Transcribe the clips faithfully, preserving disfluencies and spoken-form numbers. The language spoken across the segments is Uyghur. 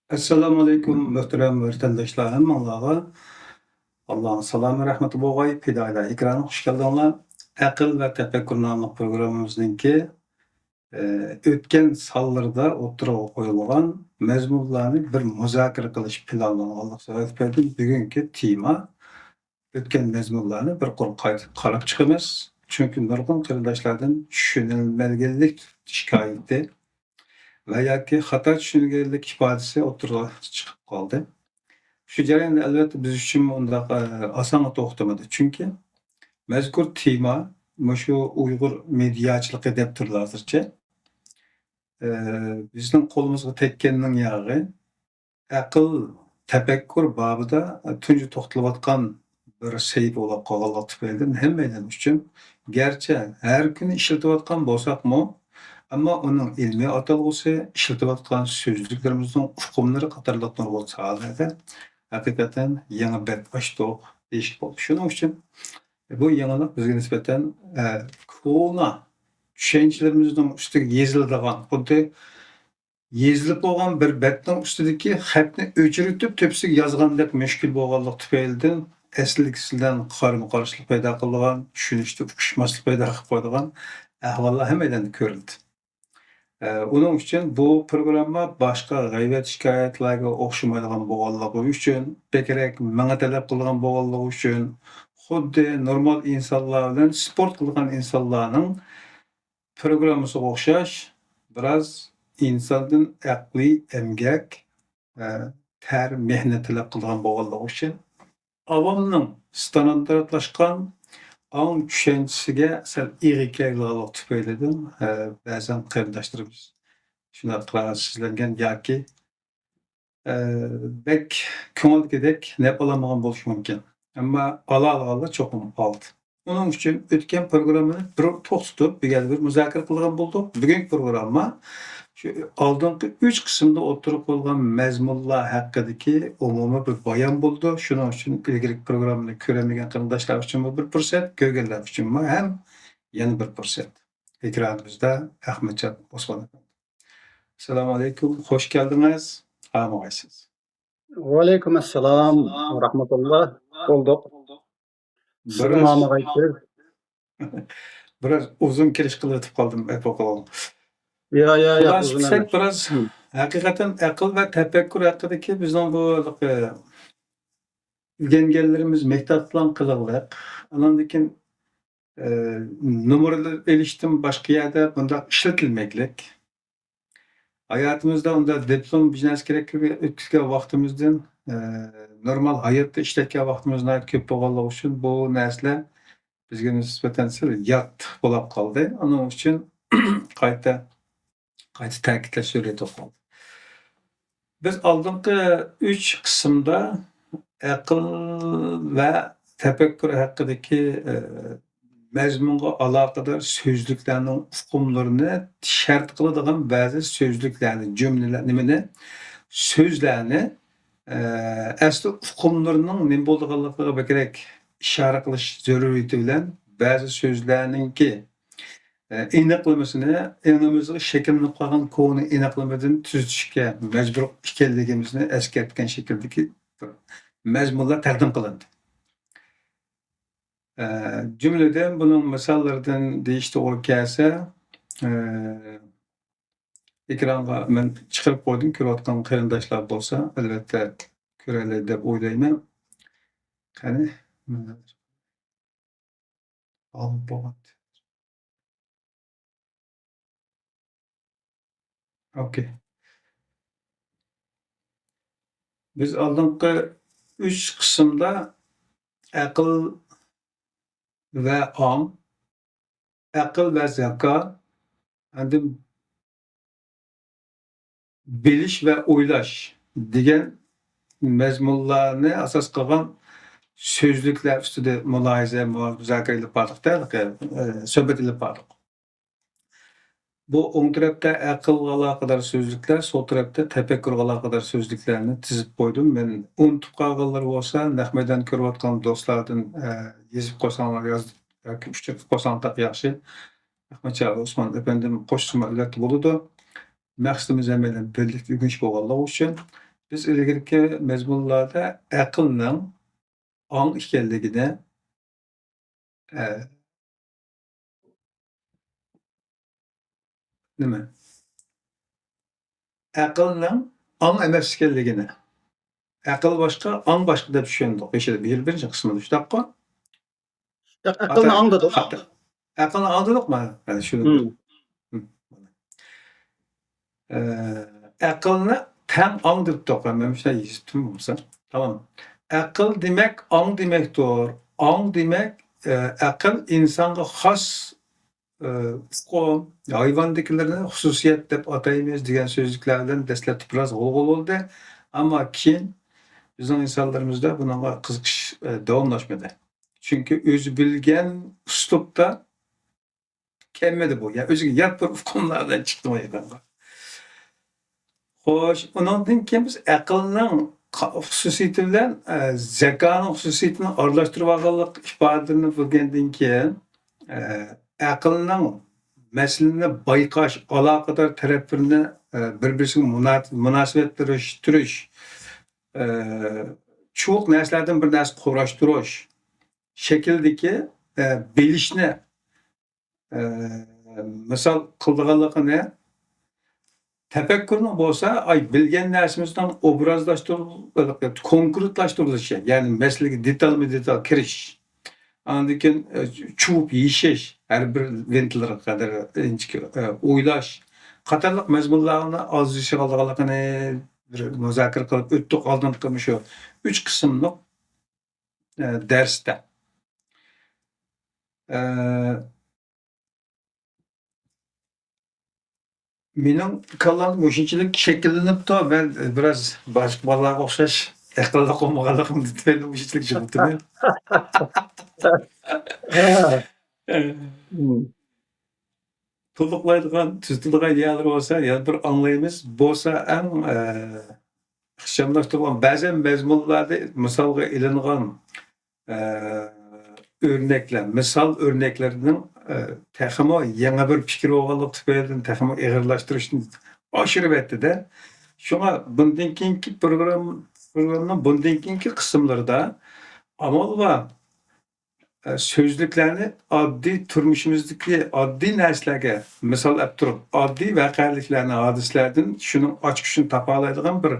ئەسسالامۇئەلەيكۇم، مۆھتەرەم ۋەتەنداشلار، ھەممىڭلارغا ئاللانىڭ سالامى، رەھمىتى بولغاي. پىدائىيلار ئېكرانىغا خۇش كەلدىڭلار. ئەقىل ۋە تەپەككۇر ناملىق پروگراممىمىزنىڭكى، ئە، ئۆتكەن سانلىرىدا ئوتتۇرىغا قويۇلغان مەزمۇنلارنى بىر مۇزاكىرە قىلىش پىلانلانغانلىقى سەۋەبىدىن بۈگۈنكى تېما ئۆتكەن مەزمۇنلارنى بىر قۇر قايتا قاراپ چىقىمىز. چۈنكى نۇرغۇن قېرىنداشلاردىن چۈشىنىلمىگەنلىك شىكايىتى ۋە ياكى خاتا چۈشىنىلگەنلىك ئىپادىسى ئوتتۇرىغا چىقىپ قالدى. شۇ جەرياندا، ئەلۋەتتە، بىز ئۈچۈنمۇ ئۇنداق، ئە، ئاسانغا توختىمىدى. چۈنكى مەزكۇر تېما مۇشۇ ئۇيغۇر مېدىياچىلىقى دەپ تۇرىدۇ ھازىرچە. ئە، بىزنىڭ قولىمىزغا تەگكەننىڭ ياغى ئەقىل، تەپەككۇر بابىدا تۇنجى توختىلىۋاتقان بىر سەھىپە بولۇپ قالغانلىقى تۈپەيلىدىن ھەممەيلەن ئۈچۈن، گەرچە ھەر كۈنى ئىشلىتىۋاتقان بولساقمۇ، ئەمما ئۇنىڭ ئىلمىي ئاتالغۇسى، ئىشلىتىۋاتقان سۆزلۈكلىرىمىزنىڭ ئۇقۇملىرى قاتارلىق نۇرغۇن ساھەلەردە ھەقىقەتەن يېڭى بەت ئاچتۇق دېيىشكە بولىدۇ. شۇنىڭ ئۈچۈن بۇ يېڭىلىق بىزگە نىسبەتەن، ئە، كونا چۈشەنچىلىرىمىزنىڭ ئۈستىگە يېزىلىدىغان، خۇددى يېزىلىپ بولغان بىر بەتنىڭ ئۈستىدىكى خەتنى ئۆچۈرتۈپ تۆپىسىگە يازغاندەك مۈشكۈل بولغانلىقى تۈپەيلىدىن، ئەسلىدىكىسى بىلەن قارىمۇ قارشىلىق پەيدا قىلىدىغان، چۈشىنىشتە ئۇقۇشماسلىق پەيدا قىلىپ قويىدىغان ئەھۋاللار ھەممەيلەندە كۆرۈلدى. ئە، ئۇنىڭ ئۈچۈن بۇ پروگرامما باشقا غەيۋەت شىكايەتلەرگە ئوخشىمايدىغان بولغانلىقى ئۈچۈن، بەكرەك مېڭە تەلەپ قىلىدىغان بولغانلىقى ئۈچۈن، خۇددى نورمال ئىنسانلار بىلەن سپورت قىلىدىغان ئىنسانلارنىڭ پروگراممىسىغا ئوخشاش، بىراز ئىنساندىن ئەقلىي ئەمگەك، ئە، تەر، مېھنەت تەلەپ قىلىدىغان بولغانلىقى ئۈچۈن، ئاۋامنىڭ ستاندارتلاشقان ئاڭ چۈشەنچىسىگە سەل ئېغىر كېلىدىغانلىقى تۈپەيلىدىن، ئە، بەزەن قېرىنداشلىرىمىز شۇنداق رازىسىزلەنگەن ياكى ئە، بەك كۆڭۈلدىكىدەك نەپ ئالالمىغان بولۇشى مۇمكىن. ئەمما ئالالىغانلار چوقۇم ئالدى. ئۇنىڭ ئۈچۈن ئۆتكەن پروگراممىنى بىر توختىتىپ، بىر يەردە بىر مۇزاكىرە قىلغان بولدۇق. بۈگۈنكى پروگرامما شۇ ئالدىنقى ئۈچ قىسىمدا ئوتتۇرىغا قويۇلغان مەزمۇنلار ھەققىدىكى ئومۇمىي بىر بايان بولىدۇ. شۇنىڭ ئۈچۈن ئىلگىرىكى پروگراممىنى كۆرەلمىگەن قېرىنداشلار ئۈچۈنمۇ بىر پۇرسەت، كۆرگەنلەر ئۈچۈنمۇ ھەم يەنە بىر پۇرسەت. ئېكرانىمىزدا ئەخمەتجان ئوسمان ئەپەندى. ئەسسالامۇئەلەيكۇم، خوش كەلدىڭىز. ھامىغايسىز. ۋەئەلەيكۇم ئەسسالام ۋە رەھمەتۇللا. بولدۇق. سىزمۇ بىراز، ھامىغايسىز. بىراز ئۇزۇن كىرىش قىلىۋېتىپ قالدىم، ئەپۇ قىلىڭ. يا، يا، يا، خۇلاسە ئۇزۇن قىلساق، ئەمەس. بىراز ھەقىقەتەن ئەقىل ۋە تەپەككۇر ھەققىدىكى بىزنىڭ بۇ، ئە، ئۆگەنگەنلىرىمىز مەكتەپتىلا قىلىغلىق. ئاندىن كېيىن ئە، نومۇر ئېلىشتىن باشقا يەردە بۇنداق ئىشلىتىلمەكلىك. ھاياتىمىزدا ئۇنداق دىپلوم، بىر نەرسە كېرەك ئۆتكۈزگەن ۋاقتىمىزدىن، ئە، نورمال ھاياتتا ئىشلەتكەن ۋاقتىمىز ناھايىتى كۆپ بولغانلىقى ئۈچۈن بۇ نەرسىلەر بىزگە نىسبەتەن سەل يات بولاپ قالدى. ئۇنىڭ ئۈچۈن قايتا قايتا تەكىتلەش زۆرۈرىيىتى قالدى. بىز ئالدىنقى ئۈچ قىسىمدا ئەقىل ۋە تەپەككۇر ھەققىدىكى، ئە، مەزمۇنغا ئالاقىدار سۆزلۈكلەرنىڭ ئۇقۇملىرىنى شەرت قىلىدىغان بەزى سۆزلۈكلەرنى، جۈملىلەر، نېمىنى، سۆزلەرنى، ئە، ئەسلى ئۇقۇملىرىنىڭ نېمە بولىدىغانلىقىغا بەكرەك ئىشارە قىلىش زۆرۈرىيىتى بىلەن بەزى سۆزلەرنىڭكى ئە، ئېنىقلىمىسىنى، ئېڭىمىزغا شەكىللىنىپ قالغان كونا ئېنىقلىمىدىن تۈزىتىشكە مەجبۇر ئىكەنلىكىمىزنى ئەسكەرتكەن شەكىلدىكى مەزمۇنلار تەقدىم قىلىندى. ئە، جۈملىدىن بۇنىڭ مىساللىرىدىن دېيىش توغرا كەلسە، ئە، ئېكرانغا مەن چىقىرىپ قويدۇم، كۆرۈۋاتقان قېرىنداشلار بولسا، ئەلۋەتتە كۆرەلەيدۇ دەپ ئويلايمەن. قېنى، ئالىپ بولغان. ئوكەي. بىز ئالدىنقى ئۈچ قىسىمدا ئەقىل ۋە ئاڭ، ئەقىل ۋە زاكا، ئاندىن بىلىش ۋە ئويلاش دېگەن مەزمۇنلارنى ئاساس قىلغان سۆزلۈكلەر ئۈستىدە مۇلاھىزە، مۇزاكىرە ئېلىپ باردۇق-دە، ھېلىقى، ئە، سۆھبەت ئېلىپ باردۇق. بۇ ئوڭ تەرەپتە ئەقىلگە ئالاقىدار سۆزلۈكلەر، سول تەرەپتە تەپەككۇرغا ئالاقىدار سۆزلۈكلەرنى تىزىپ قويدۇم. مەن ئۇنتۇپ قالغانلىرى بولسا، نەق مەيدان كۆرۈۋاتقان دوستلاردىن، ئە، يېزىپ قويساڭلار، ياز-، ياكى ئۇچرىتىپ قويساڭلار تېخى ياخشى. ئەخمەتجان ئوسمان ئەپەندىم قوشسىمۇ ئەلۋەتتە بولىدۇ. مەقسىتىمىز ھەممەيلەن بىرلىكتە ئۆگىنىش بولغانلىقى ئۈچۈن، بىز ئىلگىرىكى مەزمۇنلاردا ئەقىلنىڭ ئاڭ ئىكەنلىكىنى، ئە، نېمە؟ ئەقىلنىڭ ئاڭ ئەمەس ئىكەنلىكىنى، ئەقىل باشقا، ئاڭ باشقا دەپ چۈشەندۇق. بېشىدا بىر، بىرىنچى قىسمىدا، شۇنداققۇ؟ ياق، ئەقىلنى ئاتا-، ئاڭ دېدۇق. ئاتا-، ئەقىلنى ئاڭ دېدۇقمۇ؟ ھە، شۇنى. ھىم. ھىم. ئە، ئەقىلنى تەڭ ئاڭ دېدۇق. مەن مۇشۇنداق يېزىپتىم بولمىسا. تامام. ئەقىل دېمەك ئاڭ دېمەكتۇر. ئاڭ دېمەك، ئە، ئەقىل ئىنسانغا خاس، ئە، ئۇقۇم، ھايۋاندىكىلىرىنى خۇسۇسىيەت دەپ ئاتايمىز دېگەن سۆزلۈكلەر بىلەن دەسلەپتە بىراز غۇلغۇلا بولدى. ئەمما كېيىن بىزنىڭ ئىنسانلىرىمىزدا بۇنىڭغا قىزىقىش، ئە، داۋاملاشمىدى. چۈنكى ئۆزى بىلگەن ئۇسلۇبتا كەلمىدى بۇ. يەنى ئۆزىگە يات بىر ئۇقۇملار بىلەن چىقتى مۇ ئېكرانغا. خوش، ئۇنىڭدىن كېيىن بىز ئەقىلنىڭ قا-، خۇسۇسىيىتى بىلەن، ئە، زەكانىڭ خۇسۇسىيىتىنى ئارىلاشتۇرۇۋالغانلىق ئىپادىلىرىنى بىلگەندىن كېيىن، ئە، ئەقىلنىڭ مەسىلىنى بايقاش، ئالاقىدار تەرەپلىرىنى، ئە، بىر-بىرسىگە مۇنا-، مۇناسىۋەتلەشتۈرۈش، ئە، چۇۋۇق نەرسىلەردىن بىر نەرسە قۇراشتۇرۇش شەكلىدىكى، ئە، بىلىشنى ئە، مىسال قىلىدىغانلىقىنى، تەپەككۇرنىڭ بولسا، ئاي، بىلگەن نەرسىمىزنىڭ ئوبرازلاشتۇرۇلۇشى، كونكرېتلاشتۇرۇلۇشى، يەنى مەسىلىگە دېتالمۇ دېتال كىرىش، ئاندىن كېيىن، ئە، چۇۋۇپ يېشىش، ھەر بىر ۋىنتلىرىغا قەدەر ئىنچىكە، ئە، ئويلاش قاتارلىق مەزمۇنلارنى ئاز يېشىغانلىقىنى بىر مۇزاكىرە قىلىپ ئۆتتۇق ئالدىنقى مۇشۇ ئۈچ قىسىملىق، ئە، دەرستە. ئە، مېنىڭ كاللام مۇشۇنچىلىك شەكىللىنىپتۇ، مەن بىراز باشقا بالىلارغا ئوخشاش ئەقىللىق بولمىغانلىقىم تۈپەيلى مۇشۇنچىلىك جىمىپتىمەن. ھە. ھىم. تولۇقلايدىغان، تۈزىتىدىغان يەرلىرى بولسا يەنە بىر ئاڭلايمىز. بولسا ئەڭ، ئە، ئىخچاملاشتۇرغان بەزەن مەزمۇنلاردا مىسالغا ئېلىنغان، ئە، ئۆرنەكلەر، مىسال ئۆرنەكلىرىنىڭ، ئە، تېخىمۇ يېڭى بىر پىكىر بولغانلىقى تۈپەيلىدىن تېخىمۇ ئېغىرلاشتۇرۇشنى ئاشۇرۇۋەتتى-دە. شۇڭا بۇندىن كېيىنكى پروگرام-، پروگراممىنىڭ بۇندىن كېيىنكى قىسىملىرىدا ئامال بار ئە، سۆزلۈكلەرنى ئاددىي تۇرمۇشىمىزدىكى ئاددىي نەرسىلەرگە مىسال ئەپ تۇرۇپ، ئاددىي ۋەقەلىكلەرنى، ھادىسىلەردىن شۇنىڭ ئاچقۇچىنى تاپالايدىغان بىر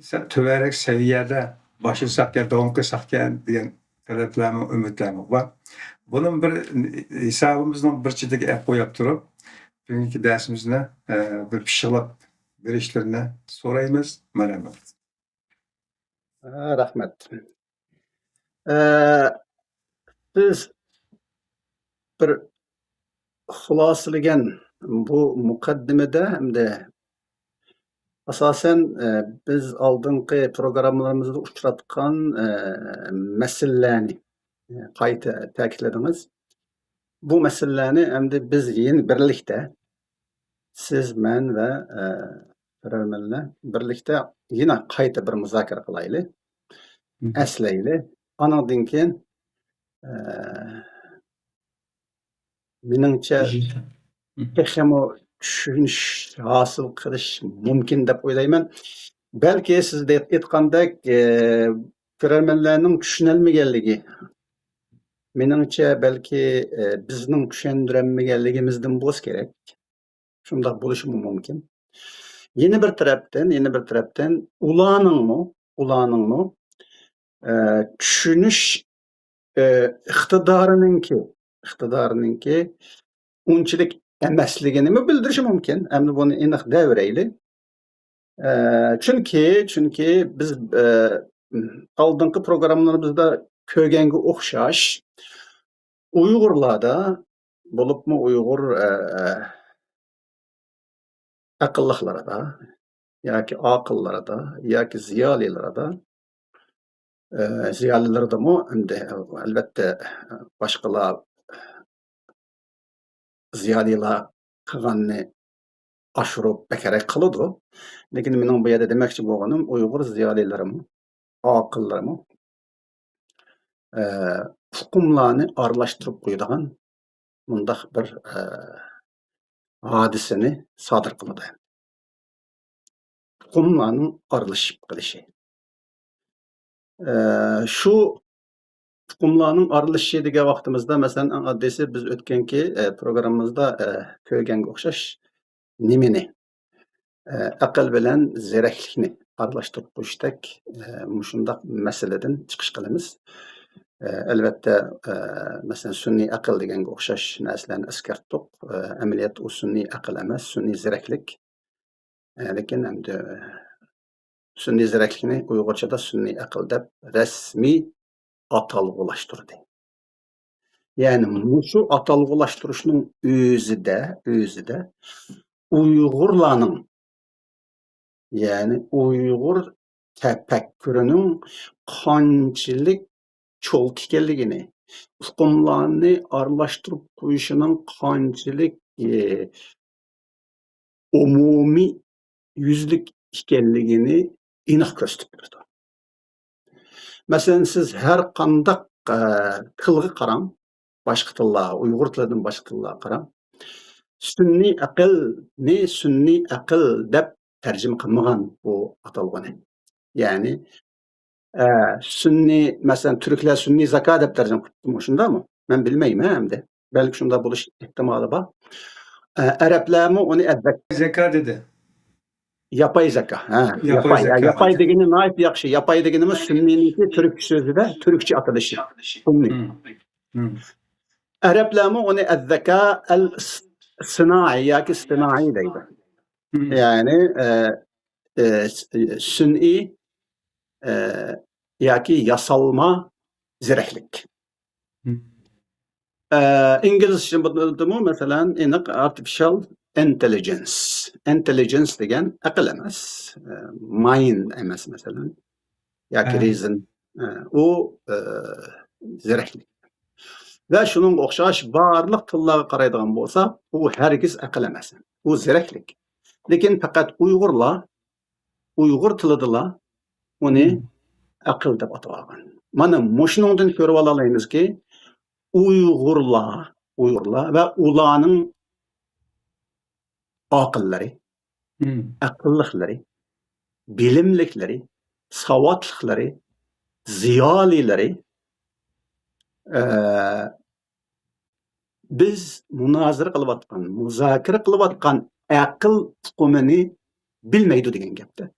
سەل تۆۋەنرەك سەۋىيەدە باشلىساقكەن، داۋام قىلساقكەن دېگەن تەلەپلەرمۇ، ئۈمىدلەرمۇ بار. بۇنىڭ بىر ھېسابىمىزنىڭ بىر چېتىگە ئەپ قويۇپ تۇرۇپ، بۈگۈنكى دەرسىمىزنى، ئە، بىر پىششىقلاپ بېرىشلىرىنى سورايمىز. مەرھەمەت. ھە، رەھمەت. ئە، سىز بىر خۇلاسىلىگەن بۇ مۇقەددىمىدە ھەمدە ئاساسەن، ئە، بىز ئالدىنقى پروگراممىلىرىمىزدا ئۇچراتقان، ئە، مەسىلىلەرنى، ئە، قايتا تەكىتلىدىڭىز. بۇ مەسىلىلەرنى ئەمدى بىز يەنە بىرلىكتە، سىز، مەن ۋە، ئە، كۆرەرمەنلەر بىرلىكتە يەنە قايتا بىر مۇزاكىرە قىلايلى، مم. ئەسلەيلى. ئانىڭدىن كېيىن، ئە، مېنىڭچە، مم. تېخىمۇ چۈشىنىش ھاسىل قىلىش مۇمكىن دەپ ئويلايمەن. بەلكى سىز دە-، ئېيتقاندەك، ئە، كۆرەرمەنلەرنىڭ چۈشىنەلمىگەنلىكى، مېنىڭچە، بەلكى، ئە، بىزنىڭ چۈشەندۈرەلمىگەنلىكىمىزدىن بولسا كېرەك. شۇنداق بولۇشىمۇ مۇمكىن. يەنە بىر تەرەپتىن، يەنە بىر تەرەپتىن ئۇلارنىڭمۇ، ئۇلارنىڭمۇ، ئە، چۈشىنىش، ئە، ئىقتىدارىنىڭكى، ئىقتىدارىنىڭكى ئۇنچىلىك ئەمەسلىكىنىمۇ بىلدۈرۈشى مۇمكىن. ئەمدى بۇنى ئېنىق دەۋېرەيلى. ئە، چۈنكى، چۈنكى بىز، ئە، ئالدىنقى پروگراممىلىرىمىزدا كۆرگەنگە ئوخشاش، ئۇيغۇرلاردا، بولۇپمۇ ئۇيغۇر، ئە، ئەقىللىقلىرىدا ياكى ئاقىللىرىدا ياكى زىيالىيلىرىدا، ئە، زىيالىيلىرىدىمۇ ئەمدى، ئەلۋەتتە، باشقىلار زىيالىيلار قىلغاننى ئاشۇرۇپ بەكرەك قىلىدۇ. لېكىن مېنىڭ بۇ يەردە دېمەكچى بولغىنىم، ئۇيغۇر زىيالىيلىرىمۇ، ئاقىللىرىمۇ، ئە، ئۇقۇملارنى ئارىلاشتۇرۇپ قويىدىغان مۇنداق بىر، ئە، ھادىسىنى سادىر قىلىدۇ. تۇخۇملارنىڭ ئارىلىشىپ قېلىشى. ئە، شۇ تۇخۇملارنىڭ ئارىلىشىشى دېگەن ۋاقتىمىزدا، مەسىلەن، ئەڭ ئاددىيسى، بىز ئۆتكەنكى، ئە، پروگراممىمىزدا، ئە، كۆرگەنگە ئوخشاش نېمىنى؟ ئە، ئەقىل بىلەن زېرەكلىكنى ئارىلاشتۇرۇپ قويۇشتەك، ئە، مۇشۇنداق مەسىلىدىن چىقىش قىلىمىز. ئە، ئەلۋەتتە، ئە، مەسىلەن، سۈنئىي ئەقىل دېگەنگە ئوخشاش نەرسىلەرنى ئەسكەرتتۇق. ئە، ئەمەلىيەتتە ئۇ سۈنئىي ئەقىل ئەمەس، سۈنئىي زېرەكلىك. ئە، لېكىن ئەمدى سۈنئىي زېرەكلىكنى ئۇيغۇرچىدا سۈنئىي ئەقىل دەپ رەسمىي ئاتالغۇلاشتۇردى. يەنى مۇشۇ ئاتالغۇلاشتۇرۇشنىڭ ئۆزىدە، ئۆزىدە ئۇيغۇرلارنىڭ، يەنى ئۇيغۇر تەپەككۇرىنىڭ قانچىلىك چولتا ئىكەنلىكىنى، ئۇقۇملارنى ئارىلاشتۇرۇپ قويۇشىنىڭ قانچىلىك، ئى، ئومۇمىي يۈزلۈك ئىكەنلىكىنى ئېنىق كۆرسىتىپ بېرىدۇ. مەسىلەن، سىز ھەر قانداق، ئە، تىلغا قاراڭ، باشقا تىللار، ئۇيغۇر تىلىدىن باشقا تىللارغا قاراڭ. سۈنئىي ئەقىلنى سۈنئىي ئەقىل دەپ تەرجىمە قىلمىغان بۇ ئاتالغۇنى. يەنى، ئە، سۈنئىي، مەسىلەن، تۈركلەر سۈنئىي زاكا دەپ تەرجىمە قىپتىمۇ، شۇنداقمۇ؟ مەن بىلمەيمەن ئەمدى. بەلكى شۇنداق بولۇش ئېھتىمالى بار. ئە، ئەرەبلەرمۇ ئۇنى ئەززەك-، زاكا دېدى. ياپاي زاكا. ھە، ياپاي ياپاي، ھە، زاكا. ياپاي دېگىنى ناھايىتى ياخشى. ياپاي دېگىنىمىز سۈنئىينىڭكى تۈركچە سۆزىدە، تۈركچە ئاتىلىشى. سۈنئىي. مم. مم. ئەرەبلەرمۇ ئۇنى ئەززەكا ئەل س-، سىنائىي ياكى سىنائىي دەيدۇ. مم. يەنى، ئە، ئە، س-، سۈنئىي، ئە، ياكى ياسالما زېرەكلىك. مم. ئە، ئىنگلىزچىدىمۇ، مەسىلەن، ئېنىق، ئارتىفىشال ئىنتېللىجېنس. ئىنتېللىجېنس دېگەن ئەقىل ئەمەس، ئە، مايند ئەمەس، مەسىلەن، ياكى ھە. رىزن. ئە، ئۇ، ئە، زېرەكلىك. ۋە شۇنىڭغا ئوخشاش بارلىق تىللارغا قارايدىغان بولساق، ئۇ ھەرگىز ئەقىل ئەمەس. ئۇ زېرەكلىك. لېكىن پەقەت ئۇيغۇرلار، ئۇيغۇر تىلىدىلا ئۇنى مم. ئەقىل دەپ ئاتىۋالغان. مانا مۇشۇنىڭدىن كۆرۈۋالالايمىزكى، ئۇيغۇرلار، ئۇيغۇرلار ۋە ئۇلارنىڭ ئاقىللىرى، مم. ئەقىللىقلىرى، بىلىملىكلىرى، ساۋاتلىقلىرى، زىيالىيلىرى، ئە، بىز مۇنازىرە قىلىۋاتقان، مۇزاكىرە قىلىۋاتقان ئەقىل ئۇقۇمىنى بىلمەيدۇ دېگەن گەپتە.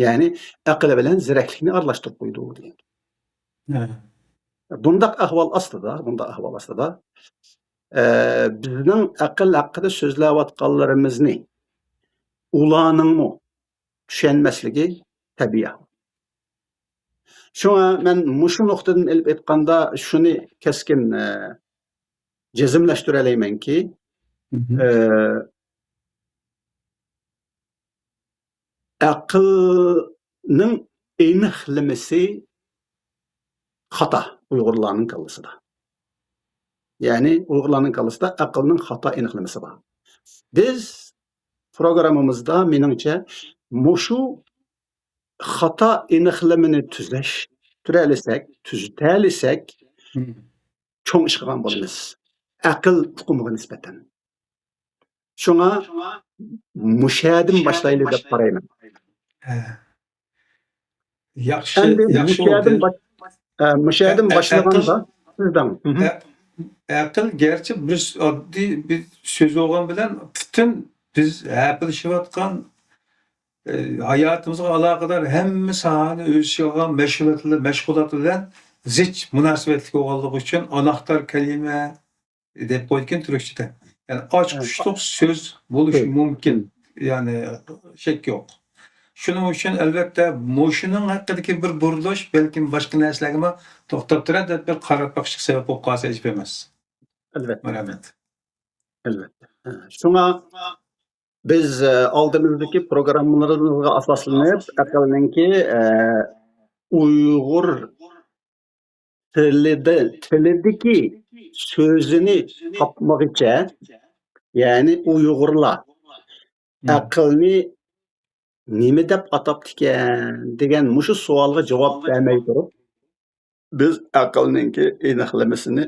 يەنى ئەقىل بىلەن زېرەكلىكنى ئارىلاشتۇرۇپ قويىدۇ دېگەن. ھە. بۇنداق ئەھۋال ئاستىدا، بۇنداق ئەھۋال ئاستىدا، ئە، بىزنىڭ ئەقىل ھەققىدە سۆزلەۋاتقانلىرىمىزنى ئۇلارنىڭمۇ چۈشەنمەسلىكى تەبىئىي ئەھۋال. شۇڭا مەن مۇشۇ نۇقتىدىن ئېلىپ ئېيتقاندا شۇنى كەسكىن، ئە، جەزملەشتۈرەلەيمەنكى، مم. ئە، ئەقىلنىڭ ئېنىقلىمىسى خاتا ئۇيغۇرلارنىڭ كاللىسىدا. يەنى ئۇيغۇرلارنىڭ كاللىسىدا ئەقىلنىڭ خاتا ئېنىقلىمىسى بار. بىز پروگراممىمىزدا، مېنىڭچە، مۇشۇ خاتا ئېنىقلىمىنى تۈزەشتۈرەلىسەك، تۈزىتەلىسەك، مم. چوڭ ئىش قىلغان بولىمىز. ئەقىل ئۇقۇمىغا نىسبەتەن. شۇڭا مۇشەدىن باشلايلى دەپ قارايمەن. ھە. ياخشى، ئەمدى ياخشى مۇشەدىن بولدى. باش-، ئە، مۇشەدىن ئە-، ئە-، باشلىغاندا ئەقىل، سىز دەڭ. مھم. ئە-، ئەقىل گەرچە بىر س-، ئاددىي بىر سۆز بولغان بىلەن پۈتۈن بىز ھەپىلىشىۋاتقان، ئە، ھاياتىمىزغا ئالاقىدار ھەممە ساھەنى ئۆز ئىچىگە ئالغان مەشغۇلات، مەشغۇلات بىلەن زىچ مۇناسىۋەتلىك بولغانلىقى ئۈچۈن ئاناقتار كەلىمە، دەپ قويىدىكەن تۈركچىدە. يەنى ئاچقۇچلۇق سۆز بولۇشى مۇمكىن. يەنى شەك يوق. شۇنىڭ ئۈچۈن ئەلۋەتتە مۇشۇنىڭ ھەققىدىكى بىر بۇرۇلۇش، بەلكىم باشقا نەرسىلەرگىمۇ توختاپ تۇرار دەپ بىر قاراپ بېقىشقا سەۋەب بولۇپ قالسا ئەجەب ئەمەس. ئەلۋەتتە. مەرھەمەت. ئەلۋەتتە. شۇڭا بىز، ئە، ئالدىمىزدىكى پروگراممىلىرىمىزغا ئاساسلىنىپ، ئەقىلنىڭكى، ئە، ئۇيغۇر تىلىدا، تىلىدىكى سۆزىنى تاپمىغىچە، يەنى ئۇيغۇرلار مم. ئەقىلنى نېمە دەپ ئاتاپتىكەن دېگەن مۇشۇ سوئالغا جاۋاب بەرمەي تۇرۇپ، بىز ئەقىلنىڭكى ئېنىقلىمىسىنى،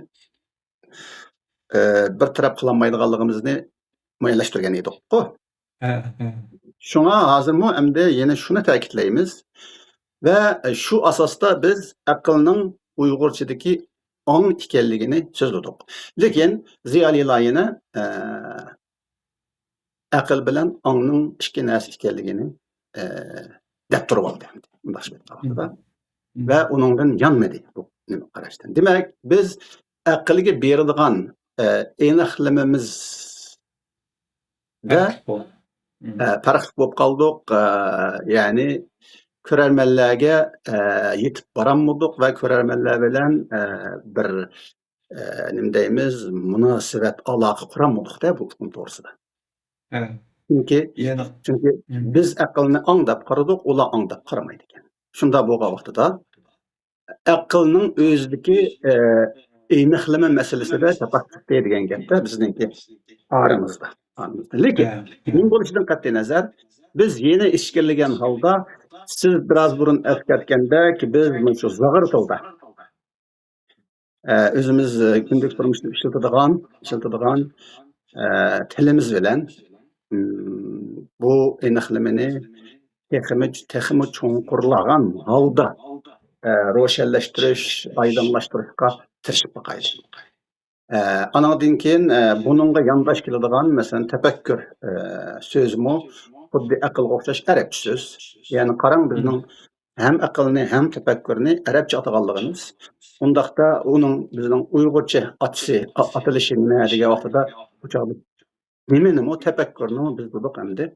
ئە، بىر تەرەپ قىلالمايدىغانلىقىمىزنى مۇئەييەنلەشتۈرگەن ئىدۇققۇ. ھە، ھە. شۇڭا ھازىرمۇ ئەمدى يەنە شۇنى تەكىتلەيمىز ۋە شۇ ئاساستا بىز ئەقىلنىڭ ئۇيغۇرچىدىكى ئاڭ ئىكەنلىكىنى سۆزلىدۇق. لېكىن زىيالىيلار يەنە، ئە، ئەقىل بىلەن ئاڭنىڭ ئىككى نەرسە ئىكەنلىكىنى، ئە، دەپ تۇرۇۋالدى. مۇنداق بىر ۋاقتىدا. ۋە ئۇنىڭدىن يانمىدى بۇ نېمە قاراشتىن. دېمەك، بىز ئەقىلگە بېرىدىغان، ئە، ئېنىقلىمىمىز دە، پەرقلىق بول-، مم. ئە، پەرقلىق بولۇپ قالدۇق. ئە، يەنى كۆرەرمەنلەرگە، ئە، يېتىپ بارالمىدۇق ۋە كۆرەرمەنلەر بىلەن، ئە، بىر، ئە، نېمە دەيمىز، مۇناسىۋەت، ئالاقە قۇرالمىدۇق-دە بۇ ئۇقۇم توغرىسىدا. ھە. چۈنكى، يەنى، چۈنكى مم. بىز ئەقىلنى ئاڭ دەپ قارىدۇق، ئۇلار ئاڭ دەپ قارىمايدىكەن. شۇنداق بولغان ۋاقتىدا، ئەقىلنىڭ ئۆزىدىكى، ئە، ئېنىقلىما مەسىلىسىدە چاتاق چىقتى دېگەن گەپتە بىزنىڭكى ئارىمىزدا، ئارىمىزدا. لېكىن ھە. نېمە بولۇشىدىن قەتئىينەزەر، بىز يەنە ئىچكىرىلىگەن ھالدا، سىز بىراز بۇرۇن ئەسكەرتكەندەك، بىز مۇشۇ زاغرا تىلدا، ئە، ئۆزىمىز، ئە، كۈندىلىك تۇرمۇشتا ئىشلىتىدىغان، ئىشلىتىدىغان، ئە، تىلىمىز بىلەن، ئىم، بۇ ئېنىقلىمىنى تېخىمۇ، تېخىمۇ چوڭقۇرلىغان ھالدا، ئە، روشەنلەشتۈرۈش، ئايدىڭلاشتۇرۇشقا تىرىشىپ باقايلى. ئە، ئانىڭدىن كېيىن، ئە، بۇنىڭغا يانداش كېلىدىغان، مەسىلەن، تەپەككۇر، ئە، سۆزىمۇ خۇددى ئەقىلگە ئوخشاش ئەرەبچە سۆز. يەنى قاراڭ، بىزنىڭ ھەم ئەقىلنى، ھەم تەپەككۇرنى ئەرەبچە ئاتىغانلىقىمىز. ئۇنداقتا ئۇنىڭ بىزنىڭ ئۇيغۇرچە ئاتىسى، ئا-، ئاتىلىشى نېمە دېگەن ۋاقتىدا، ئۇ چاغدا نېمىنىمۇ، تەپەككۇرنىمۇ بىز دېدۇق ئەمدى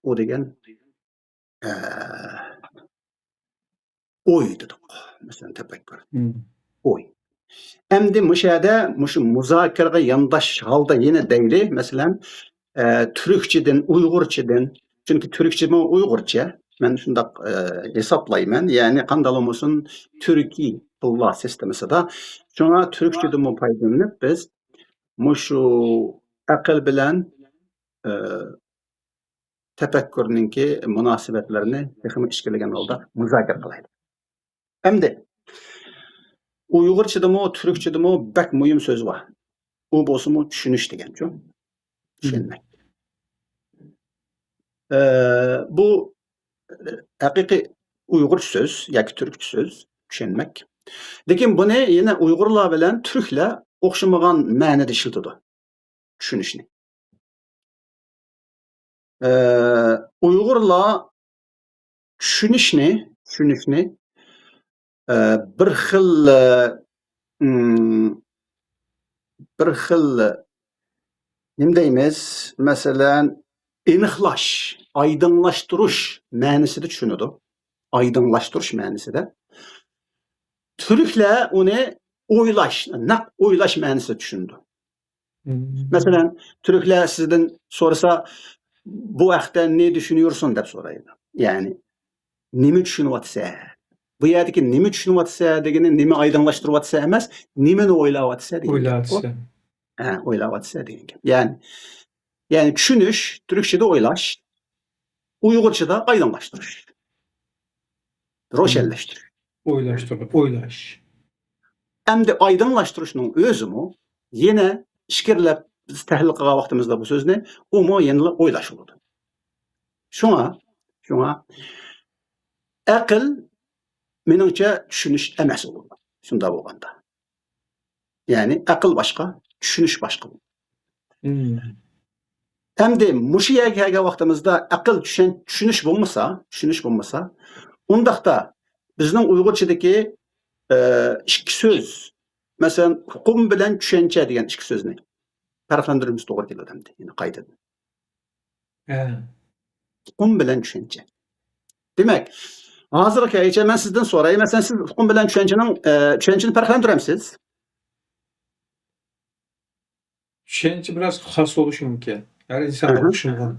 ئۇ دېگەن، ئە، ئوي دېدۇق. مەسىلەن، تەپەككۇر. مم. ئوي. ئەمدى مۇشۇ يەردە مۇشۇ مۇزاكىرىگە يانداش ھالدا يەنە دەيلى، مەسىلەن، ئە، تۈركچىدىن، ئۇيغۇرچىدىن، چۈنكى تۈركچىمۇ ئۇيغۇرچە، مەن شۇنداق، ئە، ھېسابلايمەن. يەنى قانداقلا بولمىسۇن، تۈركىي تىللار سىستېمىسىدا. شۇڭا تۈركچىدىنمۇ پايدىلىنىپ بىز مۇشۇ ئەقىل بىلەن، ئە، تەپەككۇرنىڭكى مۇناسىۋەتلىرىنى تېخىمۇ ئىچكىرىلىگەن ھالدا مۇزاكىرە قىلايلى. ئەمدى ئۇيغۇرچىدىمۇ، تۈركچىدىمۇ بەك مۇھىم سۆز بار. ئۇ بولسىمۇ چۈشىنىش دېگەنچۇ. چۈشەنمەك. ئە، بۇ ھەقىقىي ئۇيغۇرچە سۆز ياكى تۈركچە سۆز، چۈشەنمەك. لېكىن بۇنى يەنە ئۇيغۇرلار بىلەن تۈركلەر ئوخشىمىغان مەنىدە ئىشلىتىدۇ. چۈشىنىشنى. ئە، ئۇيغۇرلار چۈشىنىشنى، چۈشىنىشنى، ئە، بىر خىل، ئە، ئىم، بىر خىل، نېمە دەيمىز، مەسىلەن، ئېنىقلاش، ئايدىڭلاشتۇرۇش مەنىسىدە چۈشىنىدۇ. ئايدىڭلاشتۇرۇش مەنىسىدە. تۈركلەر ئۇنى ئويلاش، نەق ئويلاش مەنىسىدە چۈشىنىدۇ. مم. مەسىلەن، تۈركلەر سىزدىن سورىسا، «بۇ ھەقتە نە چۈشىنىيورسۇن؟» دەپ سورايدۇ. يەنى، «نېمە چۈشىنىۋاتىسەن؟» بۇ يەردىكى «نېمە چۈشىنىۋاتىسەن» دېگىنى نېمە ئايدىڭلاشتۇرۇۋاتىسەن ئەمەس، «نېمىنى ئويلاۋاتىسەن؟» دېگەن گەپ بۇ. ئويلاۋاتىسەن. ھە، ئويلاۋاتىسەن دېگەن گەپ. يەنى، يەنى چۈشىنىش، تۈركچىدە ئويلاش، ئۇيغۇرچىدا ئايدىڭلاشتۇرۇش. روشەنلەشتۈرۈش. ئويلاشتۇرۇپ، ئويلاش. ئەمدى ئايدىڭلاشتۇرۇشنىڭ ئۆزىمۇ يەنە ئىچكىرىلەپ بىز تەھلىل قىلغان ۋاقتىمىزدا بۇ سۆزنى، ئۇمۇ يەنىلا ئويلاش بولىدۇ. شۇڭا، شۇڭا ئەقىل مېنىڭچە چۈشىنىش ئەمەس ئۇ. شۇنداق بولغاندا. يەنى ئەقىل باشقا، چۈشىنىش باشقا. مم. ئەمدى مۇشۇ يەرگە كەلگەن ۋاقتىمىزدا ئەقىل چۈشەن-، چۈشىنىش بولمىسا، چۈشىنىش بولمىسا، ئۇنداقتا بىزنىڭ ئۇيغۇرچىدىكى، ئە، ئىككى سۆز، مەسىلەن، ئۇقۇم بىلەن چۈشەنچە دېگەن ئىككى سۆزنى پەرقلەندۈرمىسە توغرا كېلىدۇ ئەمدى، يەنە قايتىدىن. ھە. ئۇقۇم بىلەن چۈشەنچە. دېمەك، ھازىرغا كەلگۈچە مەن سىزدىن سوراي، مەسىلەن، سىز ئۇقۇم بىلەن چۈشەنچىنىڭ، ئە، چۈشەنچىنى پەرقلەندۈرەمسىز؟ چۈشەنچە بىراز خاس بولۇشى مۇمكىن. ھەر ئىنسانغا ئوخشىمىغان.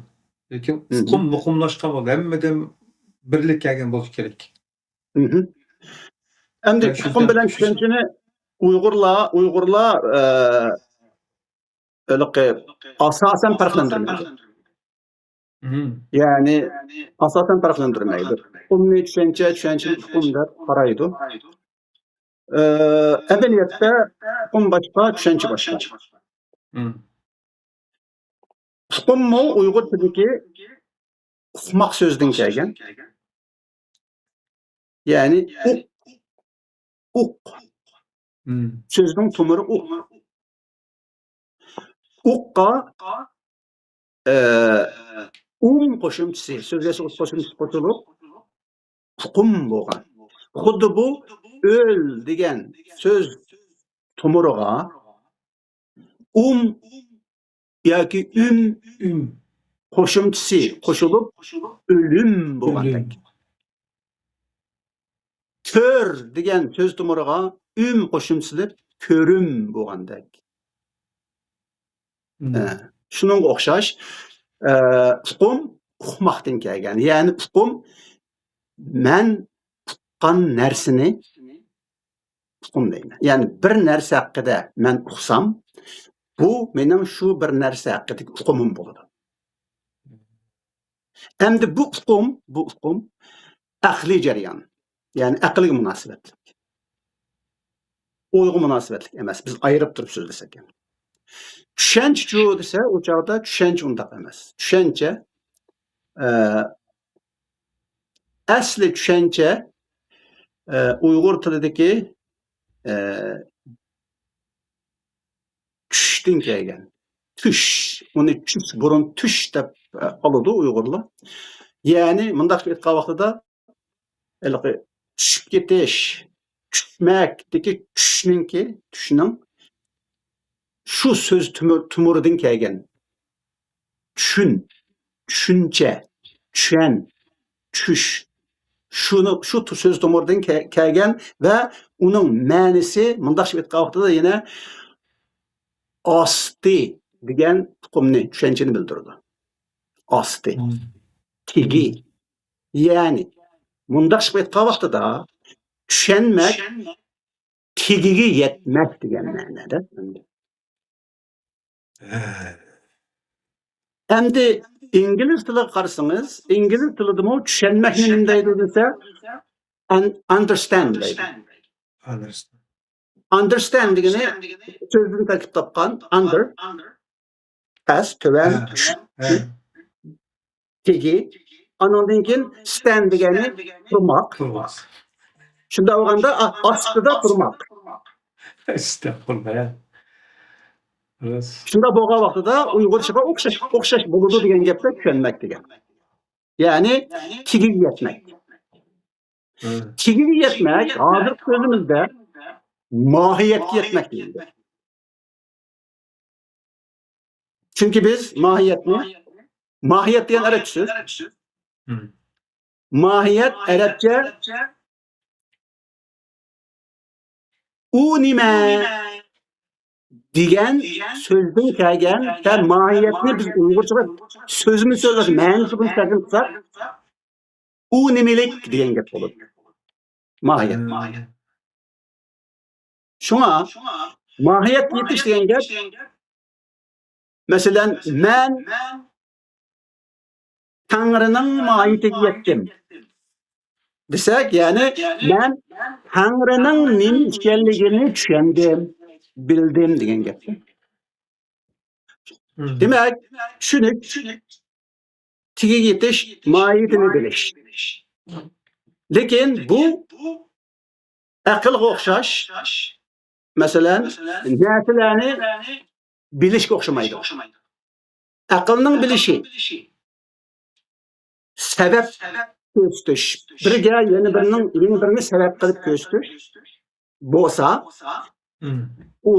لېكىن ئۇقۇم مۇقىملاشقان بولىدۇ. ھەممىدىن بىرلىك كەلگەن بولۇشى كېرەك. ئەمدى ئۇقۇم بىلەن چۈشەنچىنى ئۇيغۇرلار، ئۇيغۇرلار، ئە، ھېلىقى ئاساسەن پەرقلەندۈرمەيدۇ. يەنى ئاساسەن پەرقلەندۈرمەيدۇ. ئۇقۇمنى چۈشەنچە، چۈشەنچىنى ئۇقۇم دەپ قارايدۇ. ئە، ئەمەلىيەتتە ئۇقۇم باشقا، چۈشەنچە باشقا. ئۇقۇممۇ ئۇيغۇرچىدىكى ئۇقماق سۆزىدىن كەلگەن. يەنى ئۇق، ئۇق. سۆزنىڭ تومۇرى ئۇق. ئۇققا، ئە، ئۇم قوشۇمچىسى، سۆزلەش قوشۇمچىسى قوشۇلۇپ، ئۇقۇم بولغان. خۇددى بۇ ئۆل دېگەن سۆز تومۇرىغا ئۇم ياكى ئۈم، ئۈم قوشۇمچىسى قوشۇلۇپ، ئۆلۈم بولغاندەك. كۆر دېگەن سۆز تومۇرىغا ئۈم قوشۇمچىسى كۆرۈم بولغاندەك. ئە، شۇنىڭغا ئوخشاش، ئە، ئۇقۇم ئۇقماقتىن كەلگەن. يەنى ئۇقۇم مەن ئۇققان نەرسىنى ئۇقۇم دەيمەن. يەنى بىر نەرسە ھەققىدە مەن ئۇقسام، بۇ مېنىڭ شۇ بىر نەرسە ھەققىدىكى ئۇقۇمۇم بولىدۇ. ئەمدى بۇ ئۇقۇم، بۇ ئۇقۇم ئەقلىي جەريان. يەنى ئەقىلگە مۇناسىۋەتلىك. ئويغا مۇناسىۋەتلىك ئەمەس. بىز ئايرىپ تۇرۇپ سۆزلىسەك. چۈشەنچىچۇ دېسە، ئۇ چاغدا چۈشەنچە ئۇنداق ئەمەس. چۈشەنچە، ئە، ئەسلى چۈشەنچە، ئە، ئۇيغۇر تىلىدىكى، ئە، چۈشتىن كەلگەن. چۈش. ئۇنى چۈش، بۇرۇن تۈش دەپ، ئە، ئالىدۇ ئۇيغۇرلار. يەنى مۇنداق ئېيتقان ۋاقتىدا، ھېلىقى چۈشۈپ كېتىش، چۈشمەكتىكى چۈشنىڭكى، چۈشنىڭ شۇ سۆز تۆمۈر-، تۆمۈرىدىن كەلگەن. چۈشۈن، چۈشۈنچە، چۈشەن، چۈش. شۇنى، شۇ تۇ-، سۆز تۆمۈرىدىن كە-، كەلگەن ۋە ئۇنىڭ مەنىسى مۇنداقچە ئېيتقان ۋاقتىدا يەنە ئاستى دېگەن ئۇقۇمنى، چۈشەنچىنى بىلدۈرىدۇ. ئاستى. تېگى. يەنى، مۇنداق ئېيتقان ۋاقتىدا، چۈشەنمەك، تېگىگە يەتمەك دېگەن مەنىدە. ئەمدى ئىنگلىز تىلىغا قارىسىڭىز، ئىنگلىز تىلىدىمۇ چۈشەنمەكنى نېمە دەيدۇ دېسە، un-، understand دەيدۇ. Understand دېگىنى سۆزدىن تەركىب تاپقان، under، پەس، تۆۋەن، چۈش، تېگى. ئانىڭدىن كېيىن stand دېگەنى تۇرماق. شۇنداق بولغاندا ئا-، ئاستىدا تۇرماق. ئەستەغپۇرۇللا. شۇنداق بولغان ۋاقتىدا ئۇيغۇرچىغا ئوخشاش، ئوخشاش بولىدۇ دېگەن گەپتە چۈشەنمەك دېگەن. يەنى تېگىگە يەتمەك. تېگىگە يەتمەك، ھازىرقى سۆزىمىزدە ماھىيەتكە يەتمەك دېگەن گەپ. چۈنكى بىز ماھىيەتنى، ماھىيەت دېگەن ئەرەبچە سۆز. ماھىيەت ئەرەبچە ئۇ نېمە دېگەن سۆزدىن كەلگەن ۋە ماھىيەتنى بىز ئۇيغۇرچىغا سۆزمۇ سۆز مەنىسى بىلەن تەرجىمە قىلساق، ئۇ نېمىلىك دېگەن گەپ بولىدۇ. ماھىيەت. شۇڭا ماھىيەتكە يېتىش دېگەن گەپ، مەسىلەن، مەن تەڭرىنىڭ ماھىيىتىگە يەتتىم دېسەك، يەنى مەن تەڭرىنىڭ نېمە ئىكەنلىكىنى چۈشەندىم، بىلدىم دېگەن گەپ. دېمەك، چۈشىنىش، تېگىگە يېتىش، ماھىيىتىنى بىلىش. لېكىن بۇ ئەقىلغا ئوخشاش، مەسىلەن، نەرسىلەرنى بىلىشكە ئوخشىمايدۇ. ئەقىلنىڭ بىلىشى، سەۋەب كۆرسىتىش، بىرگە يەنە بىرنىڭ، يەنە بىرىنى سەۋەب قىلىپ كۆرسىتىش بولسا، ئۇ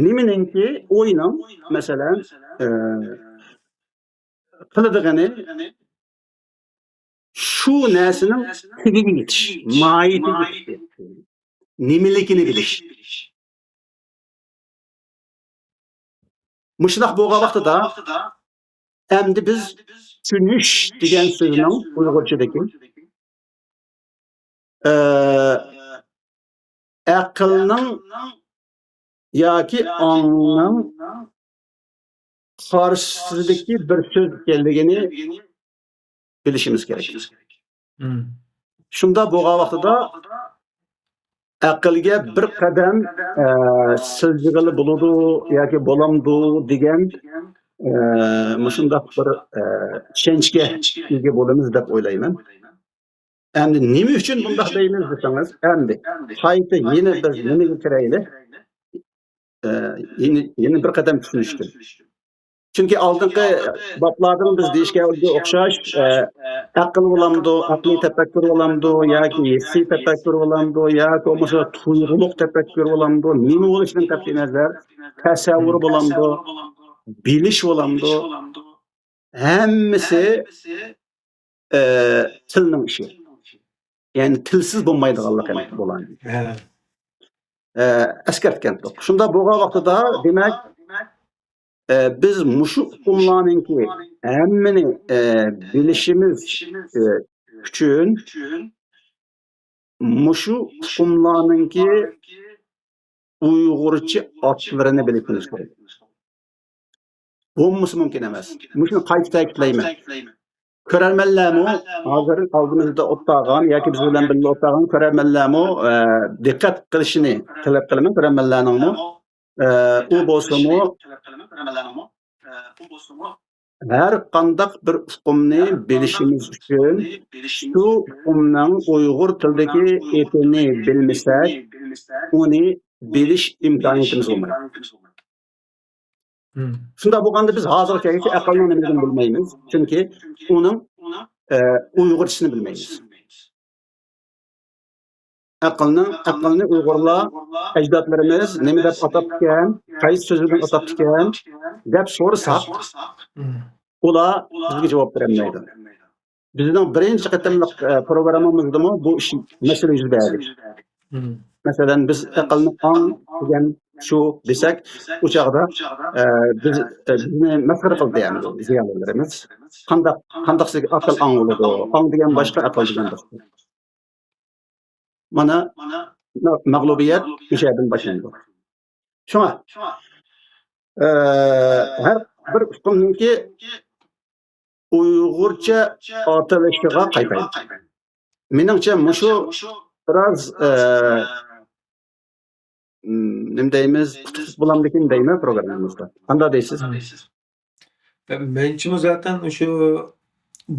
نېمىنىڭكى، ئوينىڭ، مەسىلەن، ئە، قىلىدىغىنى شۇ نەرسىنىڭ تېگىگە يېتىش، ماھىيىتىگە يېتىش، نېمىلىكىنى بىلىش. مۇشۇنداق بولغان ۋاقتىدا ئەمدى بىز چۈشىنىش دېگەن سۆزنىڭ ئۇيغۇرچىدىكى، ئە، ئەقىلنىڭ ياكى ئاڭنىڭ قارشىسىدىكى بىر سۆز ئىكەنلىكىنى بىلىشىمىز كېرەك. شۇنداق بولغان ۋاقتىدا ئەقىلگە بىر قەدەم، ئە، سىلجىغىلى بولىدۇ ياكى بولامدۇ دېگەن ئە، مۇشۇنداق بىر، ئە، چۈشەنچىگە ئىگە بولىمىز دەپ ئويلايمەن. ئەمدى نېمە ئۈچۈن بۇنداق دەيمىز دېسىڭىز، ئەمدى قايتا يەنە بىز نېمىگە كىرەيلى؟ ئە، يەنە، يەنە بىر قەدەم چۈشىنىشتىن. چۈنكى ئالدىنقى بابلاردىمۇ بىز دېيىشكەنگە ئوخشاش، ئە، ئەقىل بولامدۇ، ئەقلىي تەپەككۇر بولامدۇ ياكى ھېسسىي تەپەككۇر بولامدۇ ياكى بولمىسا تۇيغۇلۇق تەپەككۇر بولامدۇ، نېمە بولۇشىدىن قەتئىينەزەر، تەسەۋۋۇر بولامدۇ، بىلىش بولامدۇ، ھەممىسى، ئە، تىلنىڭ ئىشى. يەنى تىلسىز بولمايدىغانلىقى بولغان. ھە. ئە، ئەسكەرتكەنتۇق. شۇنداق بولغان ۋاقتىدا، دېمەك، ئە، بىز مۇشۇ ئۇقۇملارنىڭكى ھەممىنى، ئە، بىلىشىمىز، ئە، ئۈچۈن مۇشۇ ئۇقۇملارنىڭكى ئۇيغۇرچە ئاتلىرىنى بىلىشىمىز كېرەك. بولمىسا مۇمكىن ئەمەس. مۇشۇنى قايتا تەكىتلەيمەن. كۆرەرمەنلەرمۇ، ھازىر ئالدىمىزدا ئولتۇرغان ياكى بىز بىلەن بىللە ئولتۇرغان كۆرەرمەنلەرمۇ، ئە، دىققەت قىلىشىنى تەلەپ قىلىمەن، كۆرەرمەنلەرنىڭمۇ. ئە، ئۇ بولسىمۇ، ھەر قانداق بىر ئۇقۇمنى بىلىشىمىز ئۈچۈن شۇ ئۇقۇمنىڭ ئۇيغۇر تىلىدىكى ئېتىنى بىلمىسەك، ئۇنى بىلىش ئىمكانىيىتىمىز بولمايدۇ. مم. شۇنداق بولغاندا بىز ھازىرغا كەلگۈچە ئەقىلنىڭ نېمىلىكىنى بىلمەيمىز. چۈنكى ئۇنىڭ، ئە، ئۇيغۇرچىسىنى بىلمەيمىز. ئەقىلنىڭ، ئەقىلنى ئۇيغۇرلار، ئەجدادلىرىمىز نېمە دەپ ئاتاپتىكەن، قايسى سۆز بىلەن ئاتاپتىكەن دەپ سورىساق، مم. ئۇلار بىزگە جاۋاب بېرەلمەيدۇ. بىزنىڭ بىرىنچى قېتىملىق، ئە، پروگراممىمىزدىمۇ بۇ ئىش، مەسىلە يۈز بەردى. مم. مەسىلەن، بىز ئەقىلنى ئاڭ دېگەن شۇ دېسەك، ئۇ چاغدا، ئە، بىز، ئە، بىزنى مەسخىرە قىلدى، يەنى، زىيالىيلىرىمىز. قانداق، قانداق سىزگە ئەقىل ئاڭ بولىدۇ؟ ئاڭ دېگەن باشقا، ئەقىل دېگەن باشقا. مانا، مە-، مەغلۇبىيەت مۇشۇ يەردىن باشلىنىدۇ. شۇڭا، ئە، ھەر بىر ئۇقۇمنىڭكى ئۇيغۇرچە ئاتىلىشىغا قايتايلى. مېنىڭچە مۇشۇ بىراز، ئە، م، نېمە دەيمىز، ئۇتۇقلۇق بولامدىكىن دەيمەن پروگراممىمىزدا. قانداق دەيسىز؟ مم. مەنچىمۇ زاتەن شۇ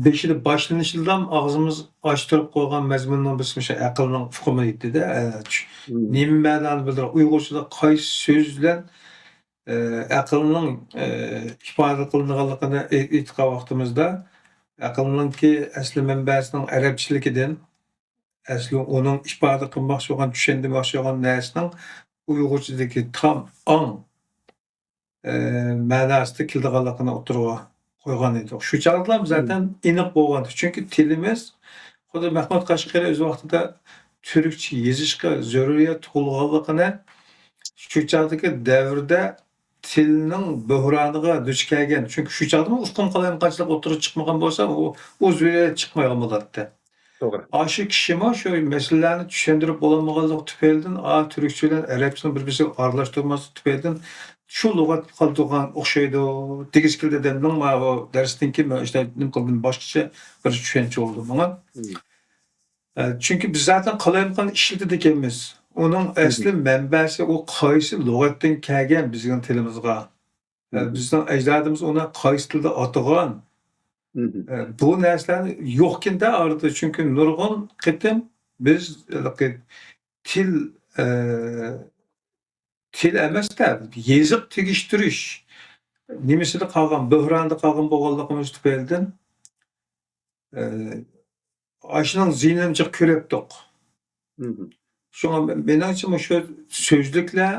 بېشىدا باشلىنىشىدىلا ئاغزىمىز ئاچتۇرۇپ قويغان مەزمۇننىڭ بىرسى مۇشۇ ئەقىلنىڭ ئۇقۇمى ئىدى-دە. ئە، چۈ-، مم. نېمە مەنانى بىلدۈرىدۇ؟ ئۇيغۇرچىدا قايسى سۆز بىلەن، ئە، ئەقىلنىڭ، ئە، ئىپادە قىلىنغانلىقىنى ئېيتقان ۋاقتىمىزدا، ئەقىلنىڭكى ئەسلى مەنبەسىنىڭ ئەرەبچىلىكىدىن، ئەسلى ئۇنىڭ ئىپادە قىلماقچى بولغان، چۈشەندۈرمەكچى بولغان نەرسىنىڭ ئۇيغۇرچىدىكى تام، ئاڭ، ئە، مەناسىدا كېلىدىغانلىقىنى ئوتتۇرىغا قويغان ئىدۇق. شۇ چاغدىلا زاتەن ئېنىق بولغانىدى. چۈنكى تىلىمىز، خۇددى مەھمۇد قەشقىرى ئۆز ۋاقتىدا تۈركچە يېزىشقا زۆرۈرىيەت تۇغۇلغانلىقىنى شۇ چاغدىكى دەۋردە تىلنىڭ بۆھرانىغا دۇچ كەلگەن. چۈنكى شۇ چاغدىمۇ ئۇقۇم قالايمىقانچىلىق ئوتتۇرىغا چىقمىغان بولسا، ئۇ، ئۇ زۆرۈرىيەت چىقمايدىغان بولاتتى. توغرا. ئاشۇ كىشىمۇ شۇ مەسىلىلەرنى چۈشەندۈرۈپ بولالمىغانلىقى تۈپەيلىدىن، ئا، تۈركچە بىلەن ئەرەبچىنى بىر-بىرسىگە ئارىلاشتۇرماسلىقى تۈپەيلىدىن، شۇ لۇغەت قالىدىغان ئوخشايدۇ دېگۈسى كېلىدۇ دەمنىڭ، ماۋۇ دەرستىن كېيىن مەن ئىشتە نېمە قىلدىم، باشقىچە بىر چۈشەنچە بولدى ماڭا. مم. ئە، چۈنكى بىز زاتەن قالايمىقان ئىشلىتىدىكەنمىز. ئۇنىڭ ئەسلى مەنبەسى، ئۇ قايسى لۇغەتتىن كەلگەن بىزنىڭ تىلىمىزغا؟ ئە، بىزنىڭ ئەجدادىمىز ئۇنى قايسى تىلدا ئاتىغان؟ ئە، بۇ نەرسىلەرنى يوقكىن-دە ئارىدا. چۈنكى نۇرغۇن قېتىم بىز ھېلىقى تىل، ئە، تىل ئەمەس-دە، يېزىق تېگىشتۈرۈش نېمىسىدە قالغان، بۆھراندا قالغان بولغانلىقىمىز تۈپەيلىدىن، ئە، ئاشۇنىڭ زىيىنىنى جىق كۆرۈپتۇق. مم. شۇڭا مېنىڭچە مۇشۇ سۆزلۈكلەر،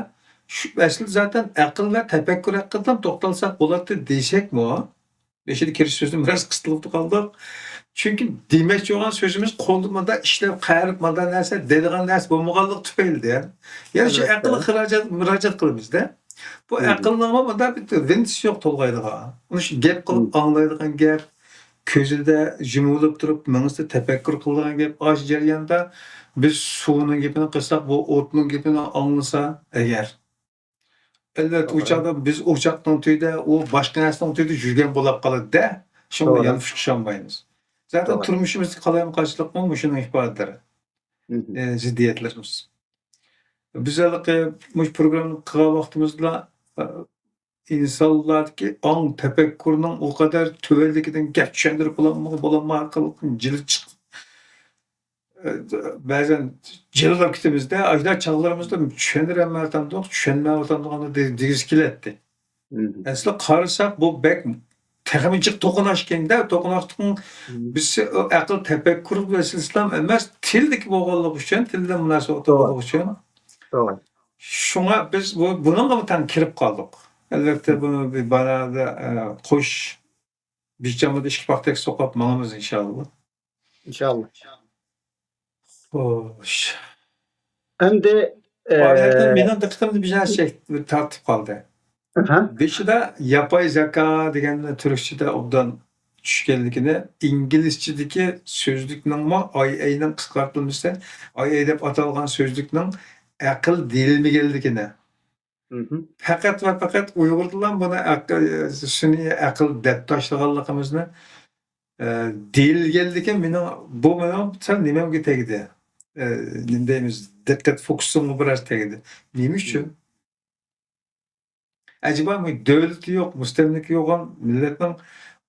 شۇ ئەسلى زاتەن ئەقىل ۋە تەپەككۇر ھەققىدە توختالساق بولاتتى دېسەكمۇ، بېشىدا كىرىش سۆزىنى بىراز قىستىلىپ قالدۇق. چۈنكى دېمەكچى بولغان سۆزىمىز قولدا مۇنداق ئىشلەپ، قەرىپ مۇنداق نەرسە دەيدىغان نەرسە بولمىغانلىقى تۈپەيلىدىن، يەنە شۇ ئەقىلگە خىراجەت، مۇراجىئەت قىلىمىز-دە. بۇ ئەقىلنىڭمۇ مۇنداق بىر ۋىنتىسى يوق تولغايدىغان. ئۇنى شۇ گەپ قىلىپ ئاڭلايدىغان گەپ، كۆزىدە يۇمۇلۇپ تۇرۇپ، مېڭىسىدە تەپەككۇر قىلىدىغان گەپ. ئاشۇ جەرياندا بىز سۇنىڭ گېپىنى قىلساق، بۇ ئوتنىڭ گېپىنى ئاڭلىسا ئەگەر. ئەلۋەتتە، ئۇ چاغدا بىز ئوچاقنىڭ تۈۋىدە، ئۇ باشقا نەرسىنىڭ تۈۋىدە يۈرگەن بولاپ قالىدۇ-دە. شۇڭا يانفۇش ئىشەنمەيمىز. زاتەن تۇرمۇشىمىزدىكى قالايمىقانچىلىقمۇ مۇشۇنىڭ ئىپادىلىرى. ئە، زىددىيەتلىرىمىز. بىز ھېلىقى مۇشۇ پروگراممىنى قىلغان ۋاقتىمىزدا، ئە، ئىنسانلاردىكى ئاڭ، تەپەككۇرنىڭ ئۇ قەدەر تۆۋەنلىكىدىن گەپ چۈشەندۈرۈپ بولالمىغان، بولالمىغان جىلى چىق-، بەزەن جىللاپ كېتىمىزدە، ئاشۇنداق چاغلىرىمىزدا چۈشەندۈرەلمەيۋاتامدۇق، چۈشەنمەيۋاتامدۇق، دېگۈسى كېلەتتى. مم. ئەسلى قارىساق، بۇ بەك تېخىمۇ جىق توقۇنۇشكەندە، توقۇنۇشلۇقنىڭ مم. بىز ئەقىل، تەپەككۇر مەسىلىسىلا ئەمەس، تىلدىكى بولغانلىقى ئۈچۈن، تىل بىلەن مۇناسىۋەتلىك توغرا. بولغانلىقى ئۈچۈن. توغرا. شۇڭا بىز بۇ، بۇنىڭغا تەڭ كىرىپ قالدۇق. ئەلۋەتتە، مم. بۇنى بىر بارادا، ئە، قوش بىچامىدا ئىككى پاختەك سوقۇپ ماڭىمىز، ئىنشاللا. ئىنشاللا. خوش. ئەمدى، ئايەتتە ئە، مېنىڭ دىققىتىمنى بىر نەرسە چەك-، تارتىپ قالدى. ئەھە. بېشىدا ياپاي زاكا دېگەننى تۈركچىدە ئوبدان چۈشكەنلىكىنى، ئىنگلىزچىدىكى سۆزلۈكنىڭمۇ، ئاي ئەينىڭ قىسقارتىلمىسى، ئاي ئەي دەپ ئاتالغان سۆزلۈكنىڭ ئەقىل دېيىلمىگەنلىكىنى، مھم. پەقەت ۋە پەقەت ئۇيغۇردىلا بۇنى ئەقىل، سۈنئىي ئەقىل دەپ تاشلىغانلىقىمىزنى، ئە، دېيىلگەنلىكى مېنىڭ، بۇ مېنىڭ سەل نېمەمگە تەگدى. ئە، نېمە دەيمىز، دىققەت فوكۇسۇمغا بىراز تەگدى. نېمە ئۈچۈن؟ مم. ئەجەبا، بۇ دۆلىتى يوق، مۇستەملىكە يوق مىللەتنىڭ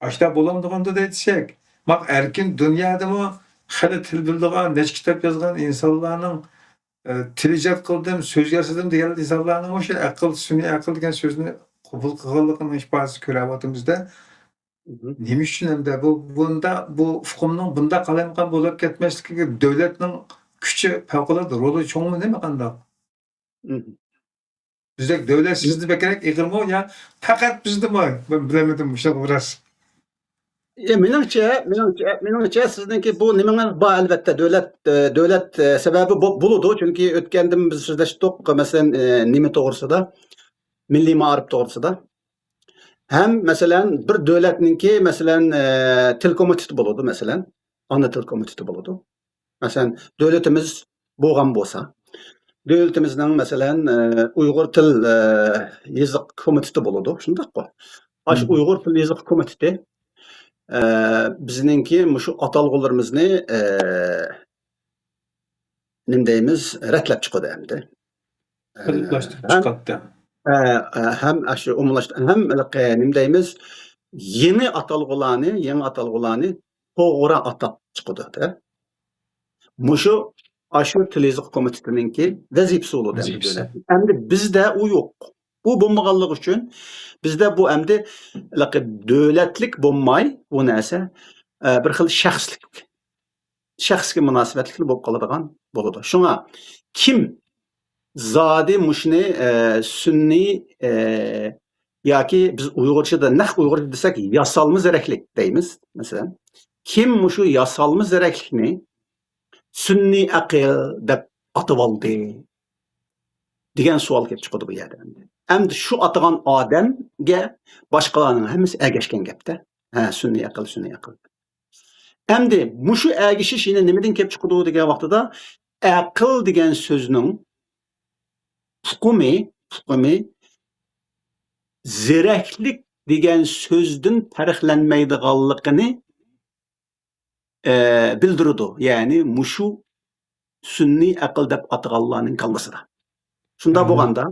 ئاشتا بولامدىغاندۇ دەيتسەك، ماق ئەركىن دۇنيادىمۇ خېلى تىل بىلىدىغان، نەچچە كىتاب يازغان ئىنسانلارنىڭ، ئە، تىل ئىجاد قىلدىم، سۆز ياسىدىم دېگەن ئىنسانلارنىڭ مۇشۇ ئەقىل، سۈنئىي ئەقىل دېگەن سۆزنى قوبۇل قىلغانلىقىنىڭ ئىپادىسىنى كۆرۈۋاتىمىز-دە. مھم. نېمە ئۈچۈن ئەمدى بۇ، بۇندا، بۇ ئۇقۇمنىڭ بۇنداق قالايمىقان بولۇپ كەتمەسلىكىگە دۆلەتنىڭ كۈچى پەۋقۇلئاددە رولى چوڭمۇ، نېمە قانداق؟ مھم. بىزدەك دۆلەت سىزدە بەكرەك ئېغىرمۇ يا پەقەت بىزدىمۇ؟ مەن بىلەلمىدىم مۇشۇنىڭغا بىراز. ئە، مېنىڭچە، مېنىڭچە، مېنىڭچە سىزنىڭكى بۇ نېمىڭىز بار، ئەلۋەتتە، دۆلەت، ئە، دۆلەت، ئە، سەۋەبى بو-، بولىدۇ، چۈنكى ئۆتكەندىمۇ بىز سۆزلەشتۇق، مەسىلەن، ئە، نېمە توغرىسىدا، مىللىي مائارىپ توغرىسىدا. ھەم، مەسىلەن، بىر دۆلەتنىڭكى، مەسىلەن، ئە، تىل كومىتېتى بولىدۇ، مەسىلەن، ئانا تىل كومىتېتى بولىدۇ. مەسىلەن، دۆلىتىمىز بولغان بولسا، دۆلىتىمىزنىڭ، مەسىلەن، ئە، ئۇيغۇر تىل، ئە، يېزىق كومىتېتى بولىدۇ، شۇنداققۇ؟ ئاشۇ مم. ئۇيغۇر تىل يېزىق كومىتېتى، ئە، بىزنىڭكى مۇشۇ ئاتالغۇلىرىمىزنى، ئە، نېمە دەيمىز، رەتلەپ چىقىدۇ ئەمدى. ئە، ئومۇملاشتۇرۇپ ھەم، چىقاتتى. ئە، ئە، ھەم ئاشۇ ئومۇملاشتۇر-، ھەم، ئە، نېمە دەيمىز، يېڭى ئاتالغۇلارنى، يېڭى ئاتالغۇلارنى توغرا ئاتاپ چىقىدۇ-دە. مۇشۇ، ئاشۇ تىل يېزىق كومىتېتىنىڭكى ۋەزىپىسى بولىدۇ ئەمدى ۋەزىپىسى. دۆلەتنىڭ. ئەمدى بىزدە ئۇ يوق. ئۇ بولمىغانلىقى ئۈچۈن بىزدە بۇ ئەمدى ھېلىقى دۆلەتلىك بولماي، بۇ نەرسە، ئە، بىر خىل شەخسلىك، شەخسكە مۇناسىۋەتلىكلا بولۇپ قالىدىغان بولىدۇ. شۇڭا كىم زادى مۇشۇنى، ئە، سۈنئىي، ئە، ياكى بىز ئۇيغۇرچىدا، نەق ئۇيغۇرچە دېسەك، ياسالما زېرەكلىك دەيمىز، مەسىلەن. كىم مۇشۇ ياسالما زېرەكلىكنى سۈنئىي ئەقىل دەپ ئاتىۋالدى؟ دېگەن سوئال كېلىپ چىقىدۇ بۇ يەردە ئەمدى. ئەمدى شۇ ئاتىغان ئادەمگە باشقىلارنىڭ ھەممىسى ئەگەشكەن گەپتە. ھە، سۈنئىي ئەقىل، سۈنئىي ئەقىل. ئەمدى مۇشۇ ئەگىشىش يەنە نېمىدىن كېلىپ چىقىدۇ دېگەن ۋاقتىدا، ئەقىل دېگەن سۆزنىڭ ئۇقۇمى، ئۇقۇمى زېرەكلىك دېگەن سۆزدىن پەرقلەنمەيدىغانلىقىنى، ئە، بىلدۈرىدۇ. يەنى مۇشۇ سۈنئىي ئەقىل دەپ ئاتىغانلارنىڭ كاللىسىدا. شۇنداق مم. بولغاندا،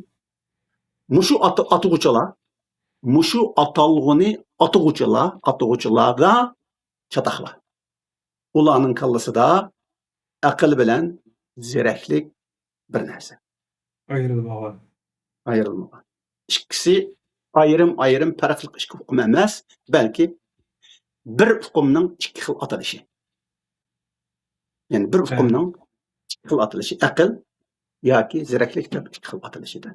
مۇشۇ ئات-، ئاتىغۇچىلار، مۇشۇ ئاتالغۇنى ئاتىغۇچىلار، ئاتىغۇچىلارغا چاتاق بار. ئۇلارنىڭ كاللىسىدا ئەقىل بىلەن زېرەكلىك بىر نەرسە. ئايرىلمىغان. ئايرىلمىغان. ئىككىسى ئايرىم-ئايرىم پەرقلىق ئىككى ئۇقۇم ئەمەس، بەلكى بىر ئۇقۇمنىڭ ئىككى خىل ئاتىلىشى. يەنى بىر ھە. ئۇقۇمنىڭ ئىككى خىل ئاتىلىشى، ئەقىل ياكى زېرەكلىك دەپ ئىككى خىل ئاتىلىشىدا.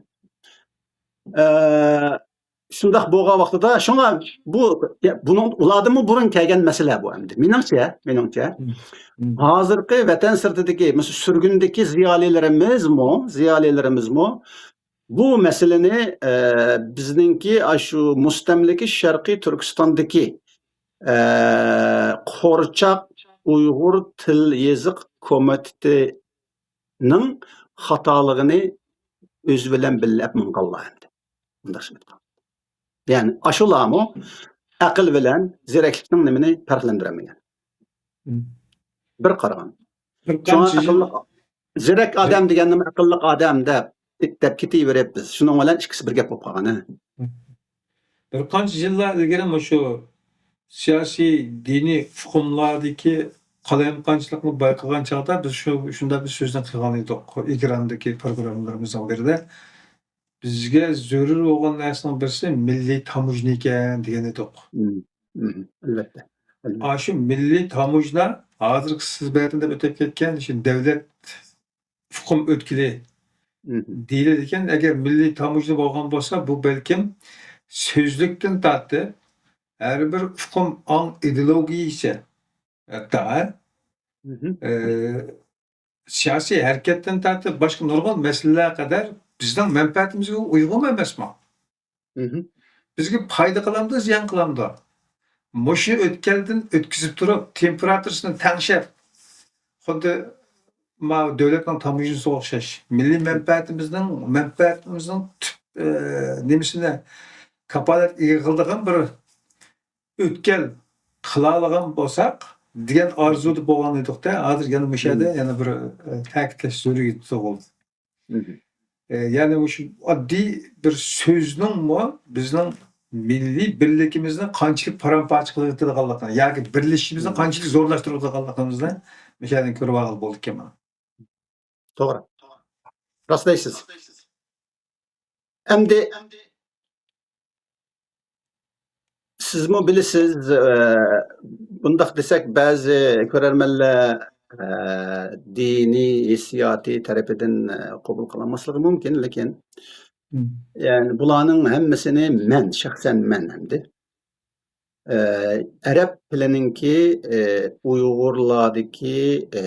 ئە، شۇنداق بولغان ۋاقتىدا، شۇڭا بۇ، يا، بۇنىڭ، ئۇلاردىنمۇ بۇرۇن كەلگەن مەسىلە بۇ ئەمدى. مېنىڭچە، مېنىڭچە، مم. مم. ھازىرقى ۋەتەن سىرتىدىكى، مەسىلەن، سۈرگۈندىكى زىيالىيلىرىمىزمۇ، زىيالىيلىرىمىزمۇ بۇ مەسىلىنى، ئە، بىزنىڭكى ئاشۇ مۇستەملىكە شەرقىي تۈركىستاندىكى، ئە، قورچاق ئۇيغۇر تىل يېزىق كومىتېتىنىڭ خاتالىقىنى ئۆزى بىلەن بىللە ئەپ ماڭغانلار ئەمدى. مۇنداق سۆزلەپ قالدى. يەنى ئاشۇلارمۇ ئەقىل بىلەن زېرەكلىكنىڭ نېمىنى پەرقلەندۈرەلمىگەن. مم. بىر قارىغان. بىر شۇڭا قانچە يىل ئەقىللىق، زېرەك ئادەم دېگەننىمۇ ئەقىللىق ئادەم دەپ، دەپ كېتىۋېرىپ بىز. شۇنىڭ بىلەن ئىككىسى بىر گەپ بولۇپ قالغان، ھە. مم. بىر قانچە يىللار ئىلگىرى مۇشۇ سىياسىي، دىنىي ئۇقۇملاردىكى قالايمىقانچىلىقنى بايقىغان چاغدا بىز شۇ، شۇنداق بىر سۆزنى قىلغان ئىدۇق، ئېكراندىكى پروگراممىلىرىمىزنىڭ بىرىدە. بىزگە زۆرۈر بولغان نەرسىنىڭ بىرسى مىللىي تاموژنا ئىكەن دېگەن ئىدۇق. مم. مم. ئەلۋەتتە. ئەلۋەتتە. ئاشۇ مىللىي تاموژنا ھازىرقى سىز بەدىن دەپ ئۆتۈپ كەتكەن شۇ دەۋلەت ئۇقۇم ئۆتكىلى مم. دېيىلىدىكەن. ئەگەر مىللىي تاموژنا بولغان بولسا، بۇ بەلكىم سۆزلۈكتىن تارتىپ، ھەر بىر ئۇقۇم، ئاڭ، ئىدېئولوگىيىچە، ھەتتا، مم. ئە، سىياسىي ھەرىكەتتىن تارتىپ باشقا نۇرغۇن مەسىلىلەرگە قەدەر بىزنىڭ مەنپەئەتىمىزگە ئۇيغۇنمۇ ئەمەسمۇ؟ مم. بىزگە پايدا قىلامدۇ، زىيان قىلامدۇ؟ مۇشۇ ئۆتكەلدىن ئۆتكۈزۈپ تۇرۇپ، تېمپېراتۇرىسىنى تەڭشەپ، خۇددى ماۋۇ دۆلەتنىڭ تاموژنىسىغا ئوخشاش، مىللىي مەنپەئەتىمىزنىڭ، مەنپەئەتىمىزنىڭ تۈپ، ئە، نېمىسىنى كاپالەت ئىگە قىلىدىغان بىر ئۆتكەل قىلالىغان بولساق دېگەن ئارزۇدا بولغان ئىدۇق-دە، ھازىر يەنە مۇشۇ يەردە مم. يەنە بىر، ئە، تەكىتلەش زۆرۈرىيىتى تۇغۇلدى. مم. ئە، يەنى مۇشۇ ئاددىي بىر سۆزنىڭمۇ بىزنىڭ مىللىي بىرلىكىمىزنى قانچىلىك پارام-پارچە قىلىۋېتىدىغانلىقىنى ياكى بىرلىشىشىمىزنى مم. قانچىلىك زورلاشتۇرىدىغانلىقىمىزنى مۇشۇ يەردىن كۆرۈۋالغىلى بولىدىكەن مانا. توغرا. راستلايسىز. ئەمدى سىزمۇ بىلىسىز، ئە، بۇنداق دېسەك، بەزى كۆرەرمەنلەر، ئە، دىنىي ھېسسىياتى تەرىپىدىن، ئە، قوبۇل قىلالماسلىقى مۇمكىن، لېكىن، مم. يەنى بۇلارنىڭ ھەممىسىنى مەن، شەخسەن مەن ئەمدى، ئە، ئەرەب تىلىنىڭكى، ئە، ئۇيغۇرلاردىكى، ئە،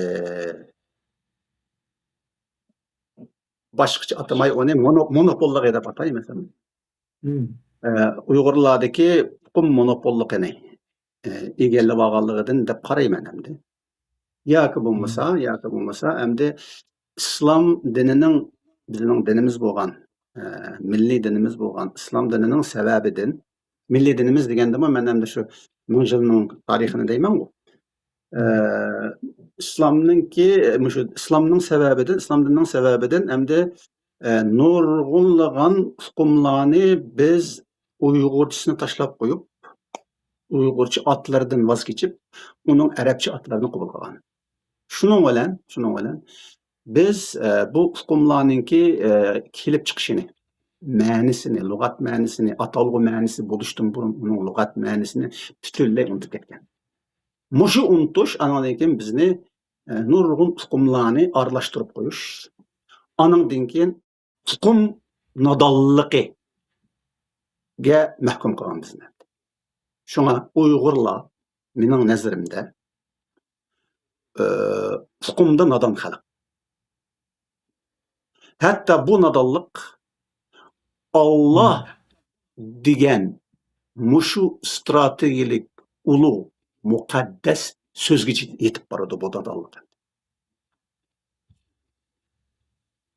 باشقىچە ئاتىماي ئۇنى، مونو-، مونوپوللۇقى دەپ ئاتاي، مەسىلەن. مم. ئە، ئۇيغۇرلاردىكى ئۇقۇم مونوپوللۇقىنى، ئە، ئىگىلەۋالغانلىقىدىن دەپ قارايمەن ئەمدى. ياكى بولمىسا، مم. ياكى بولمىسا ئەمدى ئىسلام دىنىنىڭ، بىزنىڭ دىنىمىز بولغان، ئە، مىللىي دىنىمىز بولغان ئىسلام دىنىنىڭ سەۋەبىدىن، مىللىي دىنىمىز دېگەندىمۇ مەن ئەمدى شۇ مىڭ يىلنىڭ تارىخىنى دەيمەنغۇ. ئە، ئىسلامنىڭكى، مۇشۇ ئىسلامنىڭ سەۋەبىدىن، ئىسلام دىنىنىڭ سەۋەبىدىن ئەمدى، ئە، نۇرغۇنلىغان ئۇقۇملارنى بىز ئۇيغۇرچىسىنى تاشلاپ قويۇپ، ئۇيغۇرچە ئاتلىرىدىن ۋاز كېچىپ، ئۇنىڭ ئەرەبچە ئاتلىرىنى قوبۇل قىلغان. شۇنىڭ بىلەن، شۇنىڭ بىلەن بىز، ئە، بۇ ئۇقۇملارنىڭكى، ئە، كېلىپ چىقىشىنى، مەنىسىنى، لۇغەت مەنىسىنى، ئاتالغۇ مەنىسى بولۇشتىن بۇرۇن ئۇنىڭ لۇغەت مەنىسىنى پۈتۈنلەي ئۇنتۇپ كەتكەن. مۇشۇ ئۇنتۇش ئانىڭدىن كېيىن بىزنى، ئە، نۇرغۇن ئۇقۇملارنى ئارىلاشتۇرۇپ قويۇش، ئانىڭدىن كېيىن ئۇقۇم نادانلىقىگە مەھكۇم قىلغان بىزنى. شۇڭا ئۇيغۇرلار مېنىڭ نەزىرىمدە، ئى، ئۇقۇمدا نادان خەلق. ھەتتا بۇ نادانلىق ئاللا مم. دېگەن مۇشۇ ئىستراتېگىيەلىك ئۇلۇغ مۇقەددەس سۆزگىچە يېتىپ بارىدۇ بۇ نادانلىق.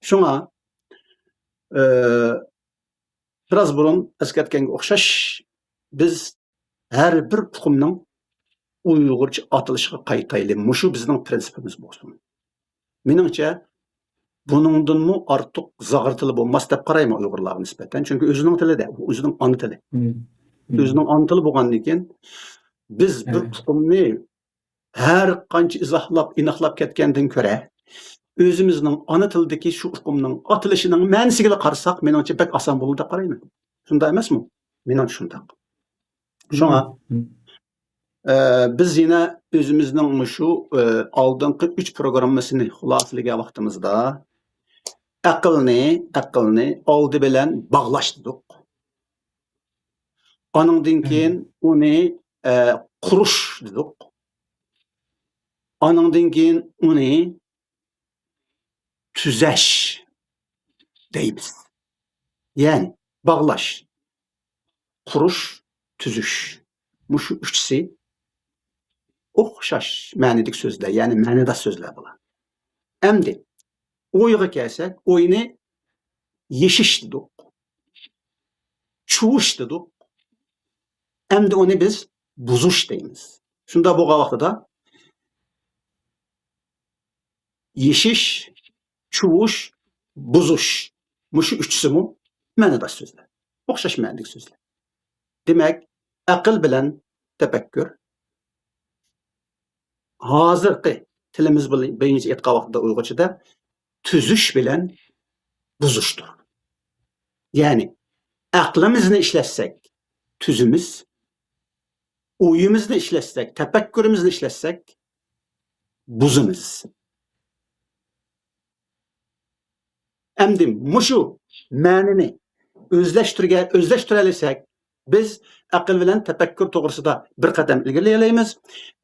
شۇڭا، ئى، بىراز بۇرۇن ئەسكەرتكەنگە ئوخشاش، بىز ھەر بىر ئۇقۇمنىڭ ئۇيغۇرچە ئاتىلىشىغا قايتايلى. مۇشۇ بىزنىڭ پىرىنسىپىمىز بولسۇن. مېنىڭچە، بۇنىڭدىنمۇ ئارتۇق زاغرا تىلى بولماس دەپ قارايمەن ئۇيغۇرلارغا نىسبەتەن. چۈنكى ئۆزىنىڭ تىلىدە، ئۇ ئۆزىنىڭ ئانا تىلى. مم. مم. ئۆزىنىڭ ئانا تىلى بولغاندىن كېيىن، بىز بىر ئەي. ئۇقۇمنى ھەر قانچە ئىزاھلاپ، ئېنىقلاپ كەتكەندىن كۆرە، ئۆزىمىزنىڭ ئانا تىلىدىكى شۇ ئۇقۇمنىڭ ئاتىلىشىنىڭ مەنىسىگىلا قارىساق، مېنىڭچە بەك ئاسان بولىدۇ دەپ قارايمەن. شۇنداق ئەمەسمۇ؟ مېنىڭچە شۇنداق. شۇڭا، مم. ئە، بىز يەنە ئۆزىمىزنىڭ مۇشۇ، ئە، ئالدىنقى ئۈچ پروگراممىسىنى خۇلاسىلىگەن ۋاقتىمىزدا، ئەقىلنى، ئەقىلنى ئالدى بىلەن باغلاش دېدۇق. ئانىڭدىن مم. كېيىن ئۇنى، ئە، قۇرۇش دېدۇق. ئانىڭدىن كېيىن ئۇنى تۈزەش دەيمىز. يەنى باغلاش، قۇرۇش، تۈزۈش. مۇشۇ ئۈچىسى ئوخشاش مەنىدىكى سۆزلەر، يەنى مەنىداش سۆزلەر بۇلار. ئەمدى ئويغا كەلسەك، ئوينى يېشىش دېدۇق، چۇۋۇش دېدۇق. ئەمدى ئۇنى بىز بۇزۇش دەيمىز. شۇنداق بولغان ۋاقتىدا يېشىش، چۇۋۇش، بۇزۇش. مۇشۇ ئۈچىسىمۇ مەنىداش سۆزلەر. ئوخشاش مەنىدىكى سۆزلەر. دېمەك، ئەقىل بىلەن تەپەككۇر ھازىرقى تىلىمىز بويىچە ئېيتقان ۋاقىتتا ئۇيغۇرچىدا تۈزۈش بىلەن بۇزۇشتۇر. يەنى ئەقلىمىزنى ئىشلەتسەك تۈزىمىز، ئويىمىزنى ئىشلەتسەك، تەپەككۇرىمىزنى ئىشلەتسەك بۇزىمىز. ئەمدى مۇشۇ مەنىنى ئۆزلەشتۈرگە-، ئۆزلەشتۈرەلىسەك، بىز ئەقىل بىلەن تەپەككۇر توغرىسىدا بىر قەدەم ئىلگىرىلىيەلەيمىز.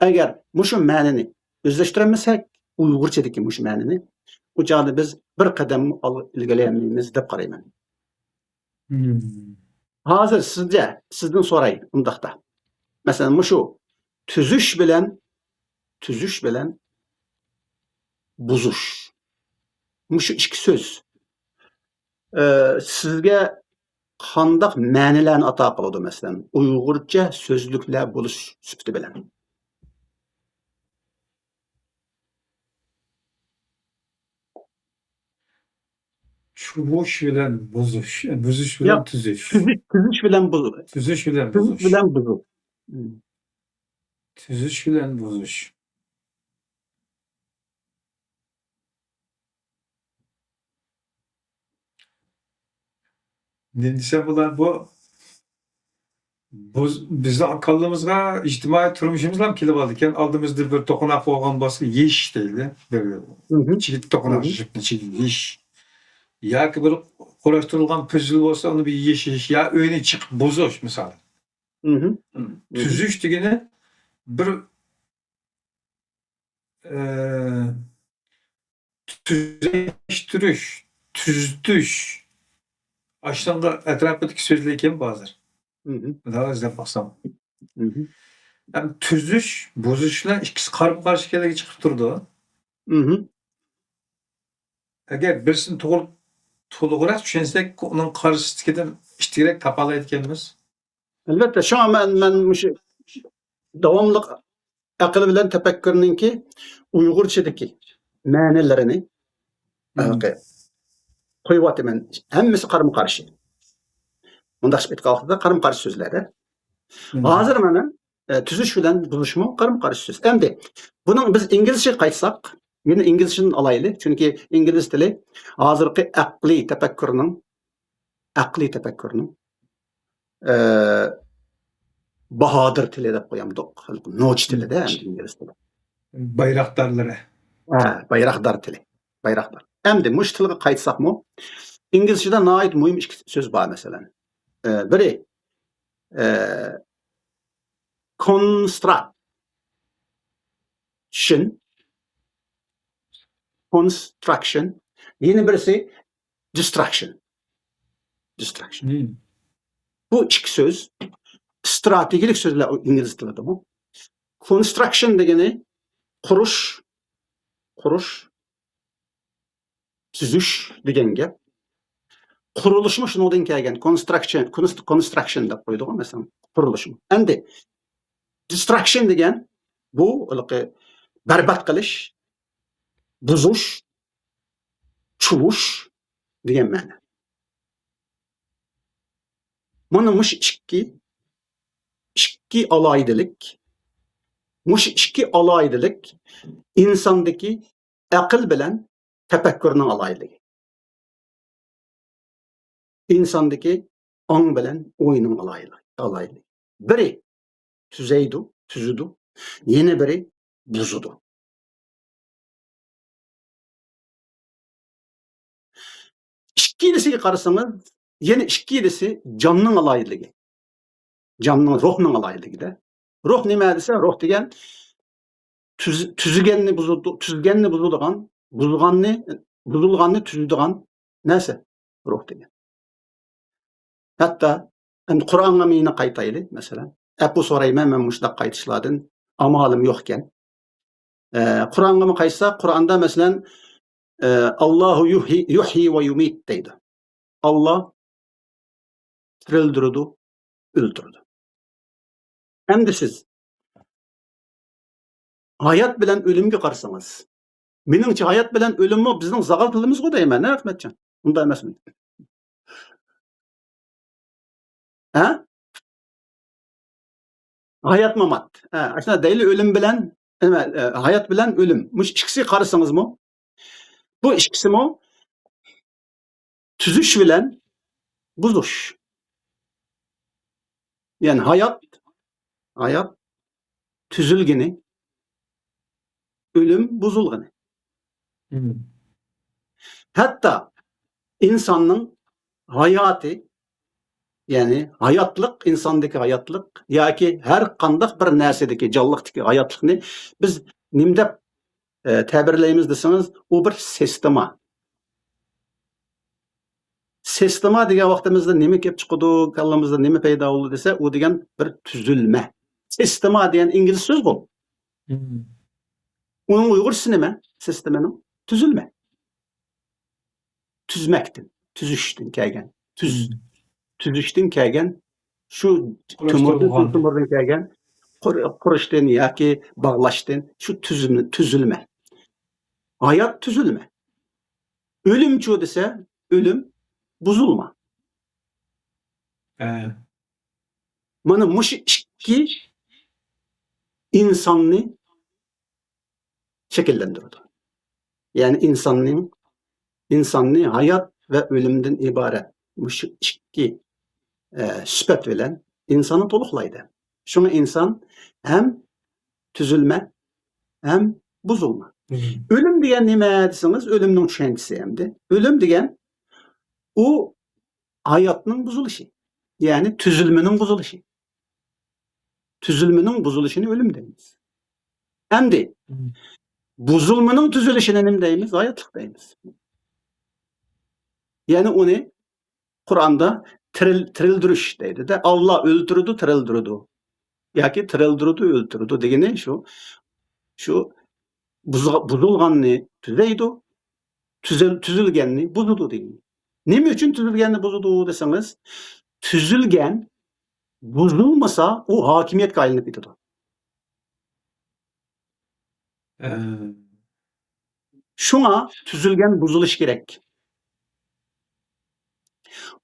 ئەگەر مۇشۇ مەنىنى ئۆزلەشتۈرەلمىسەك، ئۇيغۇرچىدىكى مۇشۇ مەنىنى، ئۇ چاغدا بىز بىر قەدەممۇ ئالغا ئىلگىرىلىيەلمەيمىز دەپ قارايمەن. مم. ھازىر سىزچە، سىزدىن سوراي ئۇنداقتا. مەسىلەن، مۇشۇ تۈزۈش بىلەن، تۈزۈش بىلەن بۇزۇش. مۇشۇ ئىككى سۆز، ئە، سىزگە قانداق مەنىلەرنى ئاتا قىلىدۇ، مەسىلەن، ئۇيغۇرچە سۆزلۈكلەر بولۇش سۈپىتى بىلەن؟ چۇۋۇش بىلەن بۇزۇش، بۇزۇش بىلەن ياق، تۈزۈش. تۈزۈش، تۈزۈش بىلەن بۇزۇش. تۈزۈش بىلەن تۈزۈش بۇزۇش. بىلەن بۇزۇش. مم. تۈزۈش بىلەن بۇزۇش. نېمە دېسەم بولار، بۇ بۇ بىزنىڭ كاللىمىزغا ئىجتىمائىي تۇرمۇشىمىزلا كېلىۋالىدىكەن. ئالدىمىزدا بىر توقۇناق بولغان بولسا، يېش دەيلى. بىر مھم. چىگىت توقۇناق، مھم. جۈپنى چىگىت، يېش. ياكى بىر قۇراشتۇرۇلغان پۈزۈل بولسا، ئۇنى بىر يېشىش يا ئۆينى چېقىپ بۇزۇش، مىسال. مھم. تۈزۈش دېگىنى بىر، ئە، تۈزەشتۈرۈش، تۈزىتىش. ئاشۇنىڭغا ئەتراپىدىكى سۆزلەر ئىكەن بۇ ھازىر. مھم. مۇنداق ئىزدەپ باقسام. مھم. ھەم تۈزۈش، بۇزۇش بىلەن ئىككىسى قارىمۇ قارشى ئىكەنلىكى چىقىپ تۇرىدۇ. مھم. ئەگەر بىرسىنى توغرا، تولۇقراق چۈشەنسەك، ئۇنىڭ قارشىسىدىكىدىن ئىتتىكرەك تاپالايدىكەنمىز. ئەلۋەتتە، شۇڭا مەن، مەن مۇشۇ داۋاملىق ئەقىل بىلەن تەپەككۇرنىڭكى ئۇيغۇرچىدىكى مەنىلىرىنى، مم. ھېلىقى قويۇۋاتىمەن. ھەممىسى قارىمۇ قارشى. مۇنداق ئېيتقان ۋاقتىدا قارىمۇ قارشى سۆزلەردە. مم. ھازىر مانا، ئە، تۈزۈش بىلەن بۇزۇشمۇ قارىمۇ قارشى سۆز. ئەمدى بۇنىڭ بىز ئىنگلىزچىگە قايتساق، يەنە ئىنگلىزچىدىن ئالايلى، چۈنكى ئىنگلىز تىلى ھازىرقى ئەقلىي تەپەككۇرنىڭ، ئەقلىي تەپەككۇرنىڭ، ئە، باھادىر تىلى دەپ قويامدۇق. نوچى تىلىدە ئەمدى ئىنگلىز تىلى. بايراقدارلىرى. ھە، بايراقدار تىلى. بايراقدار. ئەمدى مۇشۇ تىلغا قايتساقمۇ، ئىنگلىزچىدە ناھايىتى مۇھىم ئىككى سۆز بار، مەسىلەن. ئە، بىرى، ئە، construction، construction. يەنە بىرسى destruction. Destruction. مم. بۇ ئىككى سۆز ئىستراتېگىيەلىك سۆزلەر ئىنگلىز تىلىدىمۇ. Construction دېگىنى قۇرۇش، قۇرۇش، تۈزۈش دېگەن گەپ. قۇرۇلۇشمۇ شۇنىڭدىن كەلگەن. Construction، constru-، construction دەپ قويىدىغۇ، مەسىلەن، قۇرۇلۇشمۇ. ئەمدى destruction دېگەن بۇ ھېلىقى بەربات قىلىش، بۇزۇش، چۇۋۇش دېگەن مەنە. مانا مۇشۇ ئىككى، ئىككى ئالاھىدىلىك، مۇشۇ ئىككى ئالاھىدىلىك ئىنساندىكى ئەقىل بىلەن تەپەككۇرنىڭ ئالاھىدىلىكى. ئىنساندىكى ئاڭ بىلەن ئوينىڭ ئالاھىدىلىكى، ئالاھىدىلىكى. بىرى تۈزەيدۇ، تۈزىدۇ، يەنە بىرى بۇزىدۇ. ئىككىلىسىگە قارىسىڭىز، يەنە ئىككىلىسى جاننىڭ ئالاھىدىلىكى. جاننىڭ، روھنىڭ ئالاھىدىلىكىدە. روھ نېمە دېسە، روھ دېگەن تۈز-، تۈزىگەننى بۇزىدۇ، تۈزگەننى بۇزىدىغان، بۇزغاننى، بۇزۇلغاننى تۈزىدىغان نەرسە روھ دېگەن. ھەتتا ئەمدى قۇرئانغا يەنە قايتايلى، مەسىلەن. ئەپۇ سورايمەن، مەن مۇشۇنداق قايتىشلاردىن ئامالىم يوقكەن. ئە، قۇرئانغىمۇ قايتساق، قۇرئاندا، مەسىلەن، ئە، «ئاللاھۇ يۇھيى، يۇھيى ۋە يۇمىت» دەيدۇ. ئاللا تىرىلدۈرىدۇ، ئۆلتۈرىدۇ. ئەمدى سىز ھايات بىلەن ئۆلۈمگە قارىسىڭىز، مېنىڭچە ھايات بىلەن ئۆلۈممۇ بىزنىڭ زاغال تىلىمىزغۇ دەيمەن، ھە، ئەخمەتجان؟ ئۇنداق ئەمەسمۇ؟ ھە؟ ھايات، مامات. ھە، ئاشۇنداق دەيلى، ئۆلۈم بىلەن، نېمە، ئە، ھايات بىلەن ئۆلۈم. مۇشۇ ئىككىسىگە قارىسىڭىزمۇ، بۇ ئىككىسىمۇ تۈزۈش بىلەن بۇزۇش. يەنى ھايات، ھايات تۈزۈلگىنى، ئۆلۈم بۇزۇلغىنى. مم. ھەتتا ئىنساننىڭ ھاياتى، يەنى ھاياتلىق، ئىنساندىكى ھاياتلىق ياكى ھەر قانداق بىر نەرسىدىكى، جانلىقتىكى ھاياتلىقنى بىز نېمە دەپ، ئە، تەبىرلەيمىز دېسىڭىز، ئۇ بىر سىستېما. سىستېما دېگەن ۋاقتىمىزدا نېمە كېلىپ چىقىدۇ، كاللىمىزدا نېمە پەيدا بولىدۇ دېسە، ئۇ دېگەن بىر تۈزۈلمە. سىستېما دېگەن ئىنگلىز سۆزغۇ. مم. ئۇنىڭ ئۇيغۇرچىسى نېمە؟ سىستېمىنىڭ تۈزۈلمە. تۈزمەكتىن، تۈزۈشتىن كەلگەن. تۈز-، مم. تۈزۈشتىن كەلگەن، شۇ تۆمۈردىن، قۇراشتۇرۇلغان. تۆمۈردىن كەلگەن، قۇر-، قۇرۇشتىن ياكى باغلاشتىن، شۇ تۈزۈلمە، تۈزۈلمە. ھايات تۈزۈلمە. ئۆلۈمچۇ دېسە، ئۆلۈم بۇزۇلما. ھە. مانا مۇشۇ ئىككى ئىنساننى شەكىللەندۈرىدۇ. يەنى ئىنساننىڭ، ئىنساننى ھايات ۋە ئۆلۈمدىن ئىبارەت مۇشۇ ئىككى، ئە، سۈپەت بىلەن ئىنساننى تولۇقلايدۇ. شۇڭا ئىنسان ھەم تۈزۈلمە، ھەم بۇزۇلما. مم. ئۆلۈم دېگەن نېمە دېسىڭىز، ئۆلۈمنىڭ چۈشەنچىسى ئەمدى. ئۆلۈم دېگەن ئۇ ھاياتنىڭ بۇزۇلۇشى، يەنى تۈزۈلمىنىڭ بۇزۇلۇشى. تۈزۈلمىنىڭ بۇزۇلۇشىنى ئۆلۈم دەيمىز. ئەمدى مم. بۇزۇلمىنىڭ تۈزۈلۈشىنى نېمە دەيمىز؟ ھاياتلىق دەيمىز. يەنى ئۇنى قۇرئاندا تىرىل-، تىرىلدۈرۈش دەيدۇ-دە. ئاللا ئۆلتۈرىدۇ، تىرىلدۈرىدۇ. ياكى تىرىلدۈرىدۇ، ئۆلتۈرىدۇ دېگىنى شۇ، شۇ بۇزغا-، بۇزۇلغاننى تۈزەيدۇ، تۈزۈل-، تۈزۈلگەننى بۇزىدۇ دېگىنى. نېمە ئۈچۈن تۈزۈلگەننى بۇزىدۇ دېسىڭىز، تۈزۈلگەن بۇزۇلمىسا، ئۇ ھاكىمىيەتكە ئايلىنىپ كېتىدۇ. ئە. شۇڭا تۈزۈلگەن بۇزۇلۇشى كېرەك.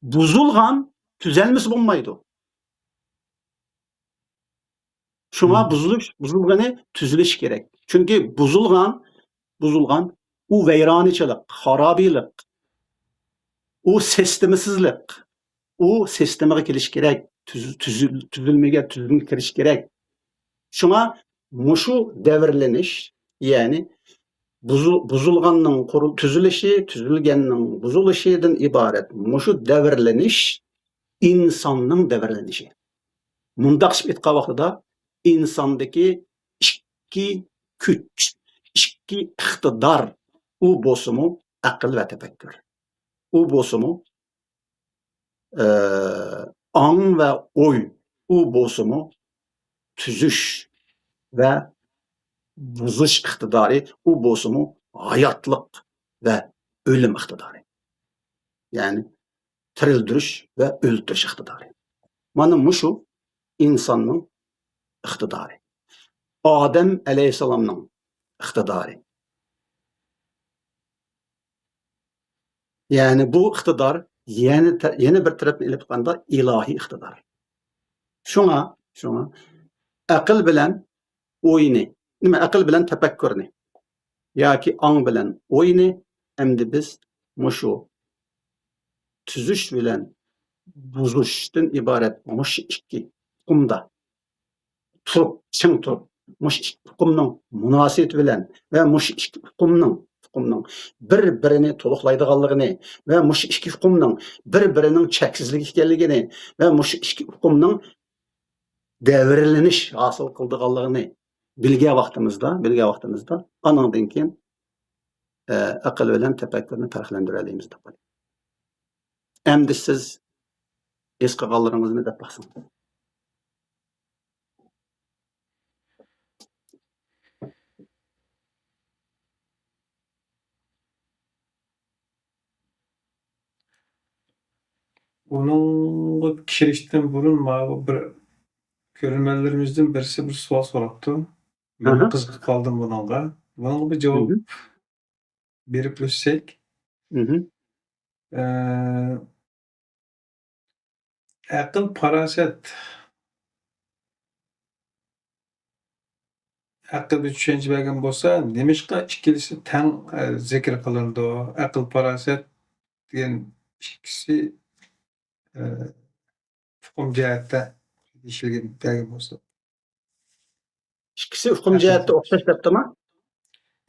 بۇزۇلغان تۈزەلمىسە بولمايدۇ. شۇڭا مم. بۇزۇلۇش، بۇزۇلغىنى تۈزۈلۈشى كېرەك. چۈنكى بۇزۇلغان، بۇزۇلغان، ئۇ ۋەيرانىچىلىق، خارابىلىق، ئۇ سىستېمىسىزلىق، ئۇ سىستېمىغا كېلىشى كېرەك، تۈز-، تۈزۈل-، تۈزۈلمىگە، تۈزۈلمىگە كىرىشى كېرەك. شۇڭا مۇشۇ دەۋرلىنىش، يەنى بۇزۇ-، بۇزۇلغاننىڭ قۇرۇ-، تۈزۈلۈشى، تۈزۈلگەننىڭ بۇزۇلۇشىدىن ئىبارەت مۇشۇ دەۋرلىنىش ئىنساننىڭ دەۋرلىنىشى. مۇنداقلىشىپ ئېيتقان ۋاقتىدا، ئىنساندىكى ئىككى كۈچ، ئىككى ئىقتىدار، ئۇ بولسىمۇ ئەقىل ۋە تەپەككۇر. ئۇ بولسىمۇ، ئە، ئاڭ ۋە ئوي، ئۇ بولسىمۇ تۈزۈش ۋە بۇزۇش ئىقتىدارى، ئۇ بولسىمۇ ھاياتلىق ۋە ئۆلۈم ئىقتىدارى. يەنى تىرىلدۈرۈش ۋە ئۆلتۈرۈش ئىقتىدارى. مانا مۇشۇ ئىنساننىڭ ئىقتىدارى. ئادەم ئەلەيھىسسالامنىڭ ئىقتىدارى. يەنى بۇ ئىقتىدار يەنە تە-، يەنە بىر تەرەپتىن ئېلىپ ئېيتقاندا ئىلاھىي ئىقتىدار. شۇڭا، شۇڭا ئەقىل بىلەن ئوينى، نېمە، ئەقىل بىلەن تەپەككۇرنى ياكى ئاڭ بىلەن ئوينى ئەمدى بىز مۇشۇ تۈزۈش بىلەن بۇزۇشتىن ئىبارەت مۇشۇ ئىككى ئۇقۇمدا تۇرۇپ، چىڭ تۇرۇپ، مۇشۇ ئىككى ئۇقۇمنىڭ مۇناسىۋىتى بىلەن ۋە مۇشۇ ئىككى ئۇقۇمنىڭ، ئۇقۇمنىڭ بىر-بىرىنى تولۇقلايدىغانلىقىنى ۋە مۇشۇ ئىككى ئۇقۇمنىڭ بىر-بىرىنىڭ چەكسىزلىكى ئىكەنلىكىنى ۋە مۇشۇ ئىككى ئۇقۇمنىڭ دەۋرلىنىش ھاسىل قىلىدىغانلىقىنى بىلگەن ۋاقتىمىزدا، بىلگەن ۋاقتىمىزدا، ئانىڭدىن كېيىن، ئە، ئەقىل بىلەن تەپەككۇرنى پەرقلەندۈرەلەيمىز دەپ قويدۇم. ئەمدى سىز ھېس قىلغانلىرىڭىزنى دەپ باقسىڭىز. بۇنىڭغا كىرىشتىن بۇرۇن ماۋۇ بىر كۆرۈرمەنلىرىمىزدىن بىرسى بىر سوئال سوراپتۇ. مەن ئاھا. قىزىقىپ قالدىم بۇنىڭغا. بۇنىڭغا بىر جاۋاب مھم. بېرىپ ئۆتسەك. مھم. ئە، ئەقىل، پاراسەت، ئەقىل بىر چۈشەنچە بەرگەن بولسا، نېمىشقا ئىككىلىسى تەڭ، ئە، زىكىر قىلىنىدۇ؟ ئەقىل، پاراسەت دېگەن ئىككىسى، ئە، ئۇقۇم جەھەتتە دېيىشىلگەن بەرگەن بولسا. ئىككىسى ئۇقۇم جەھەتتە ئوخشاش دەپتىما؟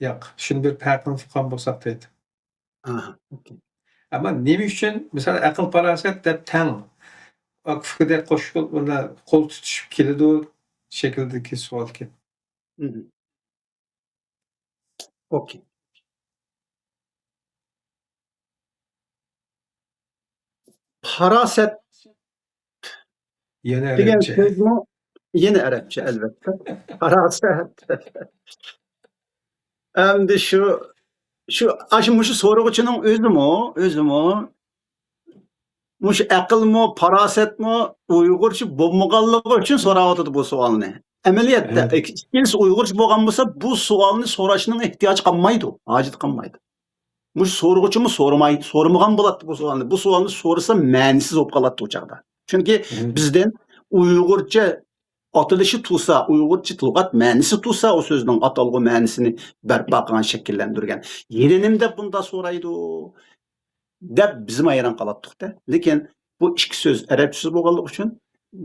ياق، شۇنى بىر پەرقىنى ئۇققان بولساق دەيدۇ. ئاھا، ئوكەي. ئەمما نېمە ئۈچۈن، مىسال، ئەقىل پاراسەت دەپ تەڭ، ئاكا-ئۇكىدەك قوشۇپ، قول تۇتۇشۇپ كېلىدۇ شەكلىدىكى سوئالكەن. مم. ئوكەي. پاراسەت يەنە دېگەن ئەرەبچە. سۆزمۇ يەنە ئەرەبچە، ئەلۋەتتە. پاراسەت. ئەمدى شۇ، شۇ، ئاشۇ، مۇشۇ سورىغۇچىنىڭ ئۆزىمۇ، ئۆزىمۇ مۇشۇ ئەقىلمۇ، پاراسەتمۇ ئۇيغۇرچە بولمىغانلىقى ئۈچۈن سوراۋاتىدۇ بۇ سوئالنى. ئەمەلىيەتتە، مم. ئىككىلىسى ئۇيغۇرچە بولغان بولسا، بۇ سوئالنى سوراشنىڭ ئېھتىياجى قالمايدۇ، ھاجىتى قالمايدۇ. مۇشۇ سورىغۇچىمۇ سورىماي-، سورىمىغان بولاتتى بۇ سوئالنى. بۇ سوئالنى سورىسا مەنىسىز بولۇپ قالاتتى ئۇ چاغدا. چۈنكى مم. بىزدىن ئۇيغۇرچە ئاتىلىشى تۇرسا، ئۇيغۇرچە لۇغەت مەنىسى تۇرسا، ئۇ سۆزنىڭ ئاتالغۇ مەنىسىنى بەرپا قىلغان، شەكىللەندۈرگەن. يېنىنىم دەپ بۇنداق سورايدۇ، دەپ بىزمۇ ھەيران قالاتتۇق-دە. لېكىن بۇ ئىككى سۆز ئەرەبچە سۆز بولغانلىقى ئۈچۈن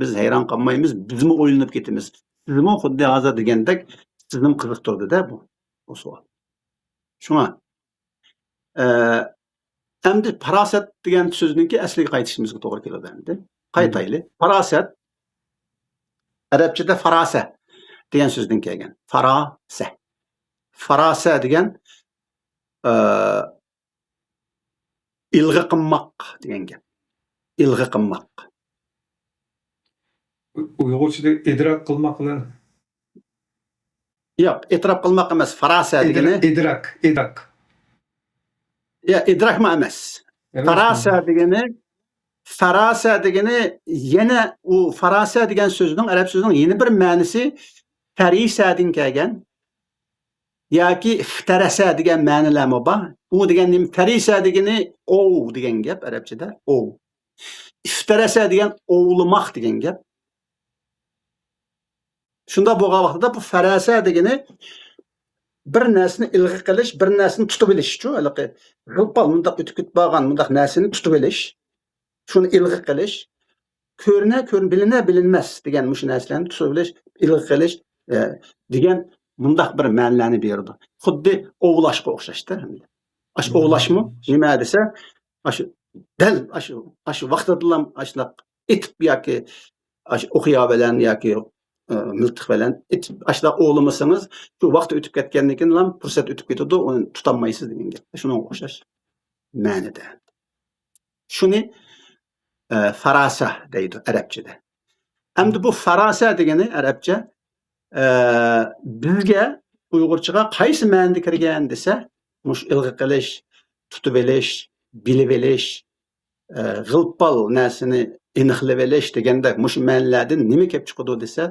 بىز ھەيران قالمايمىز، بىزمۇ ئويلىنىپ كېتىمىز. سىزمۇ خۇددى ھازىر دېگەندەك، سىزنىمۇ قىزىقتۇردى-دە بۇ، بۇ سوئال. شۇڭا، ئە، ئەمدى پاراسەت دېگەن سۆزنىڭكى ئەسلىگە قايتىشىمىزغا توغرا كېلىدۇ ئەمدى. قايتايلى. پاراسەت ئەرەبچىدە فاراسە دېگەن سۆزدىن كەلگەن. فاراسە. فاراسە دېگەن، ئە، ئىلغا قىلماق دېگەن گەپ. ئىلغا قىلماق. ئۇيغۇرچىدا ئىدراك قىلماق بىلەن ياق، ئېتىراپ قىلماق ئەمەس. فاراسە دېگىنى. ئىدراك، ئىدراك. يا، ئىدراكمۇ ئەمەس. فاراسە دېگىنى، فاراسە دېگىنى يەنە ئۇ فاراسە دېگەن سۆزنىڭ، ئەرەب سۆزىنىڭ يەنە بىر مەنىسى پەرىسەدىن كەلگەن ياكى ئىفتەرەسە دېگەن مەنىلەرمۇ بار. ئۇ دېگەن نېمە؟ پەرىسە دېگىنى ئوۋ دېگەن گەپ ئەرەبچىدە، ئوۋ. ئىفتەرەسە دېگەن ئوۋلىماق دېگەن گەپ. شۇنداق بولغان ۋاقتىدا بۇ فەرەسە دېگىنى بىر نەرسىنى ئىلغا قىلىش، بىر نەرسىنى تۇتۇۋېلىشچۇ، ھېلىقى غىلپال مۇنداق ئۆتۈپ كېتىپ بارغان مۇنداق نەرسىنى تۇتۇۋېلىش، شۇنى ئىلغا قىلىش، كۆرۈنە، كۆرۈن-، بىلىنە، بىلىنمەس دېگەن مۇشۇ نەرسىلەرنى تۇتۇۋېلىش، ئىلغا قىلىش، ئە، دېگەن مۇنداق بىر مەنىلەرنى بېرىدۇ. خۇددى ئوۋلاشقا ئوخشاشتە. ئاشۇ ئوۋلاشمۇ نېمە دېسە، ئاشۇ دەل ئاشۇ، ئاشۇ ۋاقتىدىلا ئاشۇنداق ئېتىپ ياكى ئاشۇ ئوقيا بىلەن ياكى، ئە، مىلتىق بىلەن ئېتىپ، ئاشۇنداق ئوۋلىمىسىڭىز، شۇ ۋاقىت ئۆتۈپ كەتكەندىن كېيىن پۇرسەت ئۆتۈپ كېتىدۇ، ئۇنى تۇتالمايسىز دېگەن گەپ. شۇنىڭغا ئوخشاش مەنىدە. شۇنى، ئە، فاراسە دەيدۇ ئەرەبچىدە. ئەمدى بۇ فاراسە دېگىنى ئەرەبچە، ئە، بىزگە ئۇيغۇرچىغا قايسى مەنىدە كىرگەن دېسە، مۇشۇ ئىلغا قىلىش، تۇتۇۋېلىش، بىلىۋېلىش، ئە، غىلپال نەرسىنى ئېنىقلىۋېلىش دېگەندەك مۇشۇ مەنىلەردىن نېمە كېلىپ چىقىدۇ دېسە،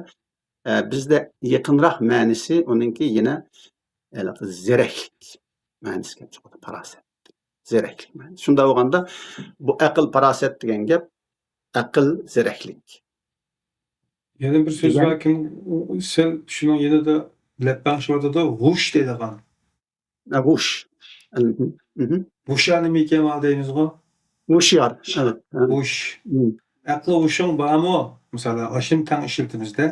ئە، بىزدە يېقىنراق مەنىسى ئۇنىڭكى يەنە ھېلىقى زېرەكلىك مەنىسى كېلىپ چىقىدۇ، پاراسەت. زېرەكلىك مەنىسى. شۇنداق بولغاندا بۇ ئەقىل پاراسەت دېگەن گەپ ئەقىل زېرەكلىك. يەنە بىر سۆز باركىن، سەل شۇنىڭ يېنىدا لەپپەڭشىۋاتىدۇ، ھوش دەيدىغان. ھوش. ھوشيار نېمە ئىكەن دەيمىزغۇ؟ ھوشيار. ھوش. ئەقلى ھوشۇڭ بارمۇ؟ مىسالەن، ئاشۇنى تەڭ ئىشلىتىمىزدە.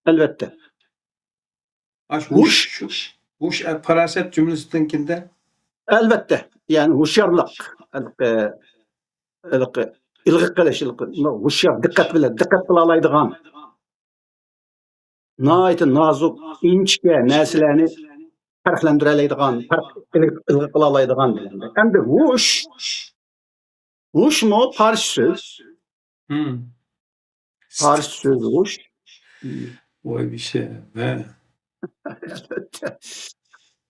ئەلۋەتتە. ئاش ھوش، ھوش، پاراسەت جۈملىسىدىن كىمدە؟ ئەلۋەتتە. يەنى ھوشيارلىق. ھېلىقى، ھېلىقى ئىلغا قىلىش، ھېلىقى ھوشيار، دىققەت بىلەن، دىققەت قىلالايدىغان. ناھايىتى نازۇك، ئىنچىكە نەرسىلەرنى پەرقلەندۈرەلەيدىغان، پەرق ئىلغا قىلالايدىغان دېگەندەك. ئەمدى ھوش، ھوشمۇ پارسچە سۆز. پارسچە سۆز ھوش. ۋاي بىشە، ھە.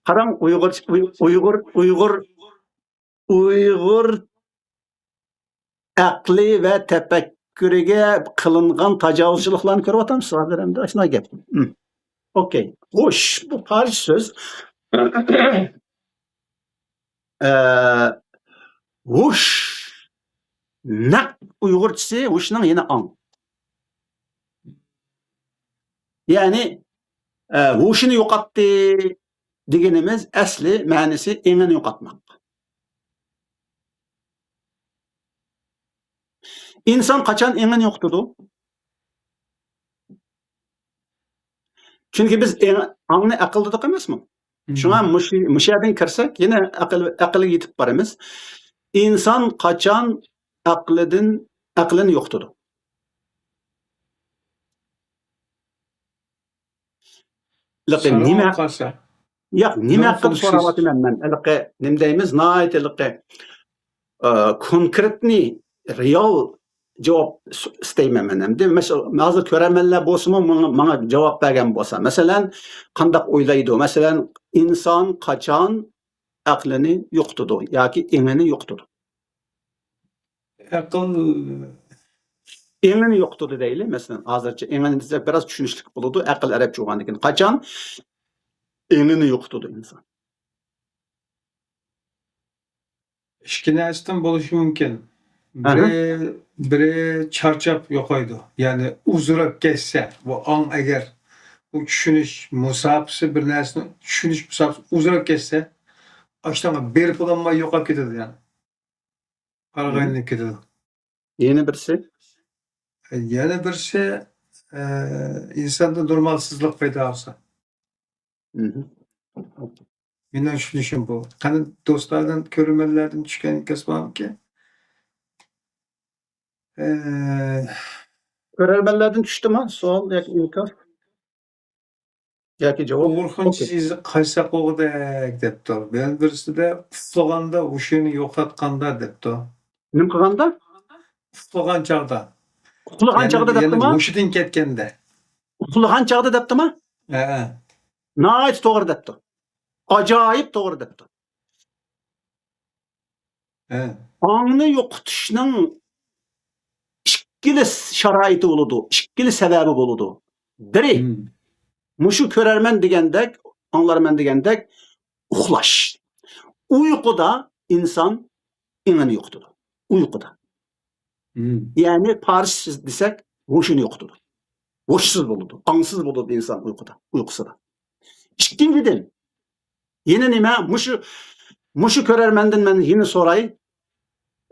قاراڭ، ئۇيغۇر، ئۇي-، ئۇيغۇر، ئۇيغۇر، ئۇيغۇر ئەقلى ۋە تەپەككۇرىگە قىلىنغان تاجاۋۇزچىلىقلارنى كۆرۈۋاتامسىز ھازىر ئەمدى؟ ئاشۇنداق گەپ. ھم. ئوكەي. ھوش، بۇ پارسچە سۆز. ئە، ھوش. نەق ئۇيغۇرچىسى ھوشنىڭ يەنە ئاڭ. يەنى ئە، ھوشىنى يوقاتتى دېگىنىمىز ئەسلى مەنىسى ئېڭىنى يوقاتماق. ئىنسان قاچان ئېڭىنى يوقىتىدۇ؟ چۈنكى بىز ئېڭ-، ئاڭنى ئەقىل دېدۇق ئەمەسمۇ؟ مم. شۇڭا مۇشۇ، مۇشۇ يەردىن كىرسەك، يەنە ئەقىل، ئەقىلگە يېتىپ بارىمىز. ئىنسان قاچان ئەقلىدىن، ئەقلىنى يوقىتىدۇ؟ لېكىن سوراپ نېمە قالسا. ياق، نېمە ھەققىدە سوراۋاتىمەن مەن؟ ھېلىقى نېمە دەيمىز؟ ناھايىتى ھېلىقى، ئە، كونكرېتنى، رېئال جاۋاب س-، ئىستەيمەن مەن ئەمدى. مەسىلەن، ھازىر كۆرەرمەنلەر بولسىمۇ ماڭا، ماڭا جاۋاب بەرگەن بولسا. مەسىلەن، قانداق ئويلايدۇ؟ مەسىلەن، ئىنسان قاچان ئەقلىنى يوقىتىدۇ ياكى ئېڭىنى يوقىتىدۇ؟ ئەقىل. ئېڭىنى يوقىتىدۇ دەيلى، مەسىلەن، ھازىرچە ئېڭىنى دېسەك بىراز چۈشىنىشلىك بولىدۇ، ئەقىل ئەرەبچە بولغاندىكىن. قاچان ئېڭىنى يوقىتىدۇ ئىنسان؟ ئىككى نەرسىدىن بولۇشى مۇمكىن. ئەھە. بىرى، بىرى چارچاپ يوقايدۇ. يەنى ئۇزىراپ كەتسە، بۇ ئاڭ ئەگەر بۇ چۈشىنىش مۇساپىسى، بىر نەرسىنى چۈشىنىش مۇساپىسى ئۇزىراپ كەتسە، ئاشۇنىڭغا بېرىپ بولالماي يوقاپ كېتىدۇ يەنى. ئارىغا ئايلىنىپ كېتىدۇ. يەنە بىرسى؟ يەنە بىرسى، ئە، ئىنساندا نورمالسىزلىق پەيدا بولسا. مهم. مېنىڭ چۈشىنىشىم بۇ. قېنى دوستلاردىن، كۆرۈرمەنلەردىن چۈشكەن ئىنكاس بارمىكىن؟ ئە، كۆرەرمەنلەردىن چۈشتىما سوئال ياكى ئىنكاس؟ ياكى جاۋاب؟ ئوغرىخانچە ئوكەي. يېزىق قايساق ئوغدەك دەپتۇ. يەنە بىرسىدە ئۇخلىغاندا ھوشىنى يوقاتقاندا دەپتۇ. نېمە قىلغاندا؟ ئۇخلىغان چاغدا. ئۇخلىغان يەنى، چاغدا يەنى دەپتىما؟ ھوشىدىن كەتكەندە. ئۇخلىغان چاغدا دەپتىما؟ ھەئە. ناھايىتى توغرا دەپتۇ. ئاجايىپ توغرا دەپتۇ. ھە. ئاڭنى يوقىتىشنىڭ ئىككىلا شارائىتى بولىدۇ، ئىككىلا سەۋەبى بولىدۇ. بىرى، مم. مۇشۇ كۆرەرمەن دېگەندەك، ئاڭلارمەن دېگەندەك ئۇخلاش. ئۇيقۇدا ئىنسان ئېڭىنى يوقىتىدۇ. ئۇيقۇدا. مم. يەنى پارسچە دېسەك، ھوشىنى يوقىتىدۇ. ھوشسىز بولىدۇ، ئاڭسىز بولىدۇ ئىنسان ئۇيقۇدا، ئۇيقۇسىدا. ئىككىنچىدىن، يەنە نېمە؟ مۇشۇ، مۇشۇ كۆرەرمەندىن مەن يەنە سوراي.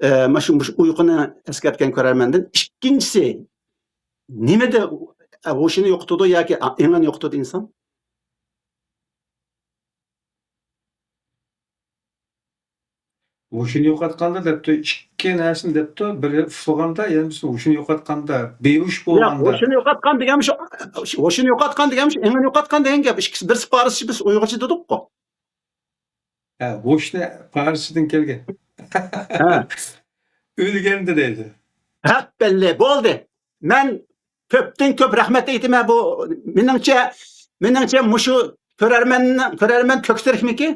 ئە، مۇشۇ، مۇشۇ ئۇيقۇنى ئەسكەرتكەن كۆرەرمەندىن. ئىككىنچىسى، نېمىدە، ئە، ھوشىنى يوقىتىدۇ ياكى ئېڭىنى يوقىتىدۇ ئىنسان؟ ھوشىنى يوقاتقاندا دەپتۇ، ئىككى نەرسىنى دەپتۇ، بىرى ئۇخلىغاندا، يەنە بىرسى ھوشىنى يوقاتقاندا، بىھوش ياق، بولغاندا. ھوشىنى يوقاتقان دېگەن مۇشۇ، ھوشىنى يوقاتقان دېگەن مۇشۇ، ئېڭىنى يوقاتقان دېگەن گەپ. ئىككىسى، بىرسى پارسچە، بىرسى ئۇيغۇرچە دېدۇققۇ. ھە، ھوشنى پارسچىدىن كەلگەن. ھە. ئۆلگەندە دەيدۇ. ھەپپەللە، بولدى. مەن كۆپتىن كۆپ رەھمەت ئېيتىمەن بۇ، مېنىڭچە، مېنىڭچە مۇشۇ كۆرەرمەننىڭ، كۆرەرمەن كۆكسۈرۈكمىكى؟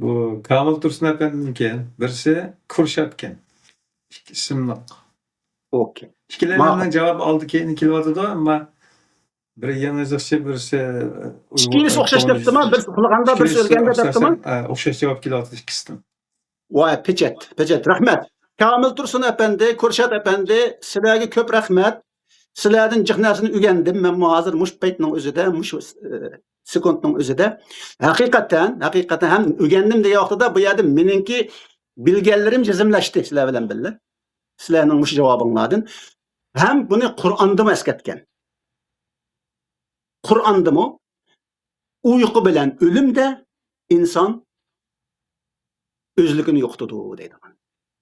بۇ كامىل تۇرسۇن ئەپەندىمىكەن، بىرسى كۇرشاتكەن. ئىككى ئىسىملىق. ئوكەي. ئىككىلەيلەننىڭ جاۋابى ئالدى كەينى كېلىۋاتىدۇ، ئەمما بىرى يېڭى يېزىقچى، بىرسى ئۇيغۇر ئىككىلىسى ئوخشاش دەپتىما؟ بىرسى ئۇخلىغاندا، بىرسى ئۆلگەندە دەپتىما؟ ئوخشاش جاۋاب كېلىۋاتىدۇ ئىككىسىدىن. ۋاي، پېچەت، پېچەت، رەھمەت. كامىل تۇرسۇن ئەپەندى، كۇرشات ئەپەندى، سىلەرگە كۆپ رەھمەت. سىلەردىن جىق نەرسىنى ئۆگەندىم مەنمۇ ھازىر مۇشۇ پەيتنىڭ ئۆزىدە، مۇشۇ، ئە، سېكۇنتنىڭ ئۆزىدە. ھەقىقەتەن، ھەقىقەتەن ھەم ئۆگەندىم دېگەن ۋاقتىدا بۇ يەردە مېنىڭكى بىلگەنلىرىم جەزملەشتى سىلەر بىلەن بىللە. سىلەرنىڭ مۇشۇ جاۋابىڭلاردىن. ھەم بۇنى قۇرئاندىمۇ ئەسكەرتكەن. قۇرئاندىمۇ ئۇيقۇ بىلەن ئۆلۈمدە ئىنسان ئۆزلۈكىنى يوقىتىدۇ دەيدىغان.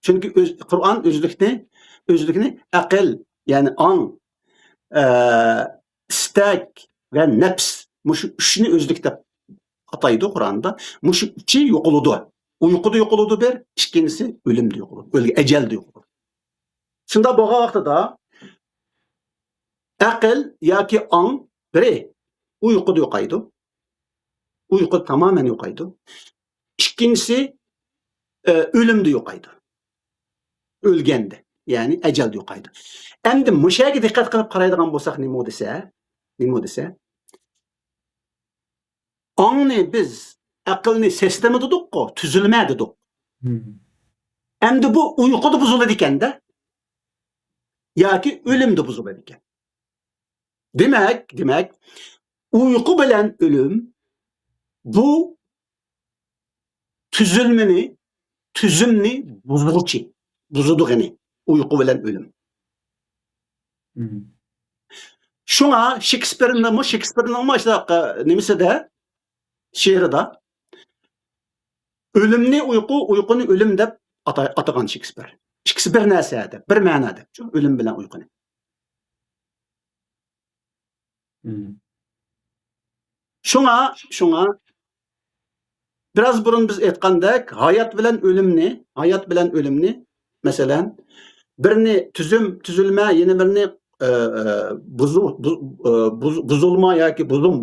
چۈنكى ئۆز-، قۇرئان ئۆزلۈكنى، ئۆزلۈكنى ئەقىل، يەنى ئاڭ، ئە، ئىستەك ۋە نەپس، مۇشۇ ئۈچنى ئۆزلۈك دەپ ئاتايدۇ قۇرئاندا. مۇشۇ ئۈچى يوقىلىدۇ. ئۇيقۇدا يوقىلىدۇ بىر، ئىككىنچىسى ئۆلۈمدە يوقىلىدۇ. ئۆلگەن، ئەجەلدە يوقىلىدۇ. شۇنداق بولغان ۋاقتىدا ئەقىل ياكى ئاڭ بىرى ئۇيقۇدا يوقايدۇ. ئۇيقۇدا تامامەن يوقايدۇ. ئىككىنچىسى، ئە، ئۆلۈمدە يوقايدۇ. ئۆلگەندە، يەنى ئەجەلدە يوقايدۇ. ئەمدى مۇشۇ يەرگە دىققەت قىلىپ قارايدىغان بولساق نېمە دېسە، نېمە دېسە، ئاڭنى بىز، ئەقىلنى سىستېما دېدۇققۇ، تۈزۈلمە دېدۇق. مم. ئەمدى بۇ ئۇيقۇدا بۇزۇلىدىكەن-دە. ياكى ئۆلۈمدە بۇزۇلىدىكەن. دېمەك، دېمەك، ئۇيقۇ بىلەن ئۆلۈم بۇ تۈزۈلمىنى، تۈزۈمنى بۇزغۇچى، بۇزىدىغىنى ئۇيقۇ بىلەن ئۆلۈم. مم. شۇڭا شېكسپىرنىڭمۇ، شېكسپىرنىڭمۇ ئاشۇنداق، نېمىسىدە، شېئىرىدا ئۆلۈمنى ئۇيقۇ، ئۇيقۇنى ئۆلۈم دەپ ئاتا-، ئاتىغان شېكسپىر. ئىككىسى بىر نەرسە دەپ، بىر مەنا دەپ، شۇ ئۆلۈم بىلەن ئۇيقۇنى. مم. شۇڭا، شۇڭا بىراز بۇرۇن بىز ئېيتقاندەك، ھايات بىلەن ئۆلۈمنى، ھايات بىلەن ئۆلۈمنى، مەسىلەن، بىرنى تۈزۈم، تۈزۈلمە، يەنە بىرنى، ئە، ئە، بۇزۇ-، بۇ-، ئە، بۇز-، بۇزۇلما ياكى بۇزۇم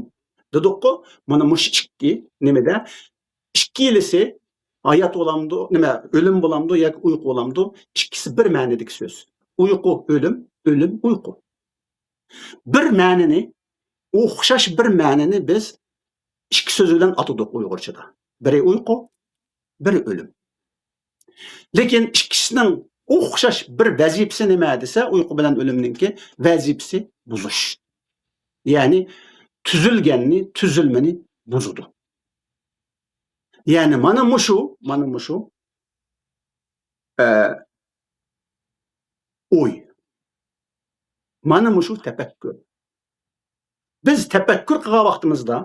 دېدۇققۇ. مانا مۇشۇ ئىككى نېمىدە؟ ئىككىلىسى ھايات بولامدۇ، نېمە، ئۆلۈم بولامدۇ ياكى ئۇيقۇ بولامدۇ؟ ئىككىسى بىر مەنىدىكى سۆز. ئۇيقۇ، ئۆلۈم، ئۆلۈم، ئۇيقۇ. بىر مەنىنى، ئوخشاش بىر مەنىنى بىز ئىككى سۆز بىلەن ئاتىدۇق ئۇيغۇرچىدا. بىرى ئۇيقۇ، بىرى ئۆلۈم. لېكىن ئىككىسىنىڭ ئوخشاش بىر ۋەزىپىسى نېمە دېسە، ئۇيقۇ بىلەن ئۆلۈمنىڭكى ۋەزىپىسى بۇزۇش. يەنى تۈزۈلگەننى، تۈزۈلمىنى بۇزىدۇ. يەنى مانا مۇشۇ، مانا مۇشۇ، ئە، ئوي. مانا مۇشۇ تەپەككۇر. بىز تەپەككۇر قىلغان ۋاقتىمىزدا،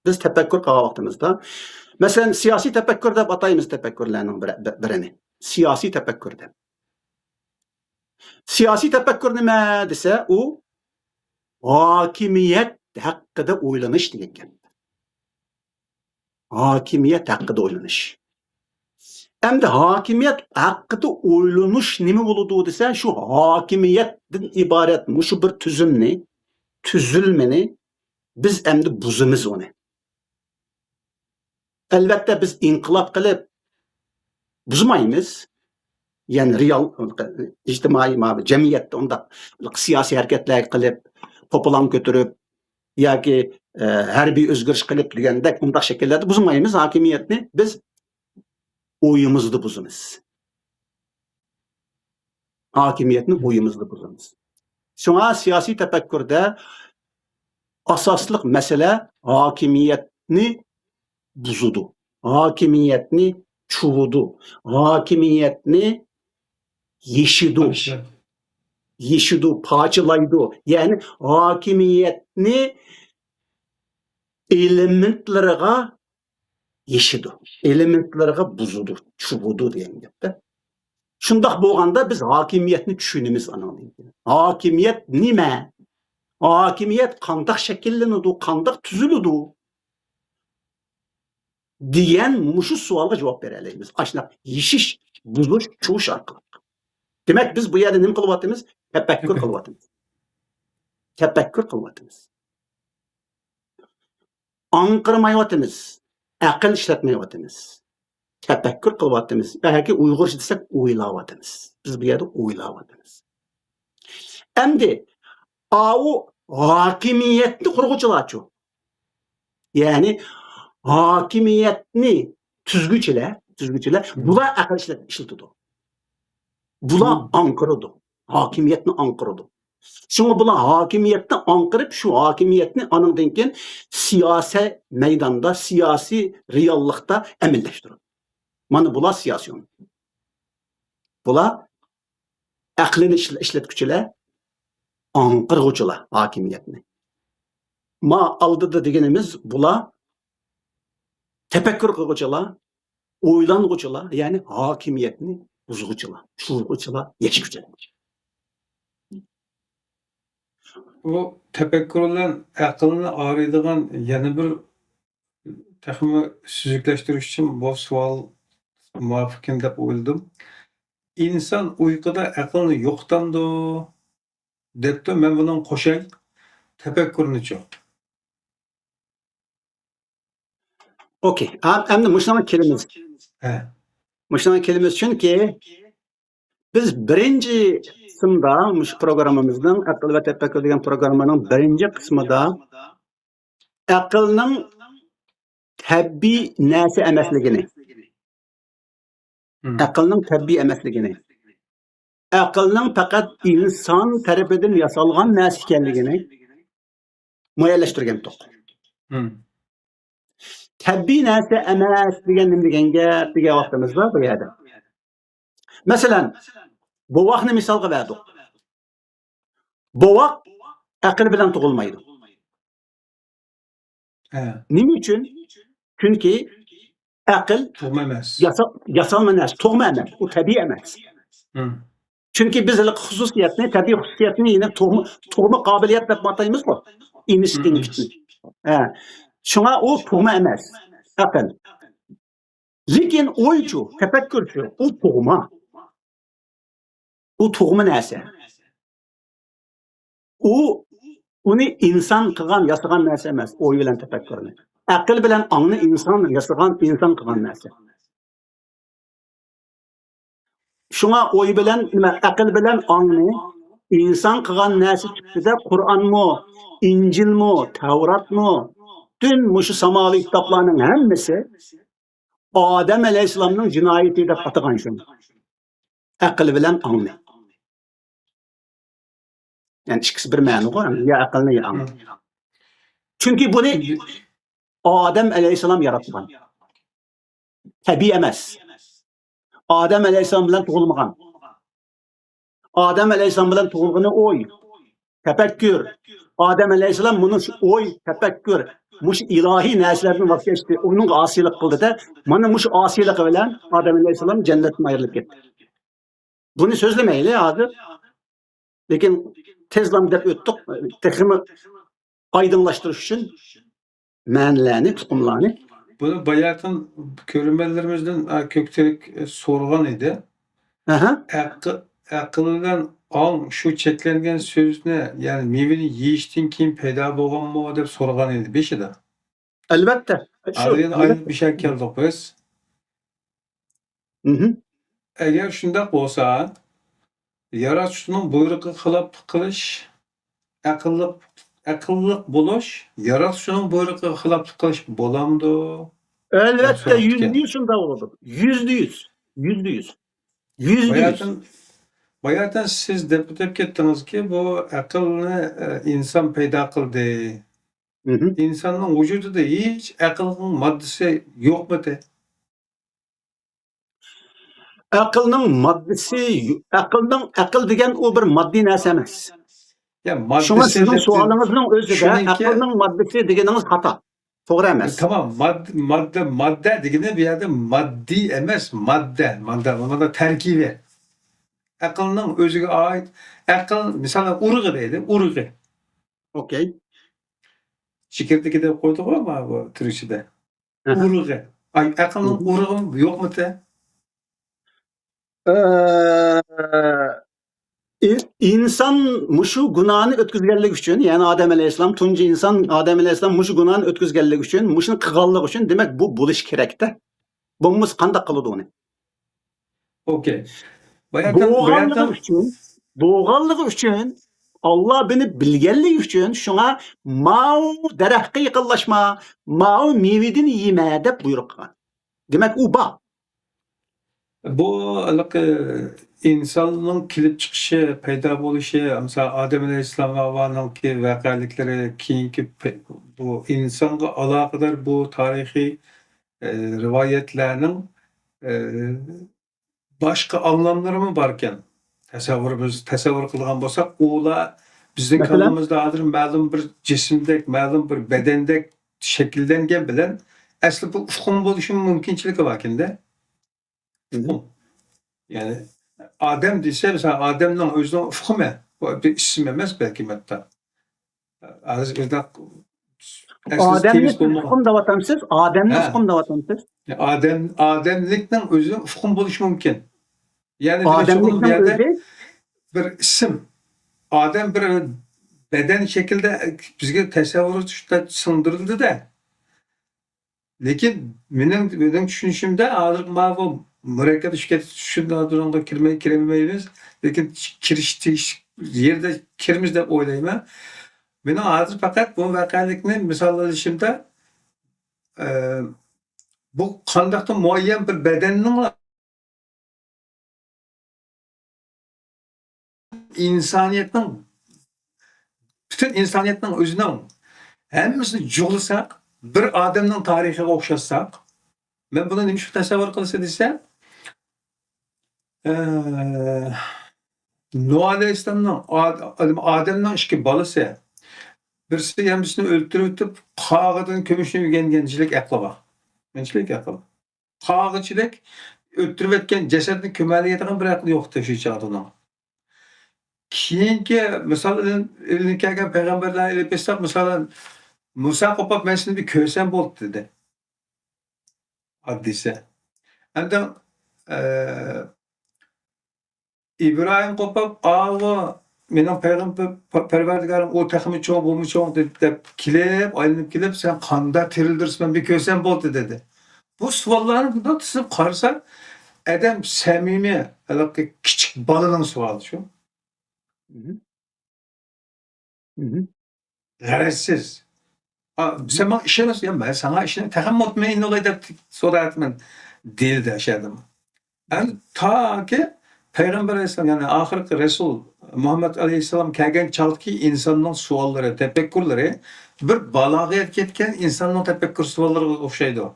بىز تەپەككۇر قىلغان ۋاقتىمىزدا، مەسىلەن، سىياسىي تەپەككۇر دەپ ئاتايمىز تەپەككۇرلەرنىڭ بىر-، بىرىنى. سىياسىي تەپەككۇر دەپ. سىياسىي تەپەككۇر نېمە دېسە، ئۇ ھاكىمىيەت ھەققىدە ئويلىنىش دېگەن گەپ. ھاكىمىيەت ھەققىدە ئويلىنىش. ئەمدى ھاكىمىيەت ھەققىدە ئويلىنىش نېمە بولىدۇ دېسە، شۇ ھاكىمىيەتتىن ئىبارەت مۇشۇ بىر تۈزۈمنى، تۈزۈلمىنى بىز ئەمدى بۇزىمىز ئۇنى. ئەلۋەتتە، بىز ئىنقىلاب قىلىپ بۇزمايمىز. يەنى رېئال، ئىجتىمائىي، ما-، جەمئىيەتتە ئۇنداق سىياسىي ھەرىكەتلەر قىلىپ، توپىلاڭ كۆتۈرۈپ ياكى، ئە، ھەربىي ئۆزگىرىش قىلىپ دېگەندەك ئۇنداق شەكىللەردە بۇزمايمىز ھاكىمىيەتنى. بىز ئويىمىزدا بۇزىمىز. ھاكىمىيەتنى ئويىمىزدا بۇزىمىز. شۇڭا سىياسىي تەپەككۇردە ئاساسلىق مەسىلە ھاكىمىيەتنى بۇزىدۇ. ھاكىمىيەتنى چۇۋىدۇ. ھاكىمىيەتنى يېشىدۇ. پارچە. يېشىدۇ، پارچىلايدۇ. يەنى ھاكىمىيەتنى ئېلېمېنتلىرىغا يېشىدۇ. ئېلېمېنتلىرىغا بۇزىدۇ، چۇۋىدۇ دېگەن گەپتە. شۇنداق بولغاندا بىز ھاكىمىيەتنى چۈشىنىمىز ئانىڭدىن كېيىن. ھاكىمىيەت نېمە؟ ھاكىمىيەت قانداق شەكىللىنىدۇ، قانداق تۈزۈلىدۇ؟ دېگەن مۇشۇ سوئالغا جاۋاب بېرەلەيمىز. ئاشۇنداق يېشىش، بۇزۇش، چۇۋۇش ئارقىلىق. دېمەك، بىز بۇ يەردە نېمە قىلىۋاتىمىز؟ تەپەككۇر قىلىۋاتىمىز. تەپەككۇر قىلىۋاتىمىز. ئاڭقىرمايۋاتىمىز. ئەقىل ئىشلەتمەيۋاتىمىز. تەپەككۇر قىلىۋاتىمىز. ياكى ئۇيغۇرچە دېسەك، ئويلاۋاتىمىز. بىز بۇ يەردە ئويلاۋاتىمىز. ئەمدى ئاۋۇ ھاكىمىيەتنى قۇرغۇچىلارچۇ؟ يەنى ھاكىمىيەتنى تۈزگۈچىلەر، تۈزگۈچىلەر، بۇلار ئەقىل ئىشلەت-، ئىشلىتىدۇ. بۇلار ئاڭقىرىدۇ. ھاكىمىيەتنى ئاڭقىرىدۇ. شۇڭا بۇلار ھاكىمىيەتنى ئاڭقىرىپ، شۇ ھاكىمىيەتنى ئانىڭدىن كېيىن سىياسىي مەيداندا، سىياسىي رېئاللىقتا ئەمەلىيلەشتۈرىدۇ. مانا بۇلار سىياسىيون. بۇلار ئەقلىنى ئىشل-، ئىشلەتكۈچىلەر، ئاڭقىرغۇچىلار ھاكىمىيەتنى. ما ئالدىدا دېگىنىمىز بۇلار تەپەككۇر قىلغۇچىلار، ئويلانغۇچىلار، يەنى ھاكىمىيەتنى بۇزغۇچىلار، چۇۋۇغۇچىلار، يەشكۈچىلەر. بۇ تەپەككۇر بىلەن ئەقىلنى ئايرىيدىغان يەنە بىر تېخىمۇ سۈزۈكلەشتۈرۈش ئۈچۈن بۇ سوئال مۇۋاپىقكەن دەپ ئويلىدىم. ئىنسان ئۇيقۇدا ئەقىلنى يوقىتامدۇ؟ دەپتۇ. مەن بۇنىڭغا قوشاي، تەپەككۇرنىچۇ؟ ئوكەي. ئەم-، ئەمدى مۇشۇنىڭغا كېلىمىز. ھە. مۇشۇنىڭغا كېلىمىز، چۈنكى بىز بىرىنچى قىسىمدا، مۇشۇ پروگراممىمىزنىڭ ئەقىل ۋە تەپەككۇر دېگەن پروگراممىنىڭ بىرىنچى قىسمىدا ئەقىلنىڭ تەبىئىي نەرسە ئەمەسلىكىنى، ئەقىلنىڭ تەبىئىي ئەمەسلىكىنى، ئەقىلنىڭ پەقەت ئىنسان تەرىپىدىن ياسالغان نەرسە ئىكەنلىكىنى، مۇئەييەنلەشتۈرگەنتۇق. تەبىئىي نەرسە ئەمەس دېگەن نېمە دېگەن گەپ دېگەن ۋاقتىمىز بار بۇ يەردە. مەسىلەن، بوۋاقنى مىسالغا بەردۇق. بوۋاق ئەقىل بىلەن تۇغۇلمايدۇ. نېمە ئۈچۈن؟ چۈنكى ئەقىل تۇغما ئەمەس. ياسا-، ياسالما نەرسە، تۇغما ئەمەس، ئۇ تەبىئىي ئەمەس. چۈنكى بىز ھېلىقى خۇسۇسىيەتنى، تەبىئىي خۇسۇسىيەتنى يەنە تۇغما، تۇغما قابىلىيەت دەپ ئاتايمىزغۇ. ئىنستىنكتنى. ھە. شۇڭا ئۇ تۇغما ئەمەس، ئەقىل. لېكىن ئويچۇ، تەپەككۇرچۇ، ئۇ تۇغما. ئۇ تۇغما نەرسە. ئۇ، ئۇنى ئىنسان قىلغان، ياسىغان نەرسە ئەمەس، ئوي بىلەن تەپەككۇرنى. ئەقىل بىلەن ئاڭنى ئىنسان ياسىغان، ئىنسان قىلغان نەرسە. شۇڭا ئوي بىلەن، نېمە، ئەقىل بىلەن ئاڭنى ئىنسان قىلغان نەرسە سۈپىتىدە قۇرئانمۇ، ئىنجىلمۇ، تەۋراتمۇ، پۈتۈن مۇشۇ ساماۋى كىتابلارنىڭ ھەممىسى ئادەم ئەلەيھىسسالامنىڭ جىنايىتى دەپ ئاتىغان شۇنى. ئەقىل بىلەن ئاڭنى. يەنى ئىككىسى بىر مەنىغۇ، يا ئەقىلنى، يا ئاڭنى. چۈنكى بۇنى ئادەم ئەلەيھىسسالام ياراتقان. تەبىئىي ئەمەس. ئادەم ئەلەيھىسسالام بىلەن تۇغۇلمىغان. ئادەم ئەلەيھىسسالام بىلەن تۇغۇلغىنى ئوي، تەپەككۇر. ئادەم ئەلەيھىسسالام مۇنۇ شۇ ئوي، تەپەككۇر، مۇشۇ ئىلاھىي نەرسىلەردىن ۋاز كەچتى، ئۇنىڭغا ئاسىيلىق قىلدى-دە، مانا مۇشۇ ئاسىيلىقى بىلەن ئادەم ئەلەيھىسسالام جەننەتتىن ئايرىلىپ كەتتى. بۇنى سۆزلىمەيلى ھازىر. لېكىن تېزلا دەپ ئۆتتۇق. تېخىمۇ ئايدىڭلاشتۇرۇش ئۈچۈن مەنىلەرنى، ئۇقۇملارنى. بۇنى باياتىن كۆرۈرمەنلىرىمىزدىن، ئا، كۆكتۈرك، ئە، سورىغان ئىدى. ئەقىل، ئەقىل بىلەن ئاڭ شۇ چەكلەنگەن سۆزنى، يەنى مېۋىنى يېيىشتىن كېيىن پەيدا بولغانمۇ دەپ سورىغان ئىدى بېشىدا. ئەلۋەتتە. شۇ، ھازىر يەنە ئاينىڭ بېشىغا كەلدۇق بىز. ئەگەر شۇنداق بولسا، ياراتقۇچىنىڭ بۇيرۇقىغا خىلاپلىق قىلىش، ئەقىللىق، ئەقىللىق بولۇش، ياراتقۇچىنىڭ بۇيرۇقىغا خىلاپلىق قىلىش بولامدۇ؟ ئەلۋەتتە، يۈزدە يۈز شۇنداق بولىدۇ. يۈزدە يۈز. يۈزدە يۈز. يۈزدە يۈز. باياتىن، باياتىن سىز دەپ ئۆتۈپ كەتتىڭىزكى، بۇ ئەقىلنى، ئە، ئىنسان پەيدا قىلدى. ئىنساننىڭ ۋۇجۇدىدا ھېچ ئەقىلنىڭ ماددىسى يوقمىدى؟ ئەقىلنىڭ ماددىسى، ئەقىلنىڭ، ئەقىل دېگەن ئۇ بىر ماددىي نەرسە ئەمەس. يا، شۇڭا ماددىسى سىزنىڭ دەپ سوئالىڭىزنىڭ ئۆزىدە شۇنىڭكى ئەقىلنىڭ ماددىسى دېگىنىڭىز خاتا. توغرا ئەمەس. تامام، ماددا، ماددا، ماددا دېگىنى بۇ يەردە ماددىي ئەمەس، ماددا، ماددا، ماددا تەركىبى. ئەقىلنىڭ ئۆزىگە ئائىت، ئەقىل، مىسالەن، ئۇرۇقى دەيلى، ئۇرۇقى. ئوكەي. چېكىردىكى دەپ قويدۇغۇ، مانا بۇ تۈركچىدە. ئۇرۇقى. ئاي، ئەقىلنىڭ ئۇرۇقى يوقمىتى؟ ئە، ئىن-، ئىنسان مۇشۇ گۇناھنى ئۆتكۈزگەنلىكى ئۈچۈن، يەنى ئادەم ئەلەيھىسسالام، تۇنجى ئىنسان ئادەم ئەلەيھىسسالام مۇشۇ گۇناھنى ئۆتكۈزگەنلىكى ئۈچۈن، مۇشۇنى قىلغانلىقى ئۈچۈن، دېمەك، بۇ بولۇشى كېرەكتە. بولمىسا قانداق قىلىدۇ ئۇنى؟ ئوكەي. بولغانلىقى ئۈچۈن، بولغانلىقى ئۈچۈن، ئاللا بۇنى بىلگەنلىكى ئۈچۈن، شۇڭا ماۋۇ دەرەخكە يېقىنلاشما، ماۋۇ مېۋىدىن يېمە دەپ بۇيرۇق قىلغان. دېمەك، ئۇ بار. بۇ ھېلىقى ئىنساننىڭ كېلىپ چىقىشى، پەيدا بولۇشى، مىسال، ئادەم ئەلەيھىسسالام ۋە ھاۋانىڭكى ۋەقەلىكلىرى، كېيىنكى پە-، بۇ ئىنسانغا ئالاقىدار بۇ تارىخىي، ئە، رىۋايەتلەرنىڭ، ئە، باشقا ئاڭلاملىرىمۇ باركەن. تەسەۋۋۇرىمىز، تەسەۋۋۇر قىلغان بولساق، ئۇلار بىزنىڭ مەسىلەن؟ كاللىمىزدا ھازىر مەلۇم بىر جىسىمدەك، مەلۇم بىر بەدەندەك شەكىللەنگەن بىلەن، ئەسلى بۇ ئۇقۇم بولۇشىمۇ مۇمكىنچىلىكى باركەندە. ئۇقۇم. يەنى ئادەم دېسە، مىسال، ئادەمنىڭ ئۆزىنىڭ ئۇقۇمى، بۇ بىر ئىسىم ئەمەس، بەلكى ھەتتا. ھازىر ئۇنداق ئەسلى ئادەمنى تېمىس سىز بولمىغان. ئۇقۇم دەۋاتامسىز؟ ئادەمنى ھە. ئۇقۇم دەۋاتامسىز؟ ئادەم، ئادەملىكنىڭ ئۆزى ئۇقۇم بولۇشى مۇمكىن. يەنى دېمەكچى بولغىنىم، بۇ ئادەملىكنىڭ يەردە ئۆزى بىر ئىسىم. ئادەم بىر بەدەن شەكلىدە بىزگە تەسەۋۋۇر شۇنداق سىڭدۈرۈلدى-دە. لېكىن مېنىڭ، مېنىڭ چۈشىنىشىمدە، ھازىر مانا بۇ مۇرەككەپ چۈشكەن چۈشۈمدە بۇنىڭغا كىرمەي، كىرمەيمىز. لېكىن كىرىش تېگىشلىك يەردە كىرىمىز دەپ ئويلايمەن. مېنىڭ ھازىر پەقەت بۇ ۋەقەلىكنى مىساللىشىمدا، ئە، بۇ قانداقتۇر مۇئەييەن بىر بەدەننىڭ ئىنسانىيەتنىڭ، پۈتۈن ئىنسانىيەتنىڭ ئۆزىنىڭ ھەممىسىنى جۇغلىساق، بىر ئادەمنىڭ تارىخىغا ئوخشاتساق، مەن بۇنى نېمە ئۈچۈن تەسەۋۋۇر قىلىسىز دېسە، ئە، نۇھ ئەلەيھىسسالامنىڭ ئاد-، ئادەمنىڭ ئىككى بالىسى، بىرسى ھەممىسىنى ئۆلتۈرۈۋېتىپ، قاغىدىن كۆمۈشنى ئۆگەنگەنچىلىك ئەقلى بار. شۇنچىلىك ئەقلى بار. قاغىچىلىك ئۆلتۈرۈۋەتكەن جەسەتنى كۆمەلەيدىغان بىر ئەقلى يوق ئىدى شۇ چاغدا ئۇنىڭ. كېيىنكى، مىسال، ئىلىنىپ كەلگەن پەيغەمبەرلەرنى ئېلىپ ئېيتساق، مىسالەن، مۇسا قوپاپ، مەن سېنى بىر كۆرسەم بولدى دېدى. ھادىسە. ئەمدى، ئە، ئىبراھىم قوپاپ، ئاۋۇ مېنىڭ پەيغەمبەر، پە-، پەرۋەردىگارىم، ئۇ تېخىمۇ چوڭ، بۇمۇ چوڭ دەپ، دەپ كېلىپ، ئايلىنىپ كېلىپ، سەن قانداق تىرىلدۈرسىمەن بىر كۆرسەم بولدى دېدى. بۇ سوئاللارنى بۇنداق تىزىپ قارىسا، ئادەم سەمىمىي، ھېلىقى كىچىك بالىنىڭ سوئالى شۇ. مهم. مهم. غەرەزسىز. ئا، سەن ماڭا ئىشىنىسەن، يا، مەن ساڭا ئىشىنىمەن، تېخىمۇ مۇتمەئىن بولاي دەپ سورايتىمەن، دېيىلدى ئاشۇ يەردىمۇ. ئەمدى تاكى پەيغەمبەر ئەلەيھىسسالام، يەنى ئاخىرقى رەسۇل مۇھەممەد ئەلەيھىسسالام كەلگەن چاغدىكى ئىنساننىڭ سوئاللىرى، تەپەككۇرلىرى بىر بالاغەتكە يەتكەن ئىنساننىڭ تەپەككۇر سوئاللىرىغا ئوخشايدۇ.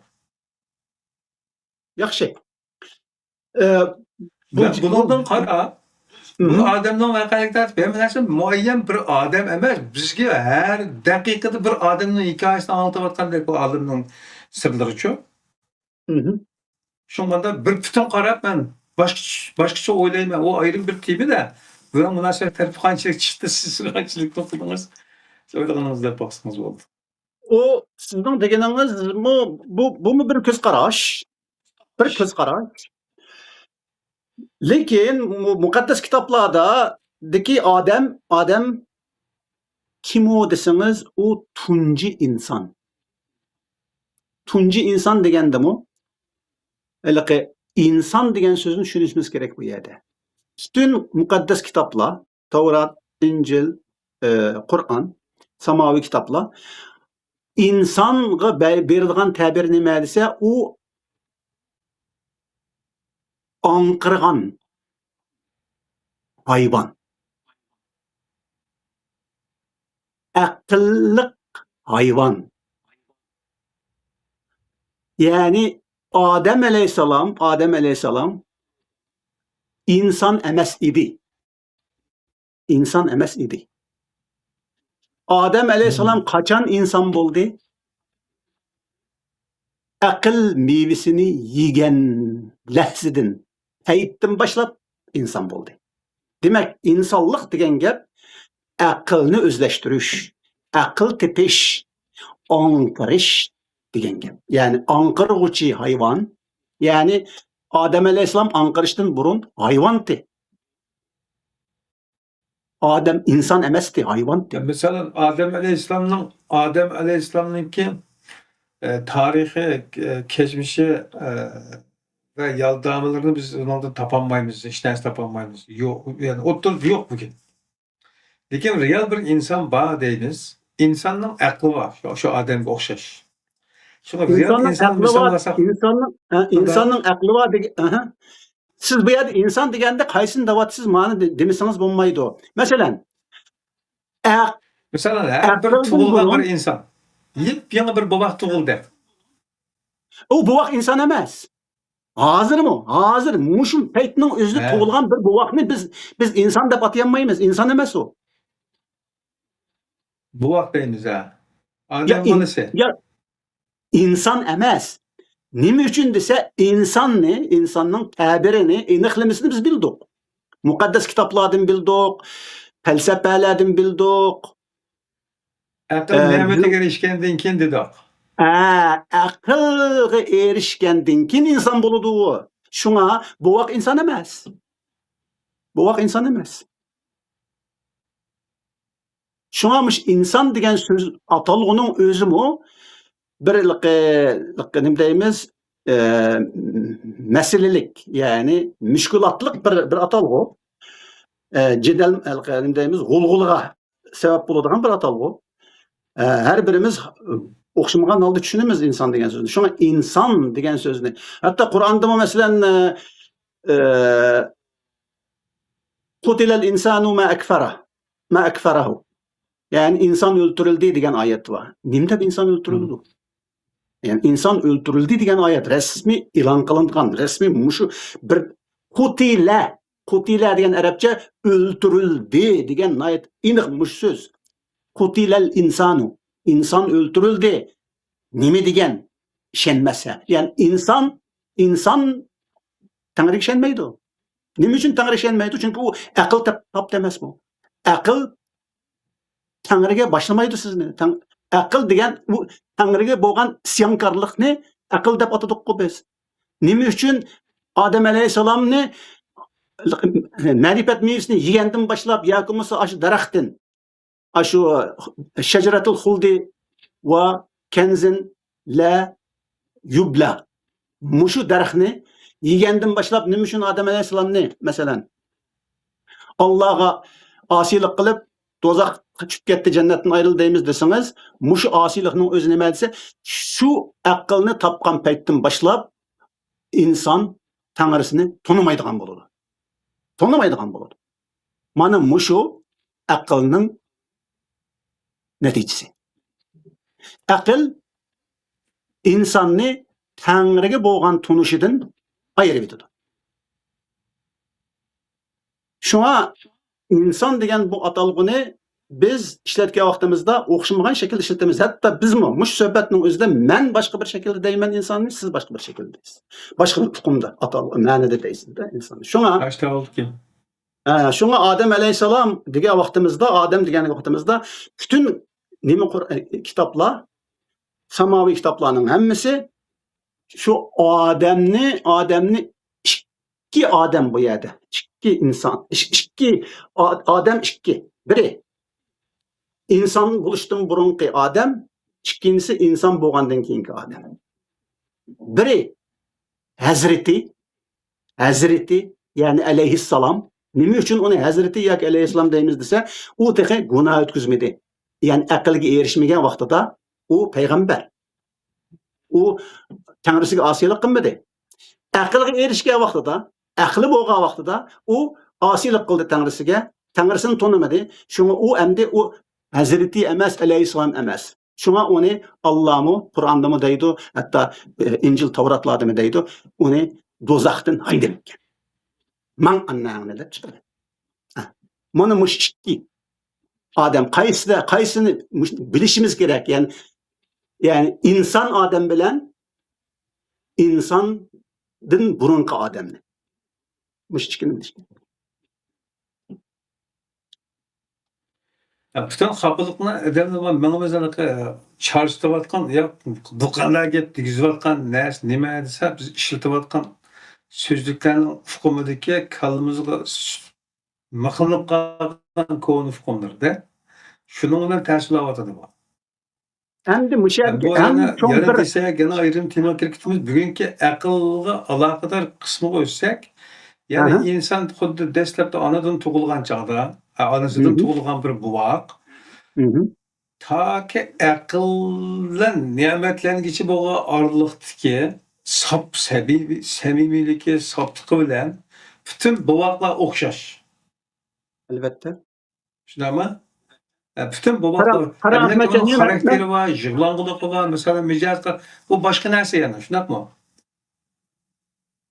ياخشى. ئە، بۇ بۇ-، بۇنىڭدىن قارا، بۇ مهم. ئادەمنىڭ ۋەقەلىكى تارتىپ ھەممە نەرسە مۇئەييەن بىر ئادەم ئەمەس، بىزگە ھەر دەقىقىدە بىر ئادەمنىڭ ھېكايىسىنى ئاڭلىتىۋاتقاندەك بۇ ئالەمنىڭ سىرلىرىچۇ. مهم. شۇڭا بىر پۈتۈن قاراپ مەن باشقىچە، باشقىچە ئويلايمەن. ئۇ ئايرىم بىر تېمىدە. بۇنىڭ مۇناسىۋەت تەرىپى قانچىلىك چىقتى، سىز قانچىلىك توختىدىڭىز؟ سۆزلىگىنىڭىزنى دەپ باقسىڭىز بولدى. ئۇ سىزنىڭ دېگىنىڭىزمۇ، بۇ، بۇمۇ بىر كۆز قاراش. بىر كۆز قاراش. لېكىن مۇ-، مۇقەددەس كىتابلاردىكى ئادەم، ئادەم كىم ئۇ دېسىڭىز، ئۇ تۇنجى ئىنسان. تۇنجى ئىنسان دېگەندىمۇ، ھېلىقى ئىنسان دېگەن سۆزنى چۈشىنىشىمىز كېرەك بۇ يەردە. پۈتۈن مۇقەددەس كىتابلار، تەۋرات، ئىنجىل، ئى، قۇرئان، ساماۋىي كىتابلار، ئىنسانغا بە-، بېرىدىغان تەبىر نېمە دېسە، ئۇ ئاڭقىرغان ھايۋان. ئەقىللىق ھايۋان. يەنى ئادەم ئەلەيھىسسالام، ئادەم ئەلەيھىسسالام ئىنسان ئەمەس ئىدى. ئىنسان ئەمەس ئىدى. ئادەم ئەلەيھىسسالام مم. قاچان ئىنسان بولدى؟ ئەقىل مېۋىسىنى يېگەن لەھزىدىن، پەيتتىن باشلاپ ئىنسان بولدى. دېمەك، ئىنسانلىق دېگەن گەپ ئەقىلنى ئۆزلەشتۈرۈش، ئەقىل تېپىش، ئاڭقىرىش دېگەن گەپ. يەنى ئاڭقىرغۇچى ھايۋان، يەنى ئادەم ئەلەيھىسسالام ئاڭقىرىشتىن بۇرۇن ھايۋانتى. ئادەم ئىنسان ئەمەستى، ھايۋانتى. مەسىلەن، ئادەم ئەلەيھىسسالامنىڭ، ئادەم ئەلەيھىسسالامنىڭكى، ئە، تارىخى، ئە، كەچمىشى، ئە، ۋە يالدامىلىرىنى بىز ئۇنىڭدىن تاپالمايمىز، ھېچ نەرسە تاپالمايمىز. يوق، يەنى ئوتتۇرىدا يوق بۈگۈن. لېكىن رېئال بىر ئىنسان بار دەيمىز. ئىنساننىڭ ئەقلى بار، شۇ، شۇ ئادەمگە ئوخشاش. شۇڭا رېئال ئىنساننىڭ ئىنسان ئەقلى بار، مىسالغا سا-، ئىنساننىڭ، ئە، ئىنساننىڭ ئەقلى بار دېگەن، ئەھە. سىز بۇ يەردە ئىنسان دېگەندە قايسىنى دەۋاتىسىز، مانا دې-، دېمىسىڭىز بولمايدۇ. مەسىلەن، ئەق-، مىسالەن، ھەر بىر ئەقىلدىن تۇغۇلغان بۇرۇن بىر ئىنسان، يېپيېڭى بىر بوۋاق تۇغۇلدى. ئۇ بوۋاق ئىنسان ئەمەس. ھازىرمۇ، ھازىر مۇشۇ پەيتنىڭ ئۆزىدە ھە. تۇغۇلغان بىر بوۋاقنى بىز، بىز ئىنسان دەپ ئاتىيالمايمىز. ئىنسان ئەمەس ئۇ. بوۋاق دەيمىز، ھە. يا ئادەم ئىن-، بالىسى. يا ئىنسان ئەمەس. نېمە ئۈچۈن دېسە، ئىنساننى، ئىنساننىڭ تەبىرىنى، ئېنىقلىمىسىنى بىز بىلدۇق. مۇقەددەس كىتابلاردىن بىلدۇق، پەلسەپەلەردىن بىلدۇق. ئەقىل ئە، نېمىتىگە ئېرىشكەندىن كېيىن دېدۇق. ئە، ئەقىلگە ئېرىشكەندىن كېيىن ئىنسان بولىدۇ ئۇ. شۇڭا بوۋاق ئىنسان ئەمەس. بوۋاق ئىنسان ئەمەس. شۇڭا مۇشۇ ئىنسان دېگەن سۆز ئاتالغۇنىڭ ئۆزىمۇ بىر ھېلىقى، ھېلىقى نېمە دەيمىز، ئە، مەسىلىلىك، يەنى مۈشكۈلاتلىق بىر، بىر ئاتالغۇ. ئە، جېدەل، ھېلىقى نېمە دەيمىز، غۇلغۇلىغا سەۋەب بولىدىغان بىر ئاتالغۇ. ئە، ھەر بىرىمىز ئوخشىمىغان ھالدا چۈشىنىمىز ئىنسان دېگەن سۆزنى. شۇڭا ئىنسان دېگەن سۆزنى، ھەتتا قۇرئاندىمۇ مەسىلەن، ئە، ئە، قۇتىلەل ئىنسانۇ ما ئەكفەرە، ما ئەكفەرەھۇ. يەنى ئىنسان ئۆلتۈرۈلدى دېگەن ئايەت بار. نېمە دەپ ئىنسان ئۆلتۈرۈلىدۇ؟ يەنى ئىنسان ئۆلتۈرۈلدى دېگەن ئايەت رەسمىي ئېلان قىلىنغان، رەسمىي مۇشۇ بىر قۇتىلە، قۇتىلە دېگەن ئەرەبچە ئۆلتۈرۈلدى دېگەن ناھايىتى ئېنىق مۇشۇ سۆز. قۇتىلەل ئىنسانۇ، ئىنسان ئۆلتۈرۈلدى. نېمە دېگەن؟ ئىشەنمەسە. يەنى ئىنسان، ئىنسان تەڭرىگە ئىشەنمەيدۇ. نېمە ئۈچۈن تەڭرىگە ئىشەنمەيدۇ؟ چۈنكى ئۇ ئەقىل تاپ-، تاپتى ئەمەسمۇ؟ ئەقىل تەڭرىگە باشلىمايدۇ سىزنى. تەڭ-، ئەقىل دېگەن ئۇ تەڭرىگە بولغان ئىسيانكارلىقنى ئەقىل دەپ ئاتىدۇققۇ بىز. نېمە ئۈچۈن ئادەم ئەلەيھىسسالامنى مەرىپەت مېۋىسىنى يېگەندىن باشلاپ ياكى بولمىسا ئاشۇ دەرەختىن، ئاشۇ شەجرەتۇل خۇلدى ۋە كەنزىن لە يۇبلە، مۇشۇ دەرەخنى يېگەندىن باشلاپ نېمە ئۈچۈن ئادەم ئەلەيھىسسالامنى، مەسىلەن، ئاللاغا ئاسىيلىق قىلىپ، دوزاخقا چۈشۈپ كەتتى، جەننەتتىن ئايرىلدى دەيمىز دېسىڭىز، مۇشۇ ئاسىيلىقنىڭ ئۆزى نېمە دېسە، شۇ ئەقىلنى تاپقان پەيتتىن باشلاپ ئىنسان تەڭرىسىنى تونۇمايدىغان بولىدۇ. تونۇمايدىغان بولىدۇ. مانا مۇشۇ ئەقىلنىڭ نەتىجىسى. ئەقىل ئىنساننى تەڭرىگە بولغان تونۇشىدىن ئايرىۋېتىدۇ. شۇڭا ئىنسان دېگەن بۇ ئاتالغۇنى بىز ئىشلەتكەن ۋاقتىمىزدا ئوخشىمىغان شەكىلدە ئىشلىتىمىز. ھەتتا بىزمۇ مۇشۇ سۆھبەتنىڭ ئۆزىدە مەن باشقا بىر شەكىلدە دەيمەن ئىنساننى، سىز باشقا بىر شەكىلدە دەيسىز. باشقا بىر ئۇقۇمدا، ئاتالغۇ، مەنىدە دەيسىز-دە ئىنساننى. شۇڭا ئاشتا بولدىكەن. ھە، شۇڭا ئادەم ئەلەيھىسسالام دېگەن ۋاقتىمىزدا، ئادەم دېگەن ۋاقتىمىزدا پۈتۈن نېمە قۇر-، كىتابلار، ساماۋىي كىتابلارنىڭ ھەممىسى شۇ ئادەمنى، ئادەمنى ئىككى ئادەم بۇ يەردە. ئىككى ئىنسان، ئىك-، ئىككى ئا-، ئادەم ئىككى. بىرى ئىنسان بولۇشتىن بۇرۇنقى ئادەم، ئىككىنچىسى ئىنسان بولغاندىن كېيىنكى ئادەم. بىرى ھەزرىتى، ھەزرىتى، يەنى ئەلەيھىسسالام. نېمە ئۈچۈن ئۇنى ھەزرىتى ياكى ئەلەيھىسسالام دەيمىز دېسە، ئۇ تېخى گۇناھ ئۆتكۈزمىدى. يەنى ئەقىلگە ئېرىشمىگەن ۋاقتىدا ئۇ پەيغەمبەر. ئۇ تەڭرىسىگە ئاسىيلىق قىلمىدى. ئەقىلگە ئېرىشكەن ۋاقتىدا، ئەقلى بولغان ۋاقتىدا ئۇ ئاسىيلىق قىلدى تەڭرىسىگە، تەڭرىسىنى تونۇمىدى. شۇڭا ئۇ ئەمدى ئۇ ھەزرىتى ئەمەس، ئەلەيھىسسالام ئەمەس. شۇڭا ئۇنى ئاللامۇ قۇرئاندىمۇ دەيدۇ، ھەتتا، ئى، ئىنجىل، تەۋراتلاردىمۇ دەيدۇ، ئۇنى دوزاختىن ھەيدەپكەن. ماڭ ئانناڭنى دەپ چىقىرىدۇ. ھە. مانا مۇشۇ ئىككى ئادەم قايسىدا، قايسىنى مۇش-، بىلىشىمىز كېرەك. يەنى، يەنى ئىنسان ئادەم بىلەن ئىنساندىن بۇرۇنقى ئادەمنى. مۇشۇ ئىككىنى بىلىش كېرەك. پۈتۈن خاپىلىقنى ئادەملەر ماڭىمىز ھېلىقى چارچىتىۋاتقان، يا بۇ قانداق گەپ دېگۈزۈۋاتقان نەرسە نېمە دېسە، بىز ئىشلىتىۋاتقان سۆزلۈكلەرنىڭ ئۇقۇمىدىكى كاللىمىزغا مىخلىنىپ قالغان كونا ئۇقۇملىرىدە شۇنىڭ بىلەن تەسىرلەۋاتىدۇ بۇ. ئەمدى مۇشۇ يەردىكى بۇ ئەڭ يەنە، چوڭ يەنە بىر دېسەك، يەنە ئايرىم تېمىغا كىرىپ كېتىمىز. بۈگۈنكى ئەقىلگە ئالاقىدار قىسمىغا ئۆتسەك، يەنى ئاھا. ئىنسان خۇددى دەسلەپتە ئانىدىن تۇغۇلغان چاغدا، ئا، ئانىسىدىن مھم. تۇغۇلغان بىر بوۋاق، مھم. تاكى ئەقىل بىلەن نېمەتلەنگۈچە بولغان ئارىلىقتىكى ساپ سەبىي-، سەمىمىيلىكى، ساپلىقى بىلەن پۈتۈن بوۋاقلار ئوخشاش. ئەلۋەتتە. شۇنداقمۇ؟ ئە، پۈتۈن بوۋاقلار، قاراڭ، قاراڭ، ئەمدى ئەخمەتجان، ئۇنىڭ يەنە خاراكتېرى بار، يىغلاڭغۇلۇقى بار، مەسىلەن، مىجەزى، بۇ باشقا نەرسە يەنە، شۇنداقمۇ؟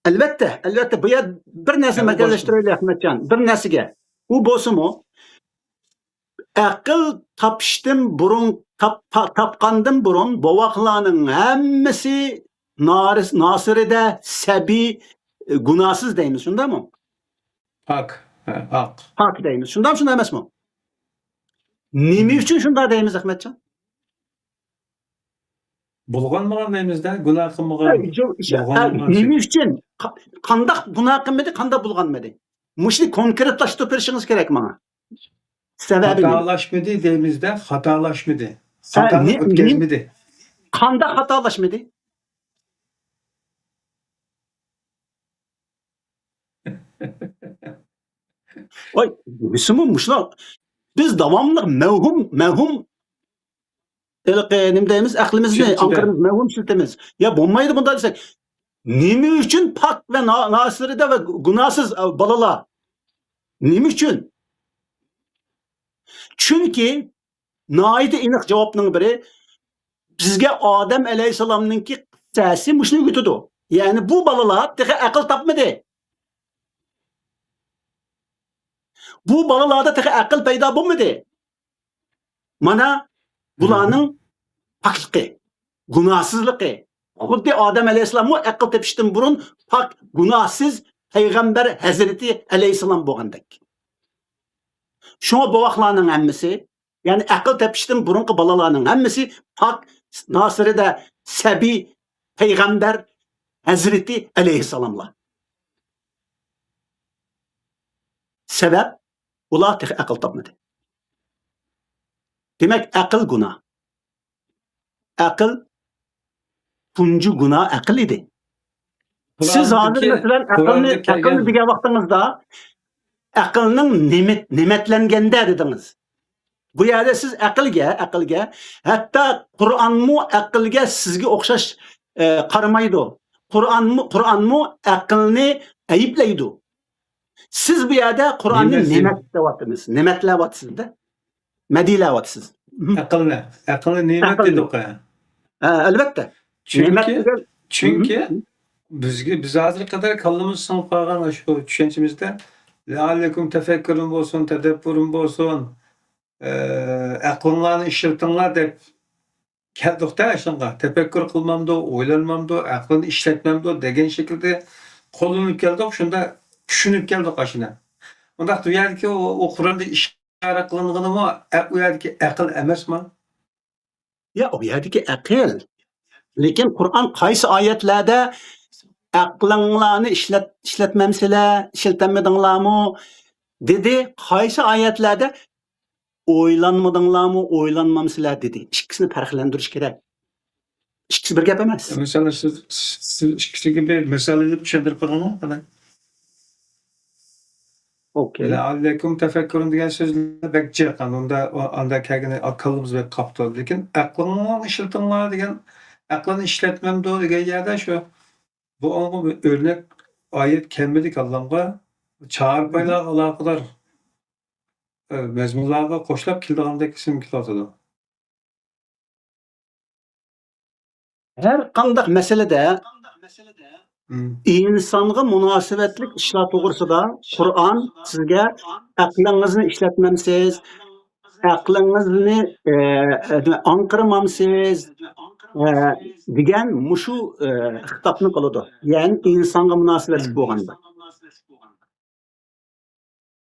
ئەلۋەتتە، ئەلۋەتتە، بۇ يەر بىر نەرسە ئە، بۇ مەكەنلەشتۈرەيلى، ئەخمەتجان، بىر نەرسىگە. ئۇ بولسىمۇ، ئەقىل تاپىشتىن بۇرۇن، تاپ-، تا-، تاپقاندىن بۇرۇن بوۋاقلارنىڭ ھەممىسى نارس-، ناسىرىدە، سەبىي، ئە، گۇناھسىز دەيمىز، شۇنداقمۇ؟ پاك، ھە، ئاق. پاك دەيمىز. شۇنداقمۇ، شۇنداق ئەمەسمۇ؟ نېمە مم. ئۈچۈن شۇنداق دەيمىز، ئەخمەتجان؟ بۇلغانمىغان دەيمىزدە، گۇناھ قىلمىغان، ھە، جو-، ئىش-، ھە، بۇلغانمىغان نېمە شەي. ئۈچۈن؟ قا-، قانداق گۇناھ قىلمىدى، قانداق بۇلغانمىدى؟ مۇشۇنى كونكرېتلاشتۇرۇپ بېرىشىڭىز كېرەك ماڭا. سەۋەبىنى. خاتالاشمىدى دەيمىزدە، خاتالاشمىدى. ھە، خاتانى نې-، نېم-، ئۆتكۈزمىدى. قانداق خاتالاشمىدى؟ ۋاي، بىزمۇ مۇشۇلار، بىز داۋاملىق مەۋھۇم، مەۋھۇم، ھېلىقى نېمە دەيمىز، ئەقلىمىزنى، چۈشەنچىدە. ئاڭقىرىمىز، مەۋھۇم ئىشلىتىمىز. يا بولمايدۇ بۇنداق دېسەك، نېمە ئۈچۈن پاك ۋە نا-، ناسىرىدە ۋە گۇناھسىز، ئە، بالىلار؟ نېمە ئۈچۈن؟ چۈنكى ناھايىتى ئېنىق جاۋابنىڭ بىرى، بىزگە ئادەم ئەلەيھىسسالامنىڭكى قىسسەسى مۇشۇنى ئۆگىتىدۇ. يەنى بۇ بالىلار تېخى ئەقىل تاپمىدى. بۇ بالىلاردا تېخى ئەقىل پەيدا بولمىدى. مانا بۇلارنىڭ پاكلىقى، گۇناھسىزلىقى. خۇددى ئادەم ئەلەيھىسسالاممۇ ئەقىل تېپىشتىن بۇرۇن پاك، گۇناھسىز پەيغەمبەر ھەزرىتى ئەلەيھىسسالام بولغاندەك. شۇڭا بوۋاقلارنىڭ ھەممىسى، يەنى ئەقىل تېپىشتىن بۇرۇنقى بالىلارنىڭ ھەممىسى پاك، ناسىرىدە سەبىي پەيغەمبەر ھەزرىتى ئەلەيھىسسالاملار. سەۋەب، ئۇلار تېخى ئەقىل تاپمىدى. دېمەك، ئەقىل گۇناھ. ئەقىل تۇنجى گۇناھ ئەقىل ئىدى. سىز ھازىر، مەسىلەن، ئەقىلنى، ئەقىلنى دېگەن ۋاقتىڭىزدا، ئەقىلنىڭ نېمەت-، نېمەتلەنگەندە دېدىڭىز. بۇ يەردە سىز ئەقىلگە، ئەقىلگە، ھەتتا قۇرئانمۇ ئەقىلگە سىزگە ئوخشاش، ئە، قارىمايدۇ. قۇرئانمۇ، قۇرئانمۇ ئەقىلنى ئەيىبلەيدۇ. سىز بۇ يەردە قۇرئاننى نېمەت دەۋاتىمىز، نېمەتلەۋاتىسىز-دە. مەدھىيەلەۋاتىسىز. ئەقىلنى، ئەقىلنى نېمەت دېدۇق ھە. ھە، ئەلۋەتتە. چۈنكى، نېمەت دېگەن، چۈنكى بىزگە، بىز ھازىرغا قەدەر كاللىمىز سىڭىپ قالغان شۇ چۈشەنچىمىزدە لەئەللىكۇم تەفەككۇرۇن بولسۇن، تەدەببۇرۇن بولسۇن، ئە، ئەقلىڭلارنى ئىشلىتىڭلار دەپ كەلدۇق-دە ئاشۇنىڭغا. تەپەككۇر قىلمامدۇ، ئويلانمامدۇ، ئەقلىنى ئىشلەتمەمدۇ دېگەن شەكىلدە قوللىنىپ كەلدۇق، شۇنداق چۈشىنىپ كەلدۇق ئاشۇنى. ئۇنداق بۇ يەردىكى ئۇ، ئۇ قۇرئاندا ئىشارە قىلىنغىنىمۇ ئە-، ئۇ يەردىكى ئەقىل ئەمەسمۇ؟ يا، ئۇ يەردىكى ئەقىل. لېكىن قۇرئان قايسى ئايەتلەردە «ئەقلىڭلارنى ئىشلەت-، ئىشلەتمەمسىلەر، ئىشلىتەلمىدىڭلارمۇ؟» دېدى، قايسى ئايەتلەردە «ئويلانمىدىڭلارمۇ، ئويلانمامسىلەر؟» دېدى. ئىككىسىنى پەرقلەندۈرۈش كېرەك. ئىككىسى بىر گەپ ئەمەس. مەسىلەن، سىز، سىز ئىككىسىگە بىر مىسال ئېلىپ چۈشەندۈرۈپ بېرىڭلار قانداق؟ ئوكەي. لەئەللىكۇم تەفەككۇرۇن دېگەن سۆزلەر بەك جىق. ئاندا، ئاندا كەلگىنى كاللىمىز بەك قاپتۇ. لېكىن ئەقلىڭلارنى ئىشلىتىڭلار دېگەن، ئەقلىنى ئىشلەتمەمدۇ دېگەن يەردە شۇ، بۇ ئاڭغا بىر ئۆرنەك ئايەت كەلمىدى كاللامغا. چارپايلارغا ئالاقىدار، ئە، مەزمۇنلارغا قوشۇلۇپ كېلىدىغاندەك ئېسىمگە كېلىۋاتىدۇ. ھەر قانداق مەسىلىدە مم. ئىنسانغا مۇناسىۋەتلىك ئىشلار توغرىسىدا قۇرئان سىزگە «ئەقلىڭىزنى ئىشلەتمەمسىز، ئەقلىڭىزنى، ئە، ئاڭقىرمامسىز؟» ئە، دېگەن مۇشۇ، ئە، خىتابنى قىلىدۇ. يەنى ئىنسانغا مۇناسىۋەتلىك مم. بولغاندا.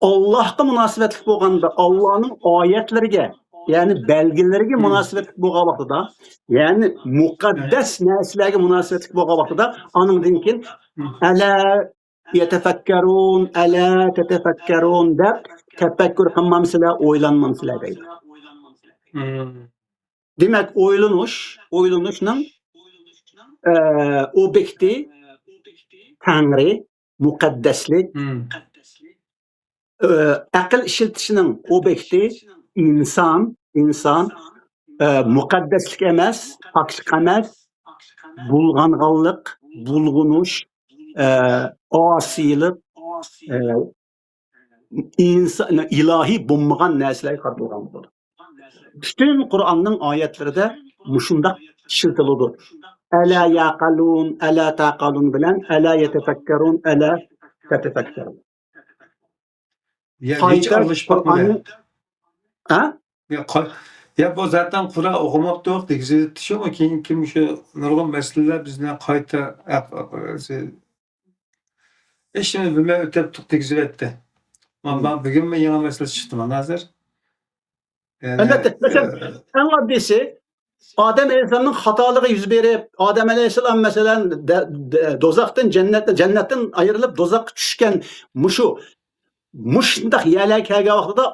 ئاللاھقا مۇناسىۋەتلىك بولغاندا، ئاللانىڭ ئايەتلىرىگە، يەنى بەلگىلىرىگە مۇناسىۋەتلىك بولغان ۋاقتىدا، يەنى مۇقەددەس نەرسىلەرگە مۇناسىۋەتلىك بولغان ۋاقتىدا، ئانىڭدىن كېيىن «ئەلا يەتەفەككەرۇن، ئەلا تەتەفەككەرۇن» دەپ، «تەپەككۇر قىلمامسىلەر، ئويلانمامسىلەر؟» دەيدۇ. دېمەك، ئويلىنىش، ئويلىنىشنىڭ، ئە، ئوبيېكتى تەڭرى، مۇقەددەسلىك. مم. ئە، ئەقىل ئىشلىتىشنىڭ ئوبيېكتى ئىنسان، ئىنسان. ئە، مۇقەددەسلىك ئەمەس، پاكلىق ئەمەس، بۇلغانغانلىق، بۇلغىنىش، ئە، ئاسىيلىق، ئە، ئىنسان، ئىلاھىي بولمىغان نەرسىلەرگە قارىتىلغان بولىدۇ. پۈتۈن قۇرئاننىڭ ئايەتلىرىدە مۇشۇنداق ئىشلىتىلىدۇ. «ئەلا يەقىلۇن، ئەلا تەقىلۇن» بىلەن «ئەلا يەتەفەككەرۇن، ئەلا تەتەفەككەرۇن». يا، ھېچ قايتا ئارىلىشىپ باقمىدى. قۇرئاننى، ھە؟ يا، قا-، يا، بۇ زاتەن قۇرئان ئوقۇماپتۇق، دېگۈزۈۋەتتى شۇ، كېيىن كىم شۇ نۇرغۇن مەسىلىلەر بىزنى قايتا ئەق-، ئەق-، ھېچنېمە بىلمەي ئۆتۈپتۇق دېگۈزۈۋەتتى. مانا، مانا بۈگۈنمۇ يېڭى مەسىلە چىقتى مانا ھازىر. يەنى، ئەلۋەتتە، مەسىلەن، ئە، ئەڭ ئاددىيسى، ئادەم ئەلەيھىسسالامنىڭ خاتالىقى يۈز بېرىپ، ئادەم ئەلەيھىسسالام، مەسىلەن، دە-، دە-، دوزاختىن جەننەت، جەننەتتىن ئايرىلىپ، دوزاخقا چۈشكەن مۇشۇ، مۇشۇنداق يەرلەرگە كەلگەن ۋاقتىدا،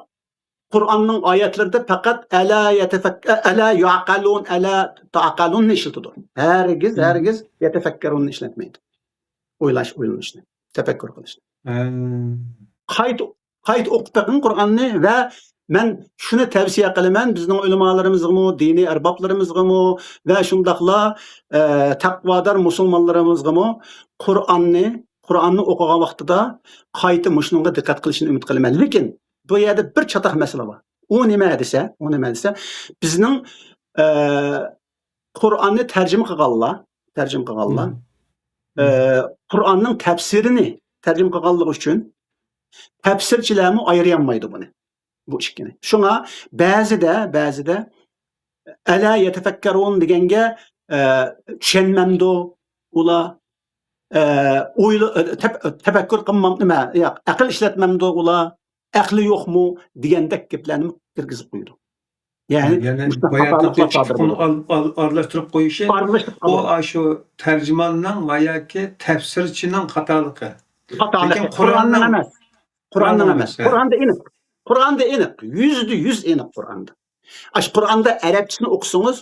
قۇرئاننىڭ ئايەتلىرىدە پەقەت «ئەلا يەتەفەك-، ئەلا يەقىلۇن، ئەلا تەقىلۇن»نى ئىشلىتىدۇ. ھەرگىز، مم. ھەرگىز «يەتەفەككەرۇن»نى ئىشلەتمەيدۇ. ئويلاش، ئويلىنىشنى، تەپەككۇر قىلىشنى. ھە. قايتا، قايتا ئوقۇپ بېقىڭ قۇرئاننى ۋە مەن شۇنى تەۋسىيە قىلىمەن، بىزنىڭ ئۆلىمالىرىمىزغىمۇ، دىنىي ئەربابلىرىمىزغىمۇ ۋە شۇنداقلا، ئە، تەقۋادار مۇسۇلمانلىرىمىزغىمۇ قۇرئاننى، قۇرئاننى ئوقۇغان ۋاقتىدا قايتا مۇشۇنىڭغا دىققەت قىلىشىنى ئۈمىد قىلىمەن. لېكىن بۇ يەردە بىر چاتاق مەسىلە بار. ئۇ نېمە دېسە، ئۇ نېمە دېسە، بىزنىڭ، ئە، قۇرئاننى تەرجىمە قىلغانلار، تەرجىمە قىلغانلار، مم. ئە، قۇرئاننىڭ تەپسىرىنى تەرجىمە قىلغانلىقى ئۈچۈن تەپسىرچىلەرمۇ ئايرىيالمايدۇ بۇنى، بۇ ئىككىنى. شۇڭا بەزىدە، بەزىدە «ئەلا يەتەفەككەرۇن» دېگەنگە، ئە، «چۈشەنمەمدۇ ئۇلار»، ئە، «ئويلا-، ئە، تەپ-، تەپەككۇر قىلمام-، نېمە، ياق، ئەقىل ئىشلەتمەمدۇ ئۇلار»، «ئەقلى يوقمۇ؟» دېگەندەك گەپلەرنى كىرگۈزۈپ قويىدۇ. يەنى يەنى مۇشۇنداق باياتىنقى خاتالىقلار سادىر چىققىنى بولىدۇ. ئال-، ئال-، ئارىلاشتۇرۇپ قويۇشى، ئارىلىشىپ بۇ قالىدۇ. ئاشۇ تەرجىماننىڭ ۋە ياكى تەپسىرچىنىڭ خاتالىقى. خاتالىقى. لېكىن قۇرئاننىڭ قۇرئاننىڭ ئەمەس. قۇرئاننىڭ قۇرئاننىڭ ئەمەس. ئەمەس، ھە. قۇرئاندا ئېنىق. قۇرئاندا ئېنىق. يۈزدە يۈز ئېنىق قۇرئاندا. ئاشۇ قۇرئاندا ئەرەبچىسىنى ئوقۇسىڭىز،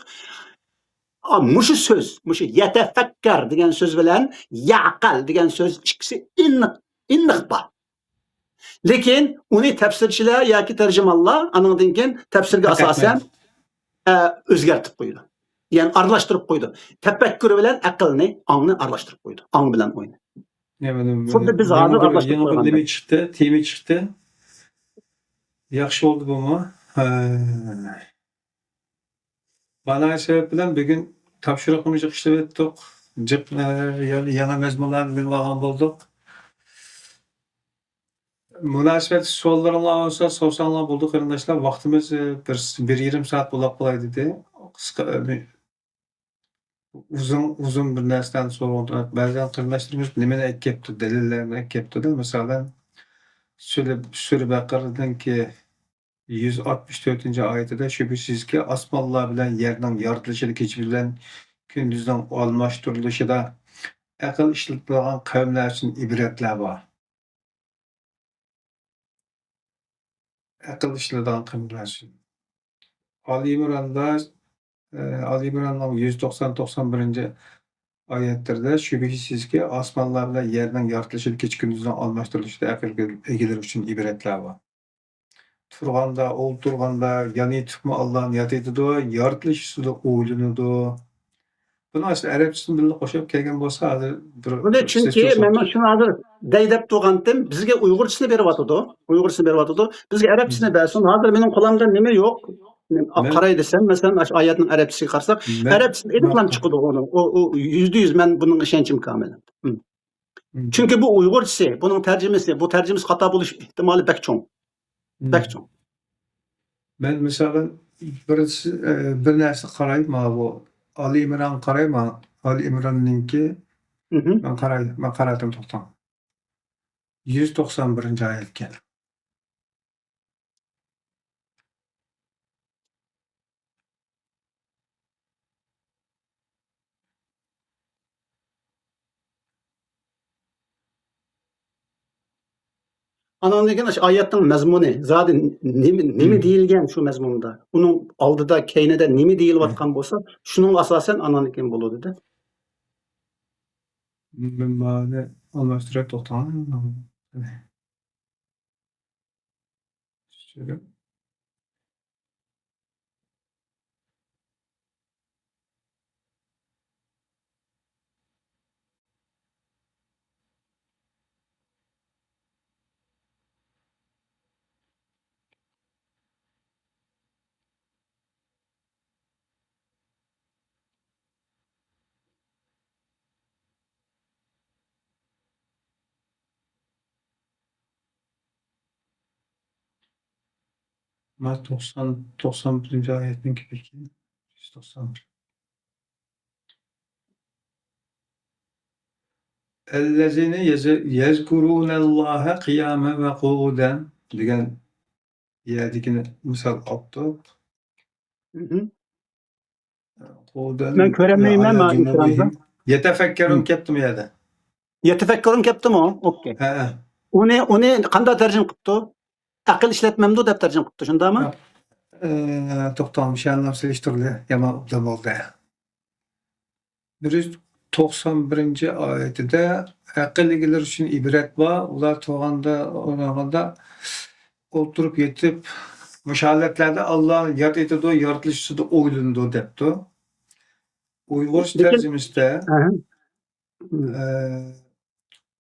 ئا، مۇشۇ سۆز، مۇشۇ «يەتەفەككەر» دېگەن سۆز بىلەن «يەقەل» دېگەن سۆز ئىككىسى ئېنىق، ئېنىق بار. لېكىن ئۇنى تەپسىرچىلەر ياكى تەرجىمانلار ئانىڭدىن كېيىن تەپسىرگە ئاساسەن، ئە، ئۆزگەرتىپ قويىدۇ. يەنى ئارىلاشتۇرۇپ قويىدۇ. تەپەككۇر بىلەن ئەقىلنى، ئاڭنى ئارىلاشتۇرۇپ قويىدۇ. ئاڭ بىلەن ئوينى. يا، مانا، خۇددى بىز يېڭى ھازىر بىر، ئارىلاشتۇرۇپ يېڭى بىر قويغاندەك. نېمە چىقتى، تېما چىقتى. ياخشى بولدى بۇمۇ. ھە. مانا سەۋەب بىلەن بۈگۈن تاپشۇرۇقىمىزنى جىق ئىشلىۋەتتۇق. جىق، ئە، يا-، ياڭا مەزمۇنلارنى بىلىۋالغان بولدۇق. مۇناسىۋەتلىك سوئاللىرىڭلار بولسا سورىساڭلار بولىدۇ، قېرىنداشلار. ۋاقتىمىز، ئە، بىر، بىر يېرىم سائەت بولاپ قالاي دېدى. قىسقا، ئە، ئۇزۇن، ئۇزۇن بىر نەرسىلەرنى سورىغان. بەزى قېرىنداشلىرىمىز نېمىنى ئەكەپتۇ، دەلىللەرنى ئەكەپتۇ-دە. مىسالەن، سۈرە، سۈرە بەقەرىدىنكى يۈز ئاتمىش تۆتىنچى ئايىتىدە، شۈبھىسىزكى، ئاسمانلار بىلەن يەرنىڭ يارىتىلىشىدا، كېچە بىلەن كۈندۈزنىڭ ئالماشتۇرۇلۇشىدا ئەقىل ئىشلىتىدىغان قەۋملەر ئۈچۈن ئىبرەتلەر بار. ئەقىل ئىشلىتىدىغان قەۋملەر ئۈچۈن. ئالى ئىمراندا، ئە، ئالى ئىمراننىڭ يۈز توقسان، توقسان بىرىنچى ئايەتلىرىدە، شۈبھىسىزكى، ئاسمانلار بىلەن يەرنىڭ يارىتىلىشىدا، كېچە كۈندۈزنىڭ ئالماشتۇرۇلۇشىدا ئەقىل ئىگىلىرى ئۈچۈن ئىبرەتلەر بار. تۇرغاندا، ئولتۇرغاندا، يان ئېتىپمۇ ئاللانى ياد ئېتىدۇ، يارىتىلىش ئۈستىدە ئويلىنىدۇ. بۇنىڭ ئەسلى ئەرەبچىسىنى بىللە قوشۇپ كەلگەن بولسا، ھازىر بىر بۇنى چۈنكى مەن شۇنى ھازىر دەيدەپ تۇرغانتىم، بىزگە ئۇيغۇرچىسىنى بېرىۋاتىدۇ. ئۇيغۇرچىسىنى بېرىۋاتىدۇ. بىزگە ئەرەبچىسىنى بەرسۇن. ھازىر مېنىڭ قولۇمدا نېمە يوق؟ مەن قاراي دېسەم، مەسىلەن، ئاشۇ ئايەتنىڭ ئەرەبچىسىگە قارىساق، مەن ئەرەبچىسى ئېنىقلام چىقىدۇ ئۇنىڭ. ئۇ، ئۇ يۈزدە يۈز مەن بۇنىڭ ئىشەنچىم كامىل. مم. مم. چۈنكى بۇ ئۇيغۇرچىسى، بۇنىڭ تەرجىمىسى، بۇ تەرجىمىسى خاتا بولۇش ئېھتىمالى بەك چوڭ. مم. بەك چوڭ. مەن مىسالەن بىر، ئە، بىر نەرسە قاراي، ماۋۇ ئالى ئىمران قاراي، ما-، ئالى ئىمراننىڭكى مم. مەن قاراي، مەن قاراتتىم، توختاڭ. يۈز توقسان بىرىنچى ئايەتكەن. ئاناندىن كېيىن ئاشۇ ئايەتنىڭ مەزمۇنى، زادى نېمە، نېمە مم. دېيىلگەن شۇ مەزمۇندا؟ ئۇنىڭ ئالدىدا، كەينىدە نېمە دېيىلىۋاتقان بولسا، شۇنىڭغا ئاساسەن ئاناندىن كېيىن بولىدۇ-دە. مەن ماۋۇنى ئالماشتۇراي، توختاڭ. ما توقسان، توقسان بىرىنچى ئايەتنىڭ كېپىكى. يۈز توقسان بىر. ئەللەزىنە يەز-، يەزكۇرۇنەللاھە قىيامەن ۋە قۇئۇدەن دېگەن يەردىكىنى مىسال ئاپتۇ. مم. قۇئۇدەن مەن كۆرەلمەيمەن، ئەلە مانا جۇنۇبىھىم. ئېكراندا. يەتەفەككەرۇن مم. كەپتۇ بۇ يەردە. يەتەفەككەرۇن كەپتىمۇ؟ ئوكەي. ھە، ھە. ئۇنى، ئۇنى قانداق تەرجىمە قىپتۇ؟ ئەقىل ئىشلەتمەمدۇ دەپ تەرجىمە قىپتۇ، شۇنداقمۇ؟ ئە، توختاڭ، مۇشۇ يەرنى سېلىشتۇرۇلى. يامان ئوبدان بولدى. بىر يۈز توقسان بىرىنچى ئايىتىدە ئەقىل ئىگىلىرى ئۈچۈن ئىبرەت بار. ئۇلار تۇرغاندا، ئورنىغاندا، ئولتۇرۇپ، يېتىپ، مۇشۇ ھالەتلەردە ئاللا ياد ئېتىدۇ، يارىتىلىش ئۈستىدە ئويلىنىدۇ دەپتۇ. ئۇيغۇرچە لېكىن تەرجىمىسىدە، ئەھە. ئە،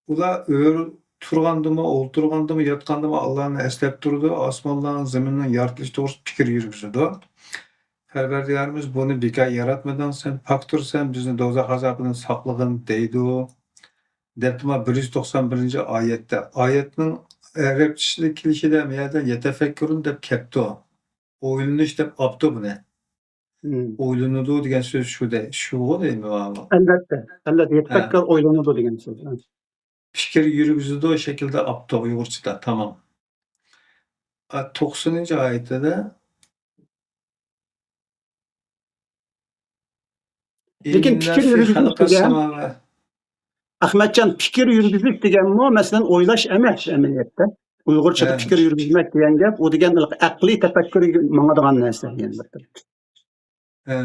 ئۇلار ئۆر-، تۇرغاندىمۇ، ئولتۇرغاندىمۇ، ياتقاندىمۇ ئاللانى ئەسلەپ تۇرىدۇ، ئاسمانلارنىڭ، زېمىننىڭ يارىتىلىشى توغرىسىدا پىكىر يۈرگۈزىدۇ. پەرۋەردىگارىمىز بۇنى بىكار ياراتمىدىڭ سەن، پاكتۇرسەن، بىزنى دوزاخ ئازابىدىن ساقلىغىن دەيدۇ، دەپتۇ ما بىر يۈز توقسان بىرىنچى ئايەتتە. ئايەتنىڭ ئەرەبچىسىدە كېلىشىدە مۇ يەردە يەتەفەككۇرۇن دەپ كەپتۇ. ئويلىنىش دەپ ئاپتۇ بۇنى. مم. ئويلىنىدۇ دېگەن سۆز شۇ دە، شۇغۇ دەيمەن ماۋۇ. ئەلۋەتتە، ئەلۋەتتە، ھە. يەتەپەككۇر ئويلىنىدۇ دېگەن سۆز. ھە. پىكىر يۈرگۈزىدۇ شەكلىدە ئاپتۇ ئۇيغۇرچىدا، تامام. ئا، توقسىنىنچى ئايىتىدە لېكىن ئىننا پىكىر فى يۈرگۈزۈش خەلقىس دېگەن، ساماۋا-، ئەخمەتجان، پىكىر يۈرگۈزۈش دېگەنمۇ، مەسىلەن، ئويلاش ئەمەس ئەمەلىيەتتە. ئۇيغۇرچىدا ھە. پىكىر يۈرگۈزمەك دېگەن گەپ، ئۇ دېگەن ئەقلىي تەپەككۇرگە ماڭىدىغان نەرسە، يەنى بىر تەرەپ. ھە.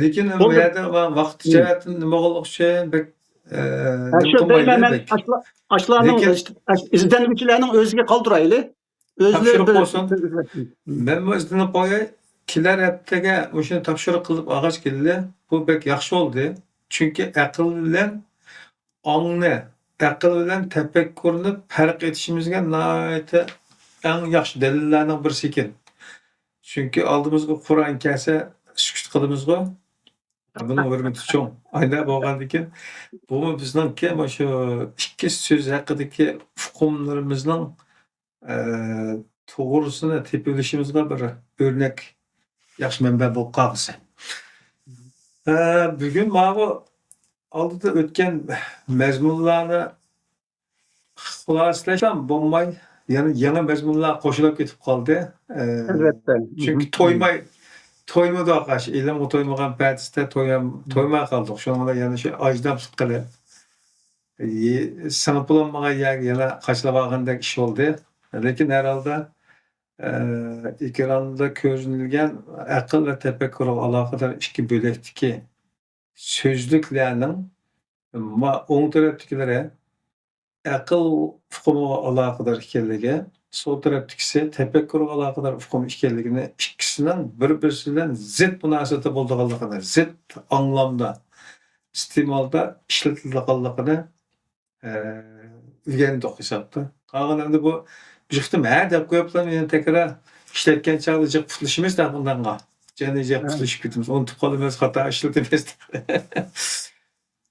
لېكىن بۇ بولدى. يەردە ۋاقىت مم. جەھەتتىن نېمە بولغانلىقى ئۈچۈن بەك، ئە، ھە، نېمە شۇ قىلمايلى دەيمەن، مەن بەك. ئاشۇلار-، ئاشۇلارنىڭ لېكىن ئىز-، ئىز-، ئىزدەنگۈچىلەرنىڭ ئۆزىگە قالدۇرايلى. ئۆزلىرى تاپشۇرۇق بىر، بولسۇن. بىر ئىزدەنسۇن. مم. مەنمۇ ئىزدىنىپ قوياي. كېلەر ھەپتىگە مۇشۇنى تاپشۇرۇق قىلىپ ئالغاچ كېلىلى. بۇ بەك ياخشى بولدى. چۈنكى ئەقىل بىلەن ئاڭنى، ئەقىل بىلەن تەپەككۇرنى پەرق ئېتىشىمىزگە ناھايىتى ئەڭ ياخشى دەلىللەرنىڭ بىرسى ئىكەن. چۈنكى ئالدىمىزغا قۇرئان كەلسە، سۈكۈت قىلىمىزغۇ. بۇنىڭ ھۆرمىتى چوڭ. ئايدا بولغاندىكىن، بۇمۇ بىزنىڭكى مۇشۇ ئىككى سۆز ھەققىدىكى ئۇقۇملىرىمىزنىڭ، ئە، توغرىسىنى تېپىۋېلىشىمىزغا بىر ئۆرنەك، ياخشى مەنبە بولۇپ قالغۇسى. ئە، بۈگۈن ماۋۇ ئالدىدا ئۆتكەن مەزمۇنلارنى خۇلاسىلەشلا بولماي، يەنە يېڭى مەزمۇنلار قوشۇلۇپ كېتىپ قالدى. ئە، ئەلۋەتتە. چۈنكى مم. تويماي، تويمىدۇق ئاش، ئىلىمغا تويمىغان پەتىستە توي ھەم، مم. تويماي قالدۇق. شۇنىڭ بىلەن يەنە شۇ ئاجدامسىز قىلىپ، يې-، سىڭىپ بولالمىغان يەرگە يەنە قاچىلاپ ئالغاندەك ئىش بولدى. لېكىن ھەر ھالدا، ئە، ئېكراندا كۆرۈنۈلگەن ئەقىل ۋە تەپەككۇرغا ئالاقىدار ئىككى بۆلەكتىكى سۆزلۈكلەرنىڭ ما-، ئوڭ تەرەپتىكىلىرى ئەقىل ئۇقۇمىغا ئالاقىدار ئىكەنلىكى، سول تەرەپتىكىسى تەپەككۇرغا ئالاقىدار ئۇقۇم ئىكەنلىكىنى، ئىككىسىنىڭ بىر-بىرسى بىلەن زىت مۇناسىۋىتى بولىدىغانلىقىنى، زىت ئاڭلامدا، ئىستېمالدا ئىشلىتىلىدىغانلىقىنى، ئە، ئۆگەندۇق ھېسابتا. قالغان ئەمدى بۇ بىر قېتىم ھە دەپ قويۇپلا يەنە تەكرار ئىشلەتكەن چاغدا جىق پۇتلىشىمىز دە بۇنداققا. جەننى جىق ھە. پۇتلىشىپ كېتىمىز، ئۇنتۇپ قالىمىز، خاتا ئىشلىتىمىز.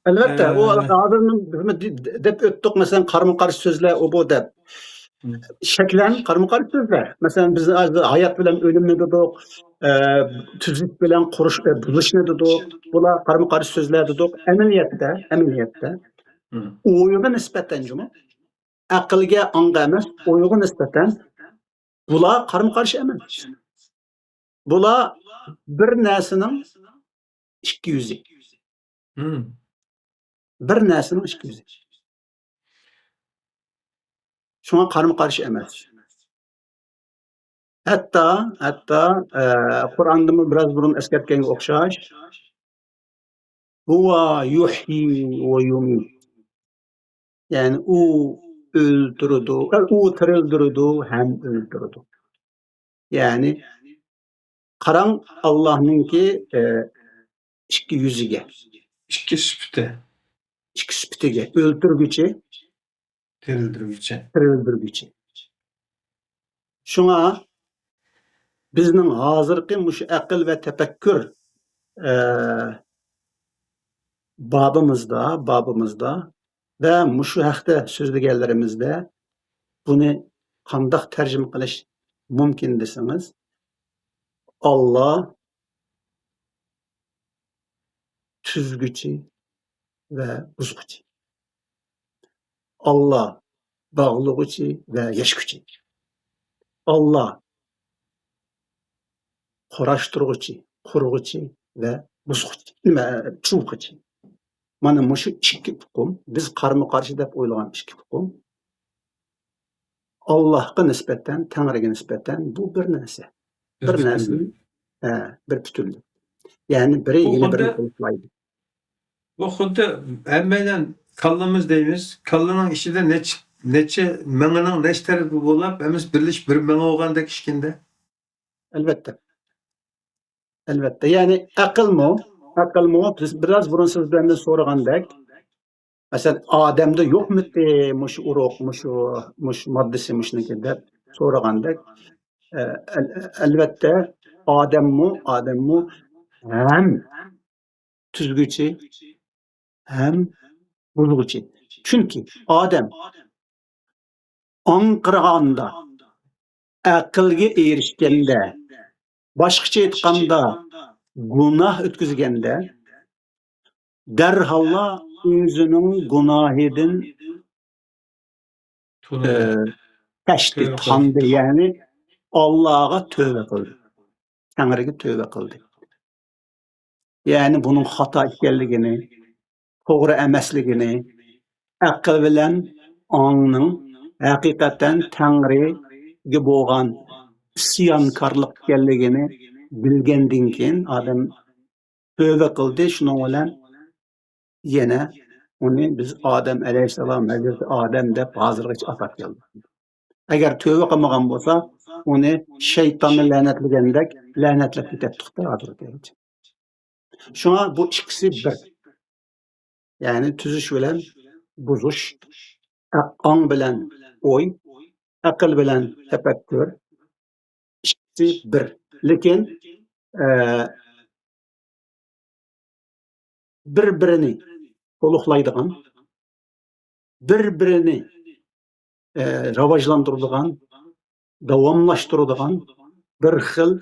ئەلۋەتتە، ئۇ ئە، ھازىر بىز دە-، دەپ ئۆتتۇق، مەسىلەن، قارىمۇ قارشى سۆزلەر ئۇ بۇ دەپ. مم. شەكلەن قارىمۇ قارشى سۆزلەر. مەسىلەن، بىز ھازىر ھايات بىلەن ئۆلۈمنى دېدۇق، ئە، تۈزۈش بىلەن قۇرۇش، ئە، بۇزۇشنى دېدۇق. بۇلار قارىمۇ قارشى سۆزلەر دېدۇق. ئەمەلىيەتتە، ئەمەلىيەتتە مم. ئويغا نىسبەتەن جۇمۇ، ئەقىلگە، ئاڭغا ئەمەس، ئويغا نىسبەتەن بۇلار قارىمۇ قارشى ئەمەس. بۇلار بىر نەرسىنىڭ ئىككى يۈزى. مم. بىر نەرسىنىڭ ئىككى يۈزى. شۇڭا قارىمۇ قارشى ئەمەس. ھەتتا، ھەتتا، ئە، قۇرئاندىمۇ بىراز بۇرۇن ئەسكەرتكەنگە ئوخشاش، ھۇۋا يۇھيى ۋە يۇمىت. يەنى ئۇ ئۆلتۈرىدۇ، ئۇ تىرىلدۈرىدۇ ھەم ئۆلتۈرىدۇ. يەنى قاراڭ ئاللاھنىڭكى، ئە، ئىككى يۈزىگە. ئىككى سۈپىتى. ئىككى سۈپىتىگە. ئۆلتۈرگۈچى، تىرىلدۈرگۈچى. تىرىلدۈرگۈچى. شۇڭا بىزنىڭ ھازىرقى مۇشۇ ئەقىل ۋە تەپەككۇر، ئە، بابىمىزدا، بابىمىزدا ۋە مۇشۇ ھەقتە سۆزلىگەنلىرىمىزدە بۇنى قانداق تەرجىمە قىلىش مۇمكىن دېسىڭىز، ئاللا تۈزگۈچى ۋە بۇزغۇچى. ئاللا باغلىغۇچى ۋە يەشكۈچى. ئاللا قۇراشتۇرغۇچى، قۇرغۇچى ۋە بۇزغۇچى، نېمە، چۇۋغۇچى. مانا مۇشۇ ئىككى ئۇقۇم، بىز قارىمۇ قارشى دەپ ئويلىغان ئىككى ئۇقۇم، ئاللاھقا نىسبەتەن، تەڭرىگە نىسبەتەن بۇ بىر نەرسە. بىر بىر پۈتۈنلۈك. نەرسىنى، ھە، بىر پۈتۈنلۈك. يەنى بىرى بۇ يەنە خۇددى، بىرىنى قويۇقلايدۇ. بۇ خۇددى ھەممەيلەن كاللىمىز دەيمىز. كاللىنىڭ ئىچىدە نەچچە، نەچچە مېڭىنىڭ نەچچە تەرىپى بولاپ، ھەممىسى بىرلىشىپ بىر مېڭە بولغاندەك ئىكەندە. ئەلۋەتتە. ئەلۋەتتە. يەنى ئەقىلمۇ، ئەقىلمۇ بىز بىراز بۇرۇن سىز بىلەن سورىغاندەك، مەسىلەن، ئادەمدە يوقمىتى مۇشۇ ئۇرۇق، مۇشۇ، مۇشۇ ماددىسى، مۇشۇنىڭكى دەپ سورىغاندەك، ئە، ئەل-، ئەلۋەتتە، ئادەممۇ، ئادەممۇ ھەم تۈزگۈچى، ھەم بۇزغۇچى. چۈنكى ئادەم ئاڭقىرغاندا، ئەقىلگە ئېرىشكەندە، باشقىچە ئېيتقاندا، گۇناھ ئۆتكۈزگەندە، دەرھاللا ئۆزىنىڭ گۇناھىدىن، ئە، تونۇدى. تەشتى، تۆبە قىلدى. تاندى، يەنى ئاللاغا تۆبە قىلدى. تەڭرىگە تۆبە قىلدى. يەنى بۇنىڭ خاتا ئىكەنلىكىنى، توغرا ئەمەسلىكىنى، ئەقىل بىلەن ئاڭنىڭ ھەقىقەتەن تەڭرىگە بولغان ئىسيانكارلىق ئىكەنلىكىنى بىلگەندىن كېيىن ئادەم تۆبە قىلدى. شۇنىڭ بىلەن يەنە ئۇنى بىز ئادەم ئەلەيھىسسالام، ھەزرىتى ئادەم دەپ ھازىرغىچە ئاتاپ كەلدۇق. ئەگەر تۆبە قىلمىغان بولسا، ئۇنى شەيتاننى لەنەتلىگەندەك لەنەتلەپ كېتەتتۇق-دە ھازىرغىچە. شۇڭا بۇ ئىككىسى بىر. يەنى تۈزۈش بىلەن بۇزۇش، ئەق-، ئاڭ بىلەن ئوي، ئەقىل بىلەن تەپەككۇر، ئىككىسى بىر. لېكىن، ئە، بىر-بىرىنى تولۇقلايدىغان، بىر-بىرىنى، ئە، راۋاجلاندۇرىدىغان، داۋاملاشتۇرىدىغان بىر خىل،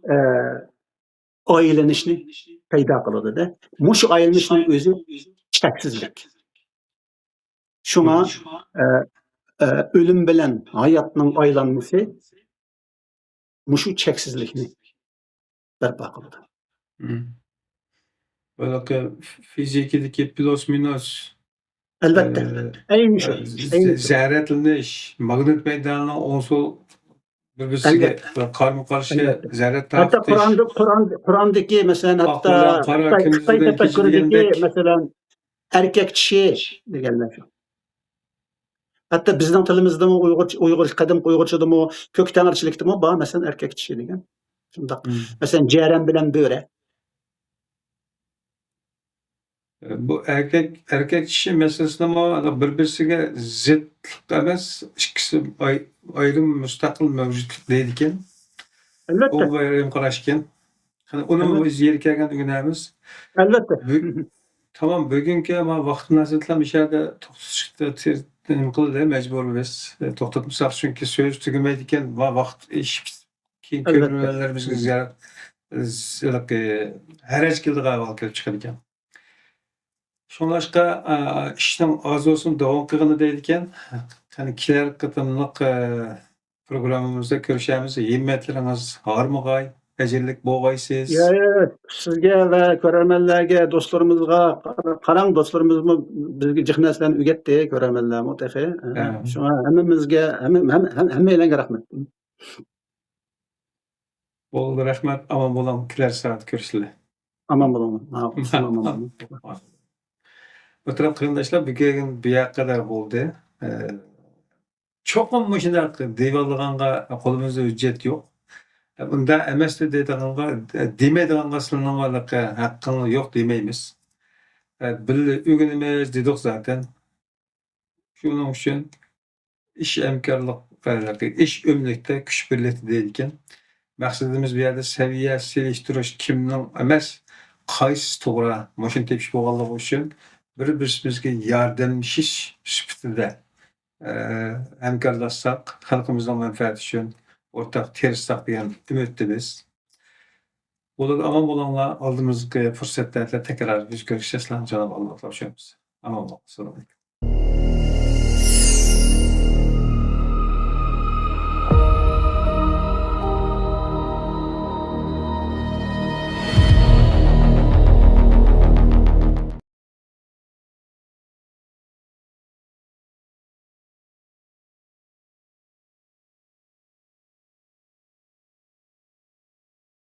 ئە، ئايلىنىشنى پەيدا قىلىدۇ-دە. مۇشۇ ئايلىنىشنىڭ ئۆزى چەكسىزلىك. شۇڭا، ئە، ئە، ئۆلۈم بىلەن ھاياتنىڭ ئايلانمىسى مۇشۇ چەكسىزلىكنى بەرپا قىلىدۇ. مم. بۇنىڭكى فىزىكىدىكى پلۇس مىنۇس، ئەلۋەتتە. ئە، ئەينى شۇ. ئە، ئەينى شۇ. زەرەتلىنىش، ماگنىت مەيدانىنىڭ ئوڭ سول بىر-بىرسىگە ئەلۋەتتە. قارمۇ-قارشى ئەلۋەتتە. زەرەت ھەتتا تارتىش. قۇرئاندا، قۇرئان، قۇرئاندىكى، مەسىلەن، ئاق ھەتتا بىلەن قارا، خىتاي، كۈندۈز خىتاي بىلەن كېچە تەپەككۇرىدىكى، دېگەندەك. مەسىلەن، ئەركەك چىشى دېگەنلەر شۇ. ھەتتا بىزنىڭ تىلىمىزدىمۇ، ئۇيغۇرچە، ئۇيغۇر، قەدىمكى ئۇيغۇرچىدىمۇ، كۆك تەڭرىچىلىكتىمۇ بار، مەسىلەن، ئەركەك چىشى دېگەن. شۇنداق. مم. مەسىلەن، جەرەن بىلەن بۆرە. بۇ ئەركەك، ئەركەك چىشى مەسىلىسىنىمۇ بىر-بىرسىگە زىتلىق ئەمەس، ئىككىسى ئاي-، ئايرىم مۇستەقىل مەۋجۇتلۇق دەيدىكەن. ئەلۋەتتە. بۇ بىر ئايرىم قاراشكەن. قېنى، ئۇنىمۇ ئەلۋەتتە. بىز يېرى كەلگەندە ئۆگىنەرمىز. ئەلۋەتتە. بۈ-، تامام بۈگۈنكى ما ۋاقىت مۇناسىۋەتلەر مۇشۇ يەردە توختىتىشقا تىر-، نېمە قىلدى، مەجبۇر بىز. ئە، توختاتمىساق، چۈنكى سۆز تۈگىمەيدىكەن، ما ۋاقىت ئېشىپ كېيىن ئەلۋەتتە. كۆرۈرمەنلىرىمىزگە زىيارەت، ھەرەج كېلىدىغان ئەھۋال كېلىپ چىقىدىكەن. شۇڭلاشقا، ئا، ئىشنىڭ ئاز بولسۇن، داۋام قىلغىنى دەيدىكەن. قېنى كېلەر قېتىملىق، ئا، پروگراممىمىزدا كۆرۈشەرمىز. ھىممەتلىرىڭىز ھارمىغاي، ئەجىرلىك بولغايسىز. يا، يا، سىزگە ۋە كۆرەرمەنلەرگە، دوستلىرىمىزغا قاراڭ، دوستلىرىمىزمۇ بىزگە جىق نەرسىلەرنى ئۆگەتتى، كۆرەرمەنلەرمۇ تېخى. ھە. شۇڭا ھەممىمىزگە، ھەممە، ھەممە، ھەممە، ھەممەيلەنگە رەھمەت. بولدى، رەھمەت، ئامان بولۇڭ، كېلەر سائەتتە كۆرۈشەيلى. ئامان بولۇڭ. ھە، ئامان بولۇڭ. مۆھتەرەم قېرىنداشلار، بۈگۈن بۇ يەرگە قەدەر بولدى. ئە، چوقۇم مۇشۇنداق دېيىۋالىدىغانغا قولىمىزدا ھۆججەت يوق. ئە، ئۇنداق ئەمەستى دەيدىغانغا، دېمەيدىغانغا سىلىنىڭ ھەققىڭ يوق دېمەيمىز. ئە، بىللە ئۆگىنىمىز دېدۇق زاتەن. شۇنىڭ ئۈچۈن ئىش ھەمكارلىق، ئىش ئۆملۈكتە، كۈچ بىرلىكتە دەيدىكەن. مەقسىتىمىز بۇ يەردە سەۋىيە سېلىشتۇرۇش، كىمنىڭ ئەمەس، قايسىسى توغرا، مۇشۇنى تېپىش بولغانلىقى ئۈچۈن بىر-بىرىمىزگە ياردەملىشىش سۈپىتىدە، ئە، ھەمكارلاشساق، خەلقىمىزنىڭ مەنپەئەتى ئۈچۈن ئورتاق تىرىشساق دېگەن ئۈمىدتىمىز. بولدى، ئامان بولۇڭلار. ئالدىمىزدىكى پۇرسەتلەردە تەكرار يۈز كۆرۈشەرسىلەر، جاناب ئاللا تاپشۇرىمىز. ئامان بولۇڭ. ئەسسالامۇ ئەلەيكۇم.